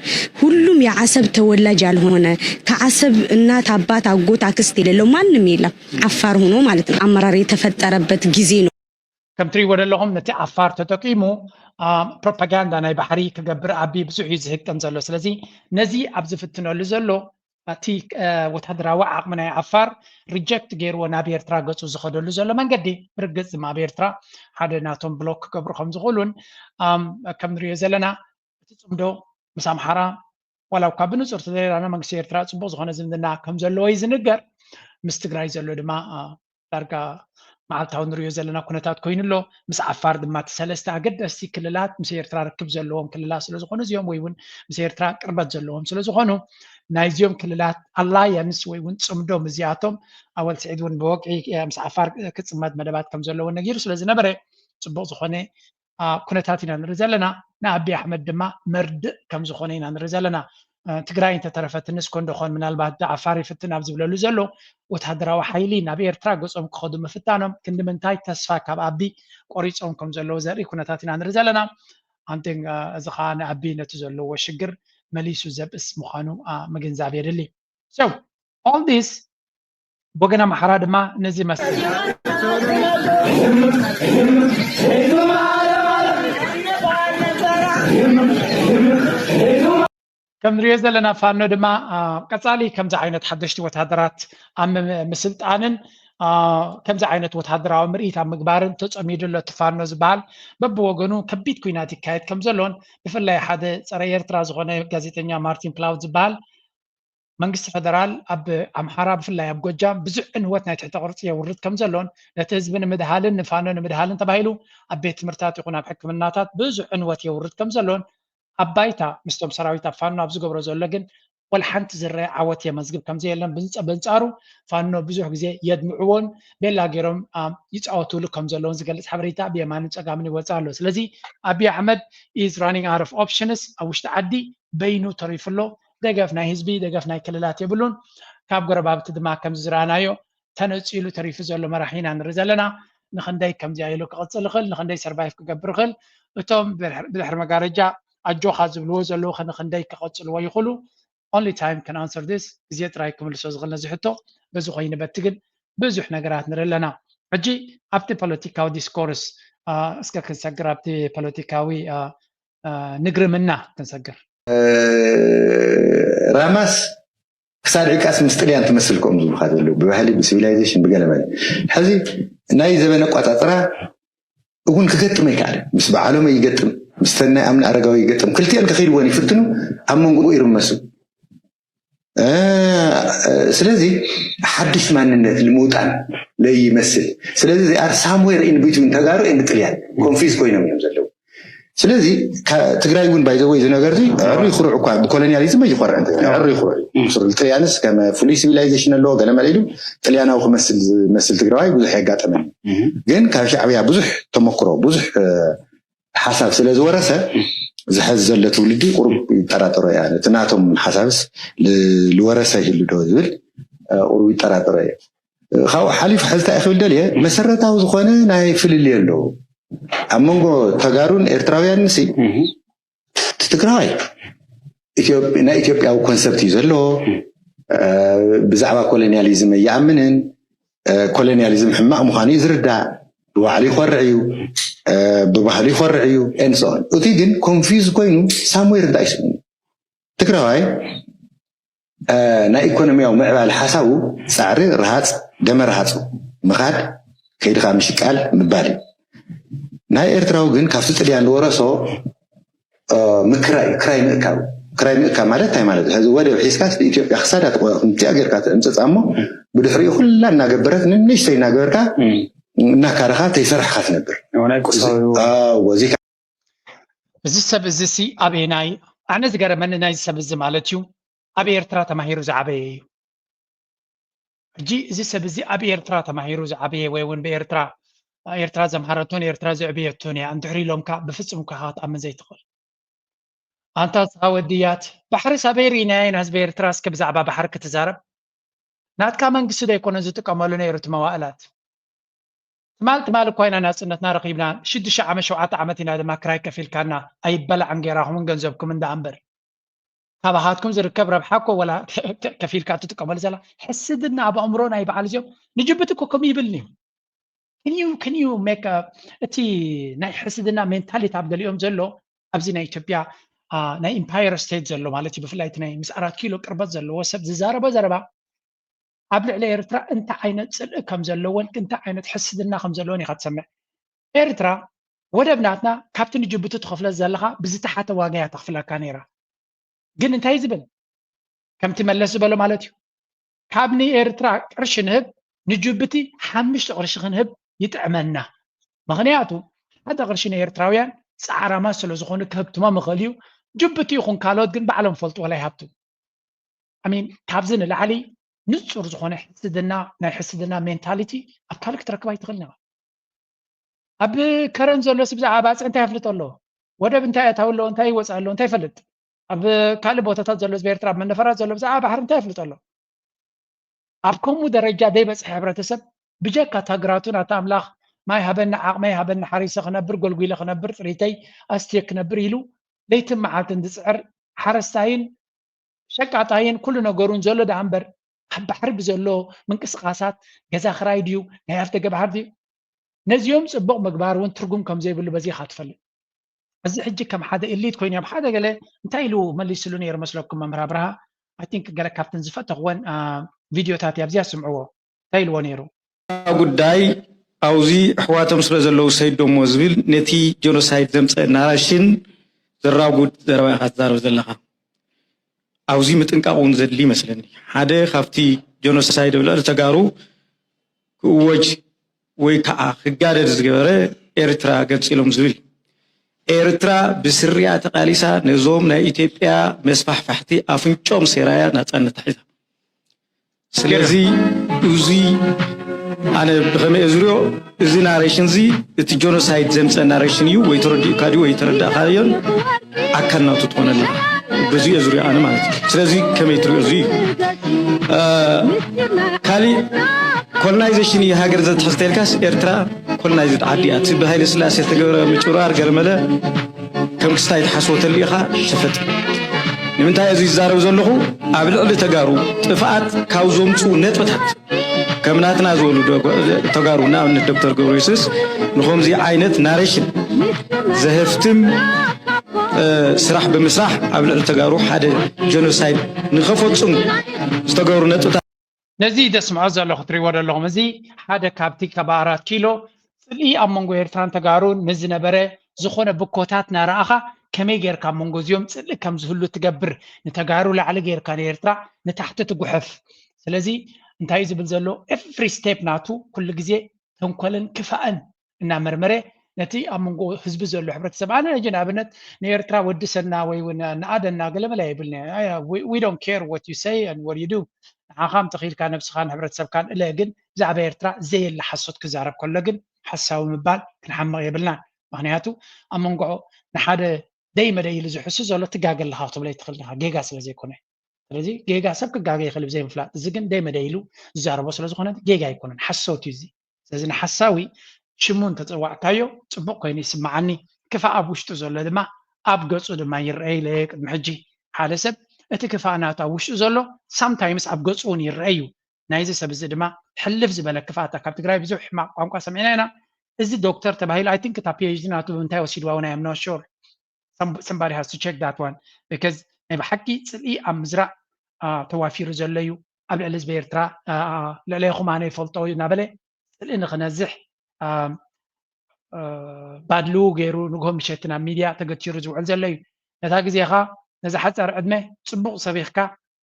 ሁሉም የአሰብ ተወላጅ ያልሆነ ከአሰብ እናት አባት አጎት አክስት የሌለው ማንም የለም። አፋር ሆኖ ማለት ነው። አመራር የተፈጠረበት ጊዜ ነው። ከም ትሪእዎ ዘለኹም ነቲ ዓፋር ተጠቂሙ ፕሮፓጋንዳ ናይ ባሕሪ ክገብር ኣቢ ብዙሕ እዩ ዝህቅን ዘሎ። ስለዚ ነዚ ኣብ ዝፍትነሉ ዘሎ እቲ ወታደራዊ ዓቕሚ ናይ ዓፋር ሪጀክት ገይርዎ ናብ ኤርትራ ገፁ ዝኸደሉ ዘሎ መንገዲ ብርግፅ ድማ ኣብ ኤርትራ ሓደ ናቶም ብሎክ ክገብሩ ከም ዝኽእሉን ከም ንሪኦ ዘለና እቲ ፅምዶ ምስ ኣምሓራ ዋላ እኳ ብንፁር ተዘይራና መንግስቲ ኤርትራ ፅቡቅ ዝኾነ ዝምድና ከም ዘለዎ እዩ ዝንገር። ምስ ትግራይ ዘሎ ድማ ዳርጋ መዓልታዊ ንሪኦ ዘለና ኩነታት ኮይኑ ኣሎ። ምስ ዓፋር ድማ እቲ ሰለስተ ኣገደስቲ ክልላት ምስ ኤርትራ ርክብ ዘለዎም ክልላት ስለ ዝኾኑ እዚኦም፣ ወይ እውን ምስ ኤርትራ ቅርበት ዘለዎም ስለ ዝኾኑ፣ ናይዚኦም ክልላት ኣላያንስ ወይ እውን ጽምዶ ምስዚኣቶም፣ ኣወል ስዒድ እውን ብወግዒ ምስ ዓፋር ክጽመድ መደባት ከም ዘለዎ ነጊሩ ስለ ዝነበረ፣ ጽቡቕ ዝኾነ ኩነታት ኢና ንርኢ ዘለና። ንኣቢ ኣሕመድ ድማ መርድእ ከም ዝኾነ ኢና ንርኢ ዘለና። ትግራይ እንተተረፈትንስ ኮንዶ ኾን ምናልባት ዓፋር ይፍትን ኣብ ዝብለሉ ዘሎ ወታደራዊ ሓይሊ ናብ ኤርትራ ገጾም ክኸዱ ምፍታኖም ክንዲ ምንታይ ተስፋ ካብ ኣቢ ቆሪጾም ከም ዘለዉ ዘርኢ ኩነታት ኢና ንርኢ ዘለና። ኣንቲንግ እዚ ከዓ ንኣቢ ነቲ ዘለዎ ሽግር መሊሱ ዘብእስ ምዃኑ ምግንዛብ የድሊ። So all this ብወገን ኣምሓራ ድማ ነዚ መስል ከም ንሪኦ ዘለና ፋኖ ድማ ቀፃሊ ከምዚ ዓይነት ሓደሽቲ ወታደራት ኣብ ምስልጣንን ከምዚ ዓይነት ወታደራዊ ምርኢት ኣብ ምግባርን ተፀሚዱ ኣሎ። እቲ ፋኖ ዝበሃል በብወገኑ ከቢድ ኩናት ይካየድ ከም ዘሎን ብፍላይ ሓደ ፀረ ኤርትራ ዝኾነ ጋዜጠኛ ማርቲን ፕላውት ዝበሃል መንግስቲ ፈደራል ኣብ ኣምሓራ ብፍላይ ኣብ ጎጃም ብዙሕ ዕንወት ናይ ትሕተ ቅርፂ የውርድ ከም ዘሎን ነቲ ህዝቢ ንምድሃልን ንፋኖ ንምድሃልን ተባሂሉ ኣብ ቤት ትምህርታት ይኹን ኣብ ሕክምናታት ብዙሕ ዕንወት የውርድ ከም ዘሎን ኣብ ባይታ ምስቶም ሰራዊት ኣብ ፋኖ ኣብ ዝገብሮ ዘሎ ግን ወላ ሓንቲ ዝረአ ዓወት የመዝግብ ከም ዘየለን ብንፀ- በንፃሩ ፋኖ ብዙሕ ግዜ የድምዕዎን ቤላ ገይሮም ይፃወቱሉ ከም ዘለውን ዝገልፅ ሓበሬታ ብየማንን ፀጋምን ይወፅእ ኣሎ። ስለዚ ኣቢ ኣሕመድ is running out of options ኣብ ውሽጢ ዓዲ በይኑ ተሪፉ ኣሎ። ደገፍ ናይ ህዝቢ ደገፍ ናይ ክልላት የብሉን። ካብ ጎረባብቲ ድማ ከምዚ ዝረኣናዮ ተነፂሉ ተሪፉ ዘሎ መራሒ ኢና ንርኢ ዘለና። ንክንደይ ከምዚኣ ኢሉ ክቕፅል ይኽእል፣ ንክንደይ ሰርቫይቭ ክገብር ይኽእል፣ እቶም ብድሕሪ መጋረጃ ኣጆኻ ዝብልዎ ዘለዉ ንክንደይ ክቐፅልዎ ይኽእሉ? Only time can answer this። ግዜ ጥራይ ክምልሶ ዝኽእል ነዚ ሕቶ። በዚ ኮይኑ በቲ ግን ብዙሕ ነገራት ንርኢ ኣለና። ሕጂ ኣብቲ ፖለቲካዊ ዲስኮርስ እስከ ክንሰግር ኣብቲ ፖለቲካዊ ንግርምና ክንሰግር። ራማስ ክሳድ ዕቃስ ምስ ጥልያን ትመስል ከምኡ ዝብሉካ ዘለዉ ብባህሊ ብሲቪላይዜሽን ብገለመለ ሕዚ ናይ ዘበን ኣቋፃፅራ እውን ክገጥም ኣይከኣለ ምስ በዓሎም ይገጥም ምስተን ናይ ኣምኒ ኣረጋዊ ይገጥም ክልቲአን ከኺድወን ይፍትኑ ኣብ መንጎኡ ይርመሱ ስለዚ ሓድሽ ማንነት ንምውጣን ለይመስል ስለዚ they are somewhere in between ተጋሩ and ጥልያን confuse ኮይኖም እዮም ዘለዉ ስለዚ ትግራይ እውን by the way እዚ ነገር እዚ ዕሩይ ኩሩዕ እኳ ብኮሎኒያሊዝም ኣይኮርዕን ትግራይ ዕሩይ ኩሩዕ እዩ ጥልያንስ ከም ፍሉይ ሲቪላይዜሽን ኣለዎ ገለመለ ኢሉ ጥልያናዊ ክመስል ዝመስል ትግራዋይ ብዙሕ የጋጠመኒ ግን ካብ ሻዕብያ ብዙሕ ተመክሮ ብዙሕ ሓሳብ ስለ ዝወረሰ ዝሐዚ ዘሎ ትውልዲ ቁሩብ ይጠራጠሮ እያ ነቲ ናቶም ሓሳብስ ዝወረሰ ይህሉ ዶ ዝብል ቁሩብ ይጠራጠሮ እየ ካብኡ ሓሊፉ ሕዚ እንታይ ክብል ደልየ መሰረታዊ ዝኾነ ናይ ፍልልይ ኣለዉ ኣብ መንጎ ተጋሩን ኤርትራውያን ንሲ ትግራዋይ ናይ ኢትዮጵያዊ ኮንሰፕት እዩ ዘለዎ ብዛዕባ ኮሎኒያሊዝም ኣይኣምንን ኮሎኒያሊዝም ሕማቕ ምዃኑ እዩ ዝርዳእ ብባዕሉ ይኮርዕ እዩ ብባህሉ ይኮርዕ እዩ and so on እቲ ግን confuse ኮይኑ somewhere እንታይ ስሙ ትግራዋይ ናይ ኢኮኖሚያዊ ምዕባለ ሓሳቡ ፃዕሪ ረሃፅ ደመ ረሃፁ ምኻድ ከይድኻ ምሽቃል ምባል እዩ ናይ ኤርትራዊ ግን ካብቲ ጥልያን ዝወረሶ ምክራይ ክራይ ምእካብ ክራይ ምእካብ ማለት እንታይ ማለት እዩ ወደብ ሒዝካ ኢትዮጵያ ክሳዳ ትቆምቲኣ ጌርካ ትዕምፅፃ እሞ ብድሕሪኡ ኩላ እናገበረት ንንሽተይ እናገበርካ እናካረኻ ተይሰራሕካ ትነብር እዚ ሰብ እዚ ሲ ኣበየናይ ኣነ ዝገረመኒ ናይዚ ሰብ እዚ ማለት እዩ ኣብ ኤርትራ ተማሂሩ ዝዓበየ እዩ ሕጂ እዚ ሰብ እዚ ኣብ ኤርትራ ተማሂሩ ዝዓበየ ወይ እውን ብኤርትራ ኤርትራ ዘምሃረቶን ኤርትራ ዘዕበየቶን እያ እንድሕር ኢሎምካ ብፍጹም እኳ ክትኣምን ዘይትኽእል ኣንታ ስኻ ወድያት ባሕሪ ሳበይ ርኢናዮ ኢና ህዝቢ ኤርትራ እስከ ብዛዕባ ባሕሪ ክትዛረብ ናትካ መንግስቲ ዶ ኣይኮነ ዝጥቀመሉ ነይሩ እቲ መዋእላት ትማል ትማል እኳ ኢና ናፅነትና ረኺብና ሽዱሽተ ዓመት ሸውዓተ ዓመት ኢና ድማ ክራይ ከፊልካና ኣይበላዕን ጌራኹምን ገንዘብኩም እንዳ እምበር ካባኻትኩም ዝርከብ ረብሓ እኮ ወላ ከፊልካ ትጥቀመሉ ዘላ ሕስድና ኣብ ኣእምሮ ናይ በዓል እዚኦም ንጅቡቲ እኮ ከምኡ ይብልኒ ክንዩ ክንዩ ሜክ እቲ ናይ ሕስድና ሜንታሊቲ ኣብ ገሊኦም ዘሎ ኣብዚ ናይ ኢትዮጵያ ናይ ኢምፓየር ስቴት ዘሎ ማለት እዩ ብፍላይ እቲ ናይ ምስ ኣራት ኪሎ ቅርበት ዘለዎ ሰብ ዝዛረቦ ዘረባ ኣብ ልዕሊ ኤርትራ እንታይ ዓይነት ፅልኢ ከም ዘለዎን እንታይ ዓይነት ሕስድና ከም ዘለዎን ኢኻ ትሰምዕ ኤርትራ ወደብ ናትና ካብቲ ንጅቡቲ ትኸፍለ ዘለኻ ብዝተሓተ ዋጋ እያ ተኽፍለካ ነይራ ግን እንታይ ዝብል ከምቲ መለስ ዝበሎ ማለት እዩ ካብ ንኤርትራ ቅርሺ ንህብ ንጅቡቲ ሓምሽተ ቅርሺ ክንህብ ይጥዕመና። ምክንያቱ ሓደ ቅርሺ ንኤርትራውያን ፃዕራማት ስለዝኾኑ ክህብትሞም ይኽእል እዩ። ጅቡቲ ይኹን ካልኦት ግን ባዕሎም ፈልጥዎ ኣይሃብቱ። ኣሚን ካብዚ ንላዕሊ ንፁር ዝኾነ ሕስድና ናይ ሕስድና ሜንታሊቲ ኣብ ካልእ ክትረክብ ኣይትኽእልን ኢኻ። ኣብ ከረን ዘሎ ስብ ብዛዕባ ባፅዕ እንታይ የፍልጥ ኣሎ? ወደብ እንታይ ኣታዊ ኣሎ? እንታይ ይወፅእ ኣሎ? እንታይ ይፈልጥ? ኣብ ካልእ ቦታታት ዘሎ ህዝቢ ኤርትራ ኣብ መነፈራት ዘሎ ብዛዕባ ባሕሪ እንታይ የፍልጥ ኣሎ? ኣብ ከምኡ ደረጃ ዘይበፅሐ ሕብረተሰብ ብጀካ ታግራቱ ናታ ኣምላኽ ማይ ሃበኒ ዓቕመይ ሃበኒ ሓሪሰ ክነብር ጎልጉለ ክነብር ጥሪተይ ኣስትየ ክነብር ኢሉ ለይትን መዓልትን ዝፅዕር ሓረስታይን ሸቃጣይን ኩሉ ነገሩን ዘሎ ደኣ እምበር ኣብ ባሕሪ ብዘሎ ምንቅስቃሳት ገዛ ክራይ ድዩ ናይ ኣፍደገ ባሕሪ ድዩ ነዚኦም ፅቡቕ ምግባር እውን ትርጉም ከም ዘይብሉ በዚ ኢኻ ትፈልጥ። እዚ ሕጂ ከም ሓደ ኢሊት ኮይኑ ኣብ ሓደ ገለ እንታይ ኢሉ መሊስሉ ነይሩ መስለኩም መምህር ኣብርሃ? I think ገለ ካብተን ዝፈተኽወን ቪድዮታት ኣብዚኣ ስምዕዎ እንታይ ኢልዎ ነይሩ? ጉዳይ ኣብዚ ኣሕዋቶም ስለ ዘለዉ ሰይዶሞ ዝብል ነቲ ጀኖሳይድ ዘምፀ ናራሽን ዘራጉድ ዘረባ ኢኻ ትዛረብ ዘለኻ። ኣብዚ ምጥንቃቕ እውን ዘድሊ ይመስለኒ። ሓደ ካብቲ ጀኖሳይድ ኣብ ልዕሊ ተጋሩ ክእወጅ ወይ ከዓ ክጋደድ ዝገበረ ኤርትራ ገንፂሎም ዝብል ኤርትራ ብስሪኣ ተቃሊሳ ነዞም ናይ ኢትዮጵያ መስፋሕፋሕቲ ኣፍንጮም ሴራያ ናፃነት ተሒዛ። ስለዚ እዚ ኣነ ብኸመይ እየ ዝሪኦ እዚ ናሬሽን እዚ እቲ ጆኖሳይድ ዘምፀ ናሬሽን እዩ ወይ ተረዲእካ ድዩ ወይ ተረዳእካዮን ኣካል ናቱ ትኾነላ በዚ እየ ዝሪኦ ኣነ ማለት እዩ። ስለዚ ከመይ ትሪኦ እዚ እዩ ካሊእ ኮሎናይዜሽን እዩ ሃገር ዘትሕዝ ተልካስ ኤርትራ ኮሎናይዝድ ዓዲ እያ። እቲ ብሃይለ ስላሴ ዝተገበረ ምጭራር ገለመለ ከም ክስታይ ትሓስቦ ተሊእኻ ሸፈጥ። ንምንታይ እዚ ይዛረብ ዘለኹ ኣብ ልዕሊ ተጋሩ ጥፍኣት ካብ ዘምፅኡ ነጥብታት ከም ናትና ዝበሉ ተጋሩ ንኣብነት ዶክተር ገብረየሱስ ንኸምዚ ዓይነት ናሬሽን ዘህፍትም ስራሕ ብምስራሕ ኣብ ልዕሊ ተጋሩ ሓደ ጀኖሳይድ ንኸፈፅሙ ዝተገብሩ ነጥብታት ነዚ ደስምዖ ዘለኹ ትሪእዎ ዘለኹም እዚ ሓደ ካብቲ ካብ ኣራት ኪሎ ፅልኢ ኣብ መንጎ ኤርትራን ተጋሩን ንዝነበረ ዝኾነ ብኮታት ናረኣኻ ከመይ ጌርካ ኣብ መንጎ እዚኦም ፅልኢ ከም ዝህሉ ትገብር ንተጋሩ ላዕሊ ጌርካ ንኤርትራ ንታሕቲ ትጉሕፍ ስለዚ እንታይ ዝብል ዘሎ every step ናቱ ኩሉ ግዜ ተንኮልን ክፋእን እናመርመረ ነቲ ኣብ መንጎ ህዝቢ ዘሎ ሕብረተሰብ ኣነ ሕጂ ንኣብነት ንኤርትራ ወድሰና ወይ እውን ንኣደና ገለመለ ይብል we don't care what you say and what you do ንዓኻ ምተኺልካ ነብስኻን ሕብረተሰብካን እለ ግን ብዛዕባ ኤርትራ ዘየለ ሓሶት ክዛረብ ከሎ ግን ሓሳዊ ምባል ክንሓምቕ የብልናን ምክንያቱ ኣብ መንጎ ንሓደ ደይ መደይ ኢሉ ዝሕሱ ዘሎ ትጋገ ኣለኻ ክትብሎ ይትኽእል ዲኻ ጌጋ ስለ ዘይኮነ ስለዚ ጌጋ ሰብ ክጋገ ይኽእል ብዘይ ምፍላጥ እዚ ግን ደይ መደይ ኢሉ ዝዛረቦ ስለ ዝኾነ ጌጋ ኣይኮነን ሓሶት እዩ እዚ ስለዚ ንሓሳዊ ሽሙ እንተፀዋዕካዮ ፅቡቕ ኮይኑ ይስምዓኒ ክፋእ ኣብ ውሽጡ ዘሎ ድማ ኣብ ገፁ ድማ ይረአ ኢለ ቅድሚ ሕጂ ሓደ ሰብ እቲ ክፋእ ናቱ ኣብ ውሽጡ ዘሎ ሳምታይምስ ኣብ ገፁ እውን ይረአ እዩ ናይዚ ሰብ እዚ ድማ ሕልፍ ዝበለ ክፋእታ ካብ ትግራይ ብዙሕ ሕማቕ ቋንቋ ሰሚዕና ኢና እዚ ዶክተር ተባሂሉ ኣይቲንክ እታ ፒኤችዲ ናቱ ብምንታይ ወሲድዋ እውን ኣየምኖ ሹር somebody has to check that one because ናይ ብሓቂ ፅልኢ ኣብ ምዝራእ ተዋፊሩ ዘሎ እዩ ኣብ ልዕሊ ህዝቢ ኤርትራ ልዕለይኹም ኣነ ይፈልጦ እዩ እናበለ ፅልኢ ንክነዝሕ ባድልው ገይሩ ንግሆ ምሸት ናብ ሚድያ ተገቲሩ ዝውዕል ዘሎ እዩ ነታ ግዜኻ ነዛ ሓፃር ዕድመ ፅቡቕ ሰቢኽካ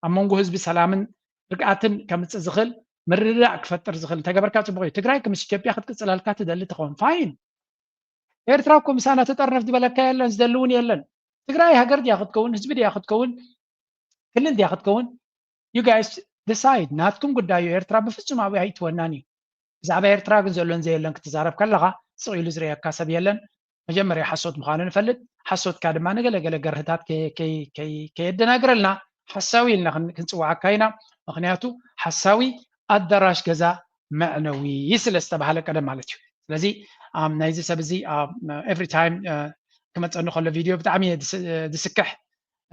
ኣብ መንጎ ህዝቢ ሰላምን ርግኣትን ከምፅእ ዝኽእል ምርድዳእ ክፈጥር ዝኽእል እንተገበርካ ፅቡቕ እዩ ትግራይ ከምስ ኢትዮጵያ ክትቅፅለልካ ትደሊ ትኸውን ፋይን ኤርትራ እኮ ምሳና ተጠርነፍ ዝበለካ የለን ዝደሊ እውን የለን ትግራይ ሃገር ድያ ክትከውን ህዝቢ ድያ ክትከውን ክልል ድያ ክትከውን you guys decide ናትኩም ጉዳይ እዩ ኤርትራ ብፍጹም ኣብኡ ኣይእትወናን እዩ ብዛዕባ ኤርትራ ግን ዘሎን ዘየለን ክትዛረብ ከለኻ ስቕ ኢሉ ዝርእየካ ሰብ የለን መጀመርያ ሓሶት ምዃኑ ንፈልጥ ሓሶትካ ድማ ንገለገለ ገርህታት ከየደናግረልና ሓሳዊ ኢልና ክንፅዋዓካ ኢና ምክንያቱ ሓሳዊ ኣዳራሽ ገዛ መዕነዊ ስለ ዝተባሃለ ቀደም ማለት እዩ ስለዚ ናይዚ ሰብ እዚ every time ክመፀኒ ከሎ ቪድዮ ብጣዕሚ እየ ዝስክሕ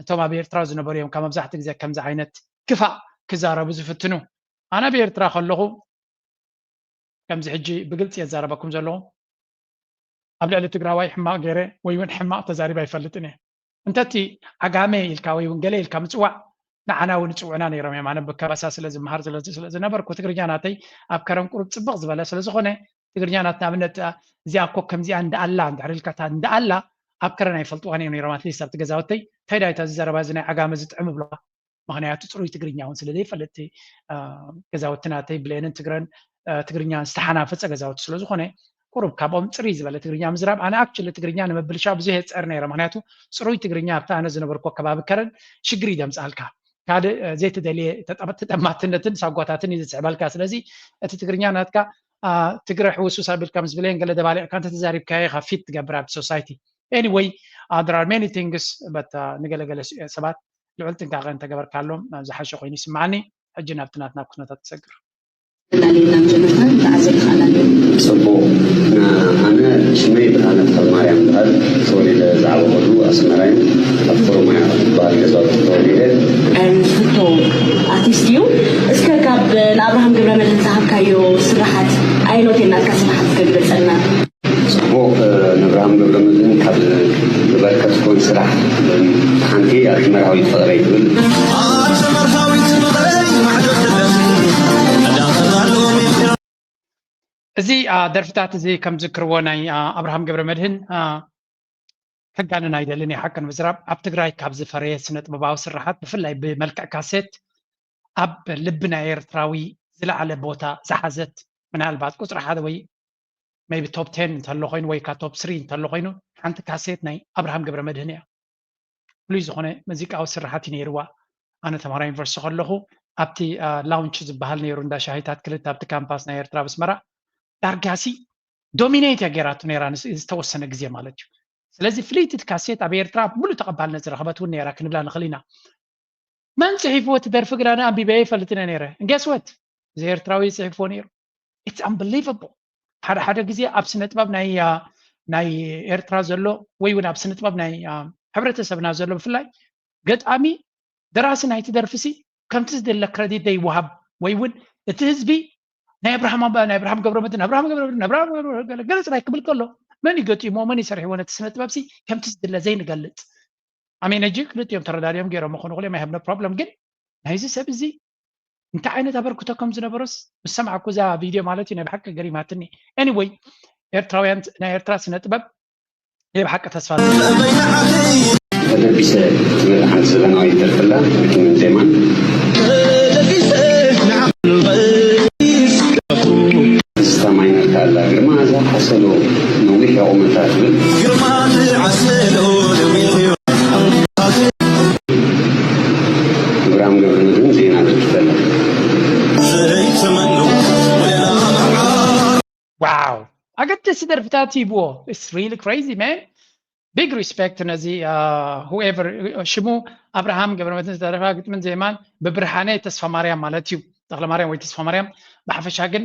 እቶም ኣብ ኤርትራ ዝነበሩ እዮም ካብ መብዛሕትኡ ግዜ ከምዚ ዓይነት ክፋእ ክዛረቡ ዝፍትኑ ኣነ ኣብ ኤርትራ ከለኹ ከምዚ ሕጂ ብግልፂ የዛረበኩም ዘለኹ ኣብ ልዕሊ ትግራዋይ ሕማቕ ገይረ ወይ እውን ሕማቕ ተዛሪበ ኣይፈልጥን እየ እንተ እቲ ዓጋመ ኢልካ ወይ እውን ገለ ኢልካ ምፅዋዕ ንዓና እውን ይፅውዑና ነይሮም እዮም ኣነ ብከበሳ ስለ ዝመሃር ስለ ዝነበርኩ ትግርኛ ናተይ ኣብ ከረን ቁሩብ ፅብቕ ዝበለ ስለ ዝኾነ ትግርኛ ናት ንኣብነት እዚኣ እኮ ከምዚኣ እንዳኣላ እንድሕር ኢልካ እታ እንዳኣላ ኣብ ከረን ኣይፈልጥዋን እዮም ነይሮም ኣትሊስት ኣብቲ ገዛውተይ እንታይ ዳይታ እዚ ዘረባ እዚ ናይ ዓጋመ ዝጥዕም ይብሉኻ ምክንያቱ ፅሩይ ትግርኛ እውን ስለ ዘይፈልጥቲ ገዛውቲ ናተይ ብሌንን ትግረን ትግርኛ ዝተሓናፈፀ ገዛውቲ ስለዝኾነ ቁሩብ ካብኦም ፅርይ ዝበለ ትግርኛ ምዝራብ። ኣነ ኣክቹሊ ትግርኛ ንምብልሻው ብዙሕ የፀር ነይረ፣ ምክንያቱ ፅሩይ ትግርኛ ኣብቲ ኣነ ዝነበርኩ ከባቢ ከረን ሽግር ይደምፃልካ። ካልእ ዘይተደልየ ተጠማትነትን ሳጓታትን እዩ ዝስዕበልካ። ስለዚ እቲ ትግርኛ ናትካ ትግረ ሕውሱስ ኣቢልካ ምስ ብሌን ገለ ደባሊዕካ እንተተዛሪብካዮ ኢኻ ፊት ትገብር ኣብቲ ሶሳይቲ። Anyway, there are many things, but ንገለገለ ሰባት ልዑል ጥንቃቐ እንተገበርካሎም ዝሓሸ ኮይኑ ይስማዓኒ። ሕጂ ናብቲ ናትና ኩነታት ክሰግር። ጽቡቕ። ኣነ ሽመይ ብርሃነ ተኽለማርያም ይበሃል። ተወሊደ ዝዓበኹሉ ኣስመራይን ኣብ ኦሮማያ ዝበሃል ገዛውቲ ተወሊደ። ዝፍቶ ኣርቲስት እዩ። እስከ ካብ ንኣብርሃም ገብረመድህን ዝሃብካዮ ስራሓት ኣየኖት ናትካ ስራሓት እስከ ግለፀልና? ጽቡቕ። ንኣብርሃም ገብረመድህን ካብ ዝበርከትኩወን ስራሕ ሓንቲ ኣብቲ መርሃዊት ፍቕረይ ትብል። እዚ ደርፍታት እዚ ከም ዝክርዎ ናይ ኣብርሃም ገብረመድህን ከጋንን ኣይደልን። ሓቂ ንምዝራብ ኣብ ትግራይ ካብ ዝፈረየ ስነ ጥበባዊ ስራሓት ብፍላይ ብመልክዕ ካሴት ኣብ ልቢ ናይ ኤርትራዊ ዝለዓለ ቦታ ዝሓዘት ምናልባት ቁፅሪ ሓደ ወይ maybe top ten እንተሎ ኮይኑ ወይ ከዓ top three እንተሎ ኮይኑ ሓንቲ ካሴት ናይ ኣብርሃም ገብረመድህን እያ። ፍሉይ ዝኾነ መዚቃዊ ስርሓት እዩ ነይርዋ። ኣነ ተምሃራይ ዩኒቨርሲቲ ከለኹ ኣብቲ ላውንች ዝበሃል ነይሩ እንዳ ሻሂታት ክልተ ኣብቲ ካምፓስ ናይ ኤርትራ ኣብ ኣስመራ ዳርጋሲ ዶሚኔት እያ ገይራቱ ነይራ ዝተወሰነ ግዜ ማለት እዩ። ስለዚ ፍልይቲ ካሴት ኣብ ኤርትራ ሙሉእ ተቐባልነት ዝረኸበት እውን ነይራ ክንብላ ንኽእል ኢና። መን ጽሒፍዎ እቲ ደርፊ ግን ኣነ ኣንቢበዮ ኣይፈልጥን እየ ነይረ። Guess what? እዚ ኤርትራዊ ጽሒፍዎ ነይሩ። It's unbelievable። ሓደ ሓደ ግዜ ኣብ ስነ ጥበብ ናይ ናይ ኤርትራ ዘሎ ወይ እውን ኣብ ስነ ጥበብ ናይ ሕብረተሰብና ዘሎ ብፍላይ ገጣሚ ደራሲ ናይቲ ደርፊ ሲ ከምቲ ዝድለ ክረዲት ዘይወሃብ ወይ እውን እቲ ህዝቢ ናይ ኣብርሃም ኣባ ናይ ኣብርሃም ገብረመድህን ኣብርሃም ገብረመድህን ኣብርሃም ገብረመድህን ገለ ገለ ጥራይ ክብል ከሎ መን እዩ ገጢሞ መን እዩ ሰሪሕዎ ነቲ ስነ ጥበብ ሲ ከምቲ ዝድለ ዘይንገልጽ ኣሜን ሕጂ ክልቲኦም ተረዳዲኦም ገይሮም ምኾኑ ክልኦም I have no problem ግን ናይዚ ሰብ እዚ እንታይ ዓይነት ኣበርክቶ ከም ዝነበሮስ ምስ ሰማዕኩ እዛ ቪድዮ ማለት እዩ ናይ ብሓቂ ገሪማትኒ። Anyway ኤርትራውያን ናይ ኤርትራ ስነ ጥበብ ናይ ብሓቂ ተስፋ ተለቢሰ ትብል ሓንቲ ዘበናዊት ደርፊ ኣላ ግጥምን ዜማን ትዝታ ማይነር ከኣ ኣላ ግርማ እዛ ሓሰሎ ነዊሕ ያቑመታ ትብል እብራም ገብረመድህን ዜና ትብል ዘላ ዋው ኣገደሲ ደርፍታት ሂብዎ it's really crazy man big respect ነዚ whoever ሽሙ ኣብርሃም ገብረመድህን ዝደረፋ ግጥምን ዜማን ብብርሃነ ተስፋ ማርያም ማለት እዩ ተኽለ ማርያም ወይ ተስፋ ማርያም ብሓፈሻ ግን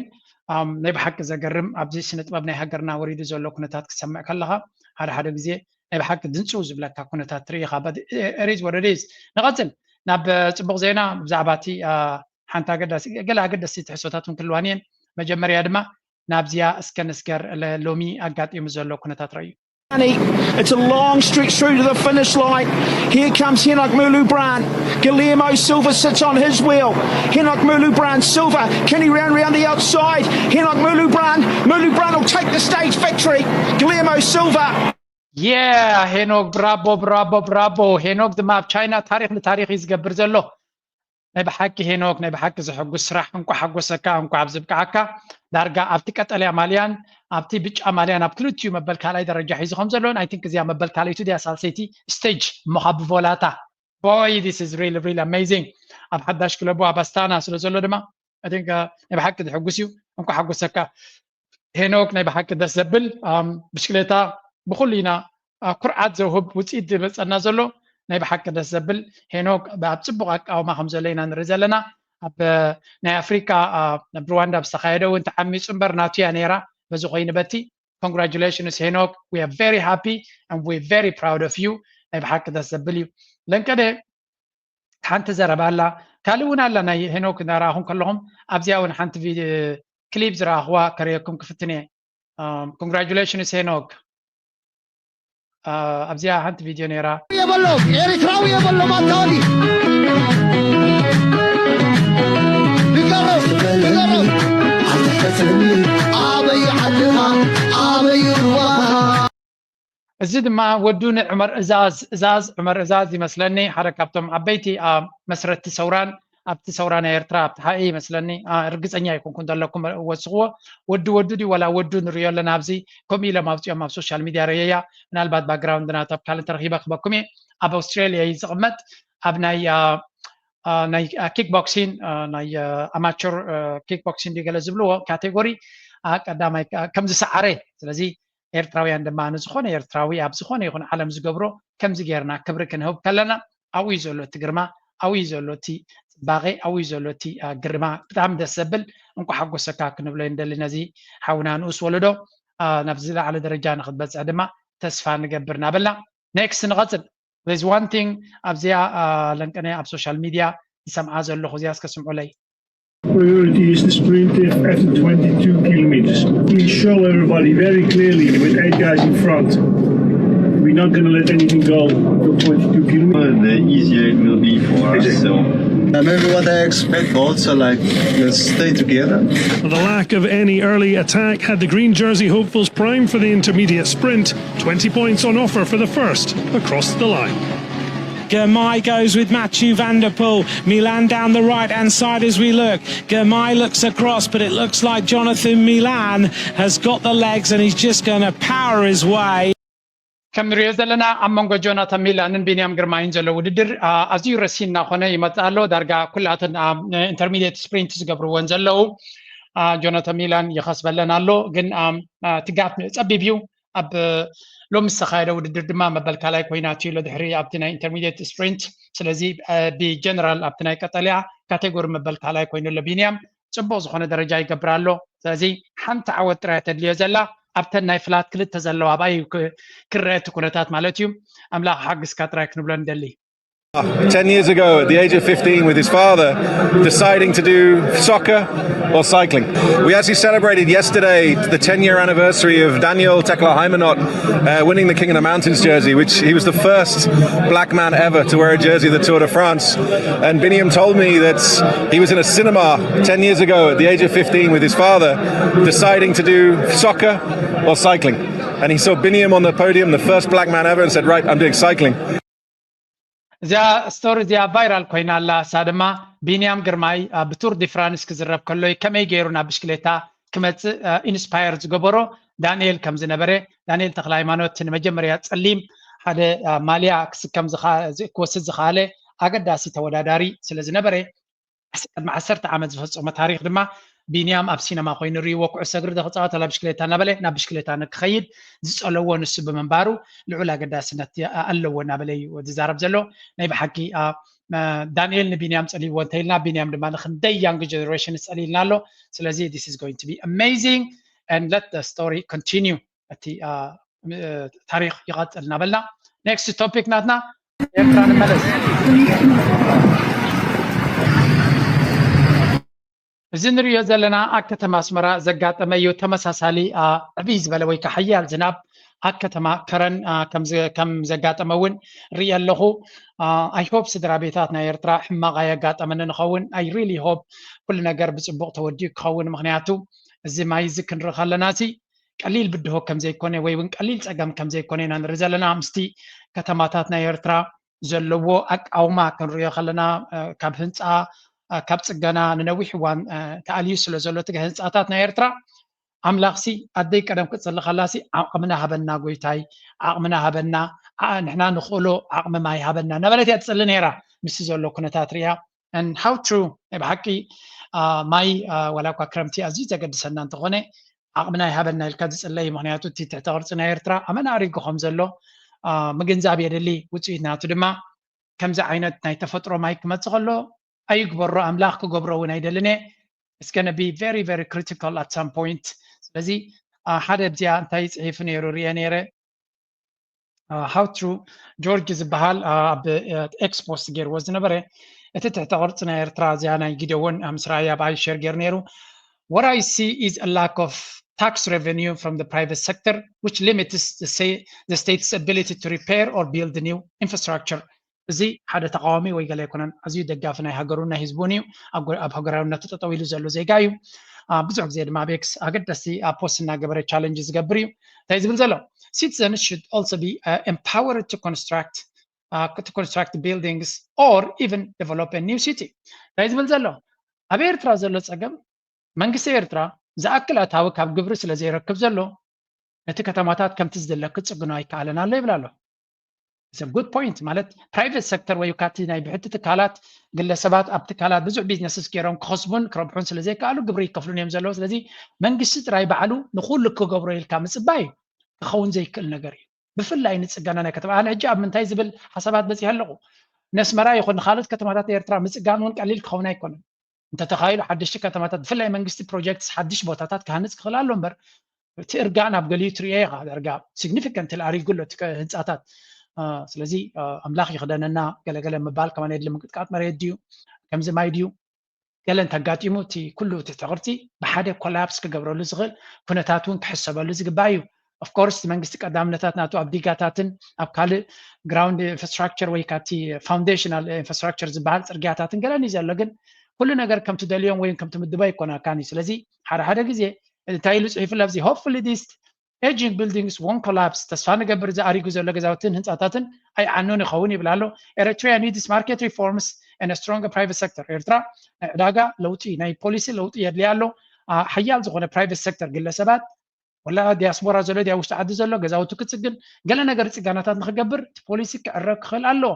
ናይ ብሓቂ ዘገርም ኣብዚ ስነ ጥበብ ናይ ሃገርና ወሪዱ ዘሎ ኩነታት ክሰምዕ ከለኻ ሓደ ሓደ ግዜ ናይ ብሓቂ ድንፅው ዝብለካ ኩነታት ትርኢ ኢኻ ሪዝ ወረዲዝ ንቐፅል ናብ ፅቡቕ ዜና ብዛዕባ እቲ ሓንቲ ኣገዳሲ ገለ ኣገደስቲ ትሕዝቶታት እውን ክህልዋን እየን መጀመርያ ድማ ናብዚኣ እስከ ንስገር ሎሚ ኣጋጢሙ ዘሎ ኩነታት ረእዩ It's a long stretch through to the finish line. Here comes Henok Mulu Brand. Guillermo Silva sits on his wheel. Henok Mulu Brand, Silva, can he round round the outside? Henok Mulu Brand, Mulu Brand will take the stage victory. Guillermo Silva. Yeah, ሄኖክ ብራቦ ብራቦ ብራቦ ሄኖክ ድማ ኣብ ቻይና ታሪክ ንታሪክ እዩ ዝገብር ዘሎ ናይ ብሓቂ ሄኖክ ናይ ብሓቂ ዘሐጉስ ስራሕ እንኳ ሓጎሰካ እንኳ ኣብ ዝብቅዓካ ዳርጋ ኣብቲ ቀጠልያ ማልያን ኣብቲ ብጫ ማልያን ኣብ ክልቲኡ መበል ካልኣይ ደረጃ ሒዙ ከም ዘሎ ናይ ቲንክ እዚኣ መበል ካልኣይቲ ድያ ሳልሰይቲ ስቴጅ እሞ ካብ ብቮላታ boy this is really really amazing ኣብ ሓዳሽ ክለቡ ኣብ ኣስታና ስለ ዘሎ ድማ ናይ ብሓቂ ዘሐጉስ እዩ እንኳ ሓጎሰካ ሄኖክ ናይ ብሓቂ ደስ ዘብል ብሽክሌታ ብኩሉ ኢና ኩርዓት ዘውህብ ውፅኢት ዝመፀና ዘሎ ናይ ብሓቂ ደስ ዘብል ሄኖክ ኣብ ፅቡቅ ኣቃውማ ከም ዘሎ ኢና ንርኢ ዘለና ኣብ ናይ ኣፍሪካ ኣብ ሩዋንዳ ዝተካየደ እውን ተዓሚፁ እምበር ናቱ እያ ነይራ በዚ ኮይኑ በቲ congratulations ሄኖክ we are very happy and we are very proud of you ናይ ብሓቂ ደስ ዘብል እዩ ለንቀደ ሓንቲ ዘረባ ኣላ ካልእ እውን ኣላ ናይ ሄኖክ እናረኣኹም ከለኹም ኣብዚኣ እውን ሓንቲ ክሊፕ ዝረኣኽዋ ከርእየኩም ክፍትን እየ congratulations ሄኖክ ኣብዚኣ ሓንቲ ቪድዮ ነይራ የበሎም ኤሪትራዊ የበሎም ኣታወዲ ንገሮም ንገሮም ኣበይ ዓድኻ ኣበይ ሩባ እዚ ድማ ወዱ ንዑመር እዛዝ እዛዝ ዑመር እዛዝ ይመስለኒ ሓደ ካብቶም ዓበይቲ መስረቲ ሰውራን ኣብቲ ሰውራ ናይ ኤርትራ ኣብቲ ሓኤ ይመስለኒ፣ ርግፀኛ ኣይኮንኩን ዘለኩም ወስኽዎ። ወዱ ወዱ ድዩ ዋላ ወዱ ንሪኦ ኣለና ኣብዚ። ከምኡ ኢሎም ኣውፅኦም ኣብ ሶሻል ሚድያ ረየያ። ምናልባት ባክግራውንድ ናቱ ኣብ ካልእ ተረኺበ ክበኩም እየ። ኣብ ኣውስትራሊያ እዩ ዝቕመጥ። ኣብ ናይ ናይ ኪክቦክሲን፣ ናይ ኣማቸር ኪክቦክሲን ድዩ ገለ ዝብልዎ ካቴጎሪ ቀዳማይ ከም ዝሰዓረ። ስለዚ ኤርትራውያን ድማ ንዝኾነ ኤርትራዊ ኣብ ዝኾነ ይኹን ዓለም ዝገብሮ ከምዚ ጌርና ክብሪ ክንህብ ከለና ኣብኡ እዩ ዘሎ እቲ ግርማ፣ ኣብኡ እዩ ዘሎ እቲ ፅባቐ፣ ኣብኡ እዩ ዘሎ እቲ ግርማ። ብጣዕሚ ደስ ዘብል። እንኳ ሓጎሰካ ክንብሎ ንደሊ ነዚ ሓውና ንኡስ ወለዶ። ናብዚ ዝለዓለ ደረጃ ንክትበፅሕ ድማ ተስፋ ንገብር እናበልና ኔክስት ንቐፅል። There's one thing ኣብዚኣ ለንቀነ ኣብ ሶሻል ሚድያ ዝሰምዓ ዘለኹ፣ እዚኣ እስከ ስምዑለይ። Priority is the sprint after twenty-two kilometers. We show everybody very clearly with eight guys in front. We're not going to let anything go until twenty-two kilometers. The easier it will be for us. So maybe what I expect also, like, let's stay together. The lack of any early attack had the green jersey hopefuls primed for the intermediate sprint. Twenty points on offer for the first across the line. Girmay goes with Mathieu van der Poel. Milan down the right-hand side as we look. Girmay looks across, but it looks like Jonathan Milan has got the legs and he's just going to power his way. ከም ንሪኦ ዘለና ኣብ መንጎ ጆናታን ሚላንን ቢንያም ግርማይን ዘሎ ውድድር ኣዝዩ ረሲን እናኾነ ይመፅእ ኣሎ። ዳርጋ ኩላተን ኢንተርሚዲየት ስፕሪንት ዝገብርወን ዘለዉ ጆናታን ሚላን ይኸስበለን ኣሎ፣ ግን እቲ ጋፕ ፀቢብ እዩ። ኣብ ሎሚ ዝተኻየደ ውድድር ድማ መበል ካልኣይ ኮይና ትይሎ ድሕሪ ኣብቲ ናይ ኢንተርሚዲየት ስፕሪንት። ስለዚ ብጀነራል ኣብቲ ናይ ቀጠልያ ካቴጎሪ መበል ካልኣይ ኮይኑ ኣሎ ቢንያም። ፅቡቕ ዝኾነ ደረጃ ይገብር ኣሎ። ስለዚ ሓንቲ ዓወት ጥራይ ተድልዮ ዘላ ኣብተን ናይ ፍላት ክልተ ዘለዋ ኣብኣ እዩ ክረአ እቲ ኩነታት ማለት እዩ። ኣምላኽ ሓግዝካ ጥራይ ክንብሎ ንደሊ። Ten years ago, at the age of fifteen, with his father, deciding to do soccer or cycling. We actually celebrated yesterday the ten year anniversary of Daniel Tekla Heimanot uh, winning the King of the Mountains jersey, which he was the first black man ever to wear a jersey of the Tour de France. And Biniam told me that he was in a cinema ten years ago at the age of fifteen with his father, deciding to do soccer or cycling. And he saw Biniam on the podium, the first black man ever, and said, "Right, I'm doing cycling." እዚኣ ስቶሪ እዚኣ ቫይራል ኮይና ኣላ። እሳ ድማ ቢንያም ግርማይ ብቱር ዲ ፍራንስ ክዝረብ ከሎ ከመይ ገይሩ ናብ ብሽክሌታ ክመፅእ ኢንስፓየር ዝገበሮ ዳንኤል ከም ዝነበረ፣ ዳንኤል ተክለ ሃይማኖት ንመጀመርያ ፀሊም ሓደ ማልያ ክስከም ክወስድ ዝኸኣለ ኣገዳሲ ተወዳዳሪ ስለ ዝነበረ፣ ቅድሚ ዓሰርተ ዓመት ዝፈፀሞ ታሪክ ድማ ቢንያም ኣብ ሲነማ ኮይኑ ርእይዎ ኩዕሶ እግሪ ዶ ክፃወት ኣላ ብሽክሌታ እናበለ ናብ ብሽክሌታ ንክኸይድ ዝፀለዎ ንሱ ብምንባሩ ልዑል ኣገዳስነት ኣለዎ እናበለ እዩ ዝዛረብ ዘሎ። ናይ ብሓቂ ዳንኤል ንቢንያም ፀሊዎ እንተኢልና ቢንያም ድማ ንክንደይ ያንግ ጀነሬሽን ፀሊልና ኣሎ። ስለዚ this is going to be amazing and let the story continue። እቲ ታሪክ ይቐፅል እናበልና ኔክስት ቶፒክ ናትና ኤርትራ ንመለስ። እዚ ንሪኦ ዘለና ኣብ ከተማ ኣስመራ ዘጋጠመ እዩ። ተመሳሳሊ ዕብይ ዝበለ ወይ ከዓ ሓያል ዝናብ ኣብ ከተማ ከረን ከም ዘጋጠመ እውን ርኢ ኣለኹ። I hope ስድራ ቤታት ናይ ኤርትራ ሕማቕ ኣየጋጠመንን ይኸውን። I really hope ኩሉ ነገር ብፅቡቕ ተወዲኡ ክኸውን፣ ምክንያቱ እዚ ማይ እዚ ክንርኢ ከለና ሲ ቀሊል ብድሆ ከም ዘይኮነ ወይ እውን ቀሊል ፀገም ከም ዘይኮነ ኢና ንርኢ ዘለና። ምስቲ ከተማታት ናይ ኤርትራ ዘለዎ ኣቃውማ ክንሪኦ ከለና ካብ ህንፃ ካብ ፅገና ንነዊሕ እዋን ተኣልዩ ስለ ዘሎ እቲ ህንፃታት ናይ ኤርትራ ኣምላኽሲ ኣደይ ቀደም ክትፅሊ ከላሲ ዓቕምና ሃበና ጎይታይ ዓቕምና ሃበና ንሕና ንኽእሎ ዓቕሚ ማይ ሃበና እናበለት እያ ትፅሊ ነይራ። ምስቲ ዘሎ ኩነታት ሪኣ and how true ናይ ብሓቂ ማይ ዋላ እኳ ክረምቲ ኣዝዩ ዘገድሰና እንተኾነ ዓቕምና ይሃበና ኢልካ ዝፅለይ ምክንያቱ እቲ ትሕተ ቅርፂ ናይ ኤርትራ ኣመና ኣሪጉ ከም ዘሎ ምግንዛብ የድሊ። ውፅኢት ናቱ ድማ ከምዚ ዓይነት ናይ ተፈጥሮ ማይ ክመፅእ ከሎ ኣይግበሮ ኣምላኽ ክገብሮ እውን ኣይደልን እየ። It's going to be very very critical at some point። ስለዚ ሓደ ኣብዚኣ እንታይ ፅሒፉ ነይሩ ሪአ ነይረ። How true ጆርጅ ዝበሃል ኣብ ኤክስ ፖስት ገይርዎ ዝነበረ እቲ ትሕተ ቅርፂ ናይ ኤርትራ እዚኣ ናይ ጊደዎን ምስ ረኣያ ብኣይ ሸር ገይሩ ነይሩ። What I see is a lack of tax revenue from the private sector which limits the state's ability to repair or build new infrastructure። እዚ ሓደ ተቃዋሚ ወይ ገለ ኣይኮነን። ኣዝዩ ደጋፊ ናይ ሃገሩን ናይ ህዝቡን እዩ። ኣብ ሃገራውነቱ ጠጠው ኢሉ ዘሎ ዜጋ እዩ። ብዙሕ ግዜ ድማ ኣብ ኤክስ ኣገደስቲ ፖስት እናገበረ ቻለንጅ ዝገብር እዩ። እንታይ ዝብል ዘሎ? Citizens should also be empowered to construct to construct buildings or even develop a new city እንታይ ዝብል ዘሎ ኣብ ኤርትራ ዘሎ ፀገም መንግስቲ ኤርትራ ዝኣክል ኣታዊ ካብ ግብሪ ስለ ዘይረክብ ዘሎ ነቲ ከተማታት ከምቲ ዝድለ ክፅግኖ ኣይከኣለን ኣሎ ይብል ኣሎ። It's a good point ማለት private sector ወይ ካቲ ናይ ብሕቲ ትካላት ግለሰባት ኣብ ትካላት ብዙሕ businesses ገይሮም ክኸስቡን ክረብሑን ስለ ዘይከኣሉ ግብሪ ይከፍሉን እዮም ዘለዉ። ስለዚ መንግስቲ ጥራይ ባዕሉ ንኩሉ ክገብሮ ኢልካ ምፅባይ ክኸውን ዘይክእል ነገር እዩ። ብፍላይ ንፅገና ናይ ከተማ ኣነ ሕጂ ኣብ ምንታይ ዝብል ሓሳባት በፂሐ ኣለኹ። ነስመራ ይኹን ንካልኦት ከተማታት ኤርትራ ምፅጋን እውን ቀሊል ክኸውን ኣይኮነን። እንተተኻኢሉ ሓደሽቲ ከተማታት ብፍላይ መንግስቲ projects ሓድሽ ቦታታት ክሃንፅ ክኽእል ኣሎ እምበር እቲ እርጋን ኣብ ገሊኡ ትርእዮ ኢኻ ዳርጋ significant ኣሪጉ ኣሎ እቲ ህንፃታት። ስለዚ ኣምላኽ ይኽደነና ገለገለ ምባል ከማን የድሊ። ምንቅጥቃጥ መሬት ድዩ ከምዚ ማይ ድዩ ገለ እንተጋጢሙ እቲ ኩሉ ትሕቲ ቅርፂ ብሓደ collapse ክገብረሉ ዝኽእል ኩነታት እውን ክሕሰበሉ ዝግባእ እዩ። Of course መንግስቲ ቀዳምነታት ናቱ ኣብ ዲጋታትን ኣብ ካልእ ground infrastructure ወይ ካብቲ foundational infrastructure ዝበሃል ፅርግያታትን ገለን እዩ ዘሎ። ግን ኩሉ ነገር ከም ትደልዮም ወይ ከም ትምድቦ ኣይኮነካን እዩ። ስለዚ ሓደ ሓደ ግዜ እንታይ ኢሉ ፅሒፉ ኣብዚ hopefully this aging buildings won't collapse ተስፋ ንገብር እዚ ኣሪጉ ዘሎ ገዛውትን ህንፃታትን ኣይዓኑን ይኸውን ይብል ኣሎ። Eritrea needs market reforms and a stronger private sector ኤርትራ ናይ ዕዳጋ ለውጢ ናይ ፖሊሲ ለውጢ የድልያ ኣሎ። ሓያል ዝኾነ private sector ግለሰባት ወላ ዲያስፖራ ዘሎ ድያ ውሽጢ ዓዲ ዘሎ ገዛውቱ ክፅግን ገለ ነገር ፅጋናታት ንክገብር እቲ ፖሊሲ ክዕረብ ክኽእል ኣለዎ።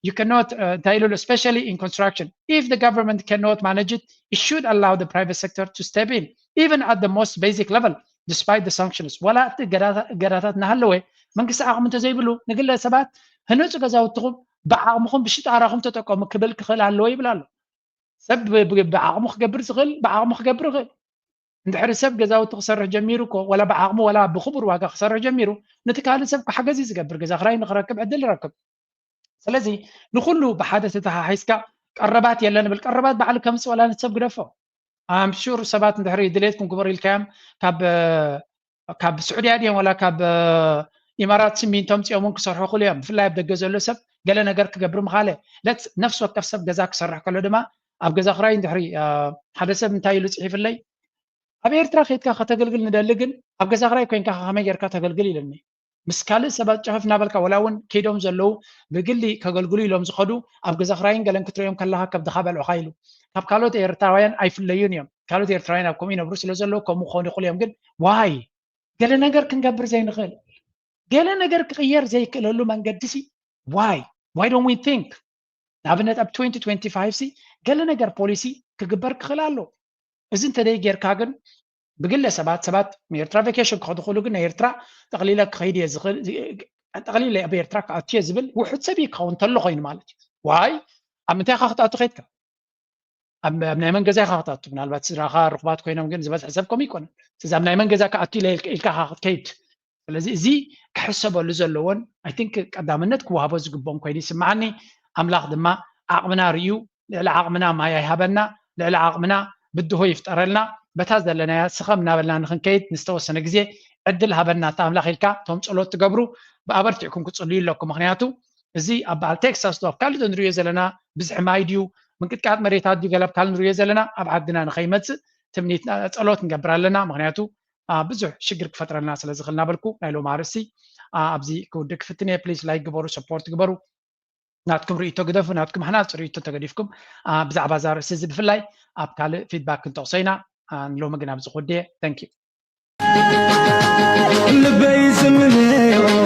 You cannot እንታይ ኢሉ especially in construction if the government cannot manage it it should allow the private sector to step in even at the most basic level despite the sanctions። ወላ እቲ እገዳታት እናሃለወ መንግስቲ ዓቕሚ እንተዘይብሉ ንግለሰባት ህነፁ ገዛውትኹም ብዓቕምኹም ብሽጣራኹም ተጠቀሙ ክብል ክኽእል ኣለዎ ይብል ኣሎ። ሰብ ብዓቕሙ ክገብር ዝኽእል ብዓቕሙ ክገብር ይኽእል። እንድሕሪ ሰብ ገዛውቲ ክሰርሕ ጀሚሩ እኮ ወላ ብዓቕሙ ወላ ብክቡር ዋጋ ክሰርሕ ጀሚሩ ነቲ ካልእ ሰብ ሓገዝ እዩ ዝገብር። ገዛ ክራይ ንክረክብ ዕድል ይረክብ። ስለዚ ንኩሉ ብሓደ ተተሓሒዝካ ቀረባት የለን ብል ቀረባት ባዕሉ ከምፅእ ወላ ነቲ ሰብ ግደፎ። I'm sure ሰባት እንድሕሪ ድሌትኩም ግበሩ ኢልካዮም ካብ ካብ ስዑድያ ድዮም ወላ ካብ ኢማራት ሲሚንቶ ኣምፂኦም እውን ክሰርሑ ክእሉ እዮም። ብፍላይ ኣብ ደገ ዘሎ ሰብ ገለ ነገር ክገብር ምኻለ ለት ነፍሲ ወከፍ ሰብ ገዛ ክሰርሕ ከሎ ድማ ኣብ ገዛ ክራይ እንድሕሪ ሓደ ሰብ እንታይ ኢሉ ፅሒፍለይ ኣብ ኤርትራ ከይድካ ከተገልግል ንደሊ ግን ኣብ ገዛ ክራይ ኮይንካ ከመይ ጌርካ ተገልግል ኢለኒ። ምስ ካልእ ሰባት ጨፈፍ እናበልካ ወላ እውን ከይዶም ዘለዉ ብግሊ ከገልግሉ ኢሎም ዝኸዱ ኣብ ገዛ ክራይን ገለን ክትሪኦም ከለካ ከብድካ በልዑካ ኢሉ። ካብ ካልኦት ኤርትራውያን ኣይፍለዩን እዮም። ካልኦት ኤርትራውያን ኣብ ከምኡ ይነብሩ ስለ ዘለዉ ከምኡ ክኾኑ ይኽእሉ እዮም። ግን ዋይ ገለ ነገር ክንገብር ዘይንኽእል ገለ ነገር ክቕየር ዘይክእለሉ መንገዲ ሲ why why don't we think ንኣብነት ኣብ twenty twenty-five ሲ ገለ ነገር ፖሊሲ ክግበር ክኽእል ኣሎ። እዚ እንተደይ ጌርካ ግን ብግለ ሰባት ሰባት ኤርትራ ቬኬሽን ክኸዱ ክእሉ ግን ኤርትራ ጠቕሊለ ክኸይድ እየ ዝኽእል ጠቕሊለ ኣብ ኤርትራ ክኣቱ እየ ዝብል ውሑድ ሰብ እዩ ክኸውን እንተሎ ኮይኑ ማለት እዩ። ዋይ ኣብ ምንታይ ኢኻ ክትኣቱ ከይድካ ኣብ ናይ መን ገዛ ኢኻ ክትኣቱ? ምናልባት ስድራኻ ርኹባት ኮይኖም ግን ዝበዝሐ ሰብ ከምኡ ይኮነን። ስለዚ ኣብ ናይ መን ገዛ ክኣቱ ኢለ ኢልካ ኢኻ ክትከይድ። ስለዚ እዚ ክሕሰበሉ ዘለዎን I think ቀዳምነት ክወሃቦ ዝግብኦም ኮይኑ ይስምዓኒ። ኣምላኽ ድማ ዓቕምና ርእዩ ልዕሊ ዓቕምና ማይ ኣይሃበና፣ ልዕሊ ዓቕምና ብድሆ ይፍጠረልና። በታ ዘለናያ ስኸም እናበልና ንክንከይድ ንዝተወሰነ ግዜ ዕድል ሃበና እታ ኣምላኽ ኢልካ እቶም ጸሎት ትገብሩ ብኣበርቲዕኩም ክጽልዩ ኣለኩም። ምክንያቱ እዚ ኣብ በዓል ቴክሳስ ዶ ኣብ ካልእ ዶ ንሪኦ ዘለና ብዝሒ ማይ ድዩ ምንቅጥቃጥ መሬታት ድዩ ገለ ኣብ ካልእ ንሪኦ ዘለና ኣብ ዓድና ንኸይመፅእ ትምኒት ጸሎት ንገብር ኣለና። ምክንያቱ ብዙሕ ሽግር ክፈጥረልና ስለ ዝኽእል እናበልኩ ናይ ሎም ኣርእስቲ ኣብዚ ክውድእ ክፍትን እየ። ፕሊስ ላይክ ግበሩ፣ ሰፖርት ግበሩ። ናትኩም ርእይቶ ግደፉ። ናትኩም ሃናፂ ርእይቶ ተገዲፍኩም ብዛዕባ እዛ ርእሲ እዚ ብፍላይ ኣብ ካልእ ፊድባክ ክንጠቕሶ ኢና። ንሎሚ ግን ኣብዚ ክውድእ እየ። Thank you። ልበይ ስምንዮ